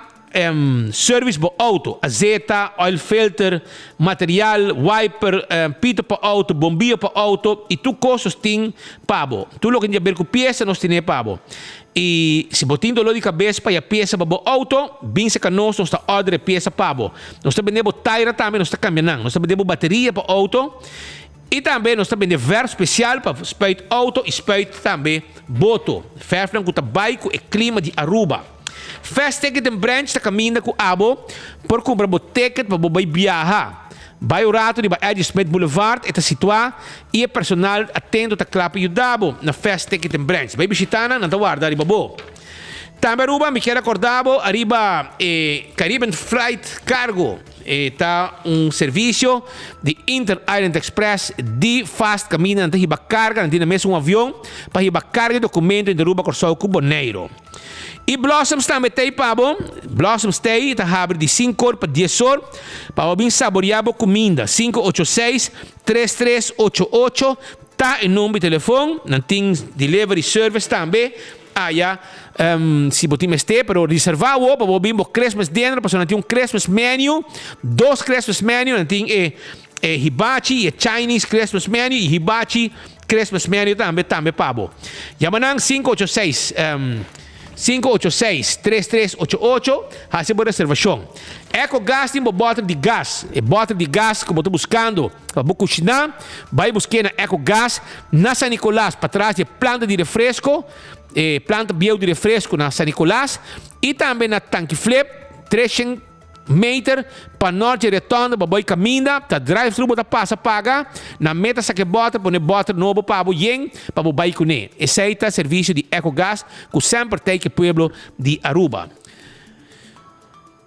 service bo auto, azeta, oil filter, material, wiper, pito pa auto, bombiyo pa auto y tur cos nos tin pa bo. Tur loke tin haber cu pieza nos tine pa bo. Y si bo tin dolor di cabes pa ya pieza pa bo auto, bin cerca nos, nos ta order e pieza pa bo. Nos ta bende bo taira tambe, nos ta cambia nan. Nos ta bende bo bateria pa auto. Y tambe nos ta bende verf special pa spuit auto y spuit tambe boto. Verfnan cu ta bay cu e clima di Aruba. Fast Ticket and Branch ta caminda cu abo por cumpra bo ticket pa bo bay biaha. Bay un rato riba Eddie Smith Boulevard e ta situa y e personal atento ta cla pa yuda bo na Fast Ticket and Branch. Bay bishita nan, nan ta warda riba bo. Tambe Aruba mi kier acorda bo ariba e Caribbean Flight Cargo. E ta un servisio di Inter Island Express di fast kaminda nan ta hiba karga, nan tin na mes un avion pa hiba karga i dokumento entre Aruba, Kòrsou ku Boneiru. I Blossoms tambe t'ei pa bo. Blossoms t'ei ta habri di sinku or pa dies or pa bo bin saboriá bo kuminda. 586 3388 ta e number di telefon. Nan tin delivery service tambe. Aya, si bo tin mester, pero reserva awo pa bo bin bo Christmas dinner, pasobra nan tin un Christmas menu, dos Christmas menu, nan tin e e hibachi y e Chinese Christmas menu y hibachi Christmas menu tambe tambe pa bo. Yama nan 586 586 3388, hasi bo reservacion. Ecogas tin bo boter di gas, e boter di gas ku bo ta buskando pa bo kushiná, bai busk'é na Ecogas Na San Nicolas, patras di e planta di refresco, e planta bieu di refresco na San Nicolas, y tambe na Tanki Flip, 300 meter pa nort dje retonda pa boy caminda, ta drive thru bo ta pasa paga, na meta saca e boter, pone boter nobo pa bo yen, pa bo bay cune. Esey ta servicio di Ecogas cu semper t'ey cu e pueblo di Aruba.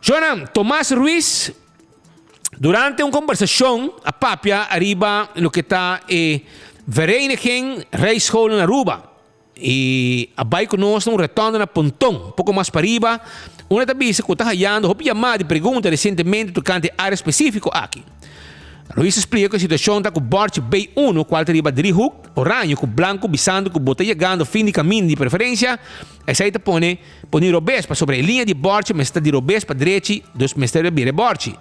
Jonan, Tomas Ruiz. Durante un kombersashon a papia ariba loke ta e Vereniging Rijscholen Aruba y a bai ku nos na un retonda na Ponton, poko mas pariba, unda ta bisa ku ta hayando hopi yamada di pregunta resientemente tokante e área spesífiko aki. Ruiz a splika ku e situashon ta ku bòrchi B1, kual ta riba driehoek oraño ku blanku bisando ku bo ta yegando fin di kaminda di preferensia, Esei ta pone pone robes pasobra e liña di bòrchi mester ta di robes pa drechi, dus mester a bira e bòrchi.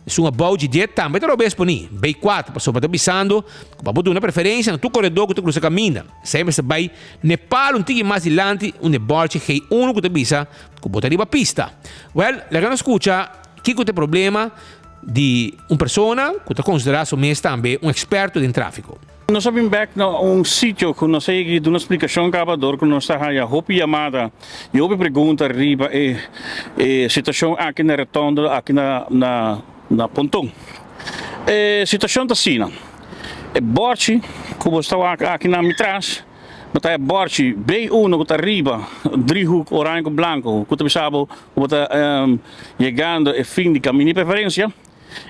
Esun abou dje dje tambe ta robes poní, bei kuater, pasobra ta bisando ku pa bo duna preferensia na tur koredó ku ta krusa kaminda. Esei mester bai n'e palu un tiki mas dilanti unda e bòrchi G1 ku ta bisa ku bo ta riba pista. Wèl, laga nos skucha kiko ta e problema di un persona ku ta konsiderá su mes tambe un eksperto den tráfiko. Nos a bin bek na un sitio ku nos a yega di duna splikashon kaba dor ku nos ta haya hopi yamada i hopi pregunta riba e e situashon aki na retondo aki na na na Ponton. E situashon ta asina, e bòrchi ku bo sta wak aki na mi tras bo ta e bòrchi B1 ku ta riba driehoek oranje ku blanko ku ta bisa bo ku bo ta yegando e fin di kaminda di preferensia.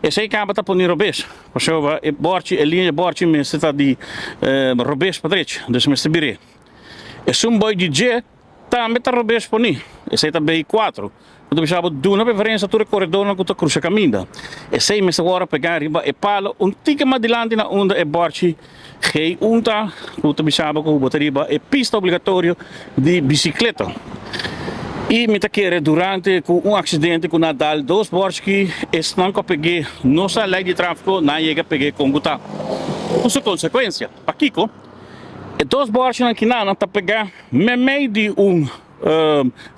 Esei kaba ta pone robes, pasobra e borchi, e liña di borchi mester ta di robes pa drechi, dus mester bir'é. Esun boi di dje tambe ta robes poni, esei ta bei kuatro. Bo ta bisa bo duna preferensia tur e koredornan ku ta krusa kaminda. Esei mester wòrdu pegá riba e palo un tiki mas dilanti na unda e borchi G1 ta, ku ta bisa bo ku bo ta riba e pista obligatorio di bisikleta. I mi ta kere durante ku un aksidente ku nan a dal dos bòrchi esnan ku a peg'é no sa lei di tráfiko, nan a yega peg'é kon ku ta ku su konsekuensia. Pakiko? E dos bòrchinan kinan ta pegá meimei di un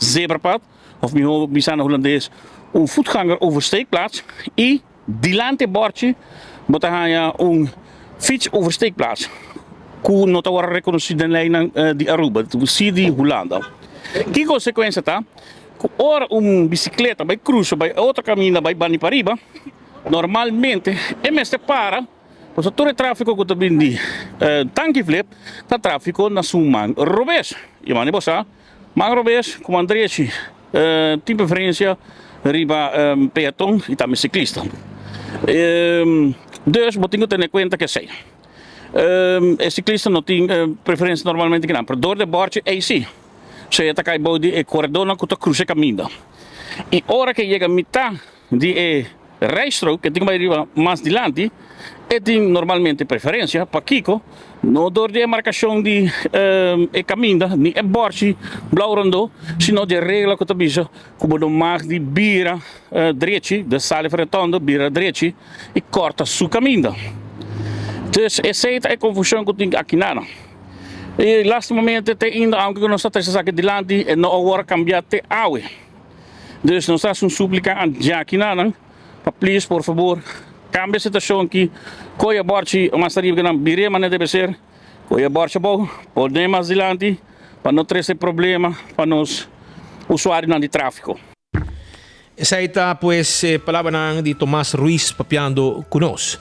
zebrapad. Of mihó bisa na hulandes, un voetganger oversteekplaats i dilanti e bòrchi bo ta haña un fiets oversteekplaats ku no ta wòrdu rekonosí den leinan di Aruba, si di Hulanda. Ki konsekuensia ta? Ku ora un bisikleta bai krusa bai otro kaminda bai bani pariba, normalmente e mester para pasobra tur e tráfiko ku ta bin di Tankiflip ta tráfiko na su man robes. I mane bo sa, man robes ku man drechi tin preferensia riba peaton i tambe siklista. Dus bo tin ku tene kuenta ku esei. E siklista no tin preferensia normalmente kinan, pero dor di e bòrchi ei si. So e ta kai bou di e koredónan ku ta krusa e kaminda. I ora ku e yega mitá di e rijstrook, e tin ku bai riba mas dilanti, e tin normalmente preferensia. Pakiko? No dor di e markashon di e kaminda, ni e bòrchi blou rondó, sino di e regla ku ta bisa ku bo no mag di bira drechi, de sali for e rotondo, bira drechi i kòrta su kaminda. Dus esei ta e konfushon ku tin akinan. I lastimamente te ainda aunke ku nos ta trese esaki dilanti e no a wòrdu kambiá te awe. Dus nos ta hasi un súplika a djakinan pa plis por fabor kambia e situashon aki, kohe e bòrchi mas ariba ku nan bir'é manera debe ser, kohe e bòrchi abou, pon'é mas dilanti pa no trese problema pa nos usuarionan di tráfiko. Esei ta pues e palabranan di Tomas Ruiz papiando ku nos.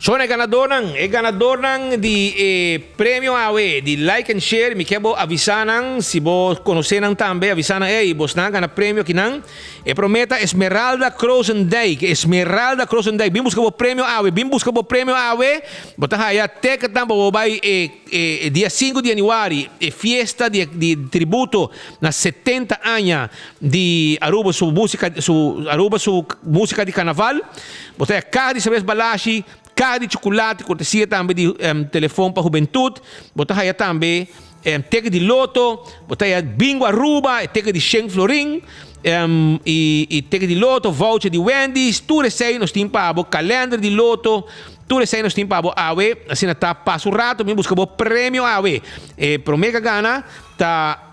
Shon e ganadornan, e ganadornan di e premio awe di like and share, mi ke bo avisa nan, si bo konosé nan tambe avisa nan, ey bosnan a gana premio akinan. E promé ta Esmeralda Krozendijk, Esmeralda Krozendijk, bin buska bo premio awe, bin buska bo premio awe, bo ta haya teketnan pa bo bai e e dia sinku di januari, e fiesta di di tributo na 70 aña di Aruba su musica su Aruba su musica di carnaval. Bo ta haya caha di cerveza Balashi, caha di chocolate, cortesia tambe di telefon pa hubentud. Bo ta haya tambe ticket di loto, bo ta haya bingo Aruba, e ticket di shen florin, y y ticket di loto, voucher di Wendy's, tur esey nos tin pa bo, kalender di loto, tur esey nos tin pa bo awe. Asina ta pasa un rato mi busca bo premio awe. E prome ka gana ta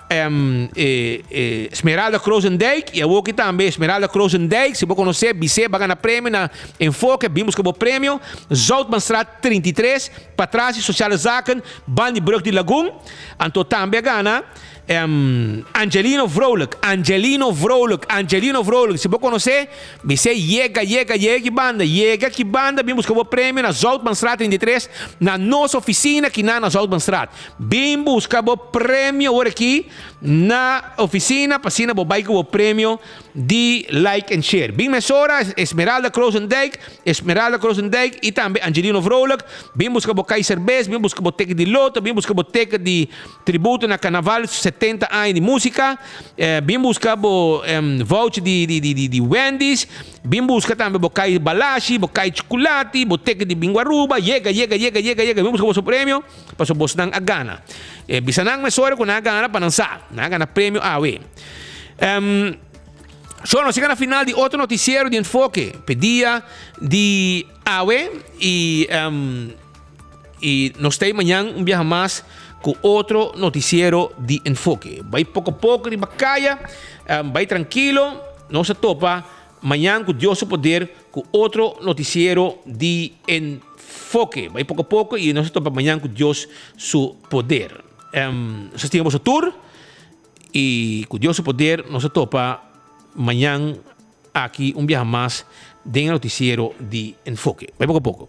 Esmeralda Krozendijk y awoki tambe Esmeralda Krozendijk, si bo conoce bis'e ba gana premio na Enfoke, bin busca bo premio, Zoutmanstraat 33, patras di Sociale Zaken, ban di brug di Lagun, anto tambe a gana Angelino Vrolijk, Angelino Vrolijk, Angelino Vrolijk, si bo conoce bis'e yega yega yega ki banda, yega ki banda bin busca bo premio na Zoutmanstraat 33, na nos oficina kinan na Zoutmanstraat. Bin buska bo premio ora aki na oficina pa asina bo bai ku bo premio di like and share. Bin mesora Esmeralda Krozendijk, Esmeralda Krozendijk y tambe Angelino Vrolijk. Bin buska bo kai serbes, bin buska bo ticket di loto, bin buska bo ticket di tributo na Carnaval 70 aña di musica. Bin buska bo voucher di di di di Wendy's. Bin buska tambe bo kai balashi, bo kai chukulati, bo ticket di Bingo Aruba. Yega, yega, yega, yega, yega. Bin buska boso premio. Pasobra bosnan a gana. E bisa nan mesora ku nan a gana pa nan sa. Nan a gana premio awe. Um, so, nos yega na final di otro noticiero di Enfoke pe dia di awe y, um, y nos ta mañan un biaha mas ku otro noticiero di Enfoke. Bai poko poko riba kaya, um, bai trankilo, nos a topa Mañan ku Dios su poder ku otro noticiero di Enfoke. Bai poko poko y nos ta topa mañan ku Dios su poder. Nos ta stima boso tur y ku Dios su poder nos ta topa mañan aki un biaha mas den e noticiero di Enfoke. Bai poko poko.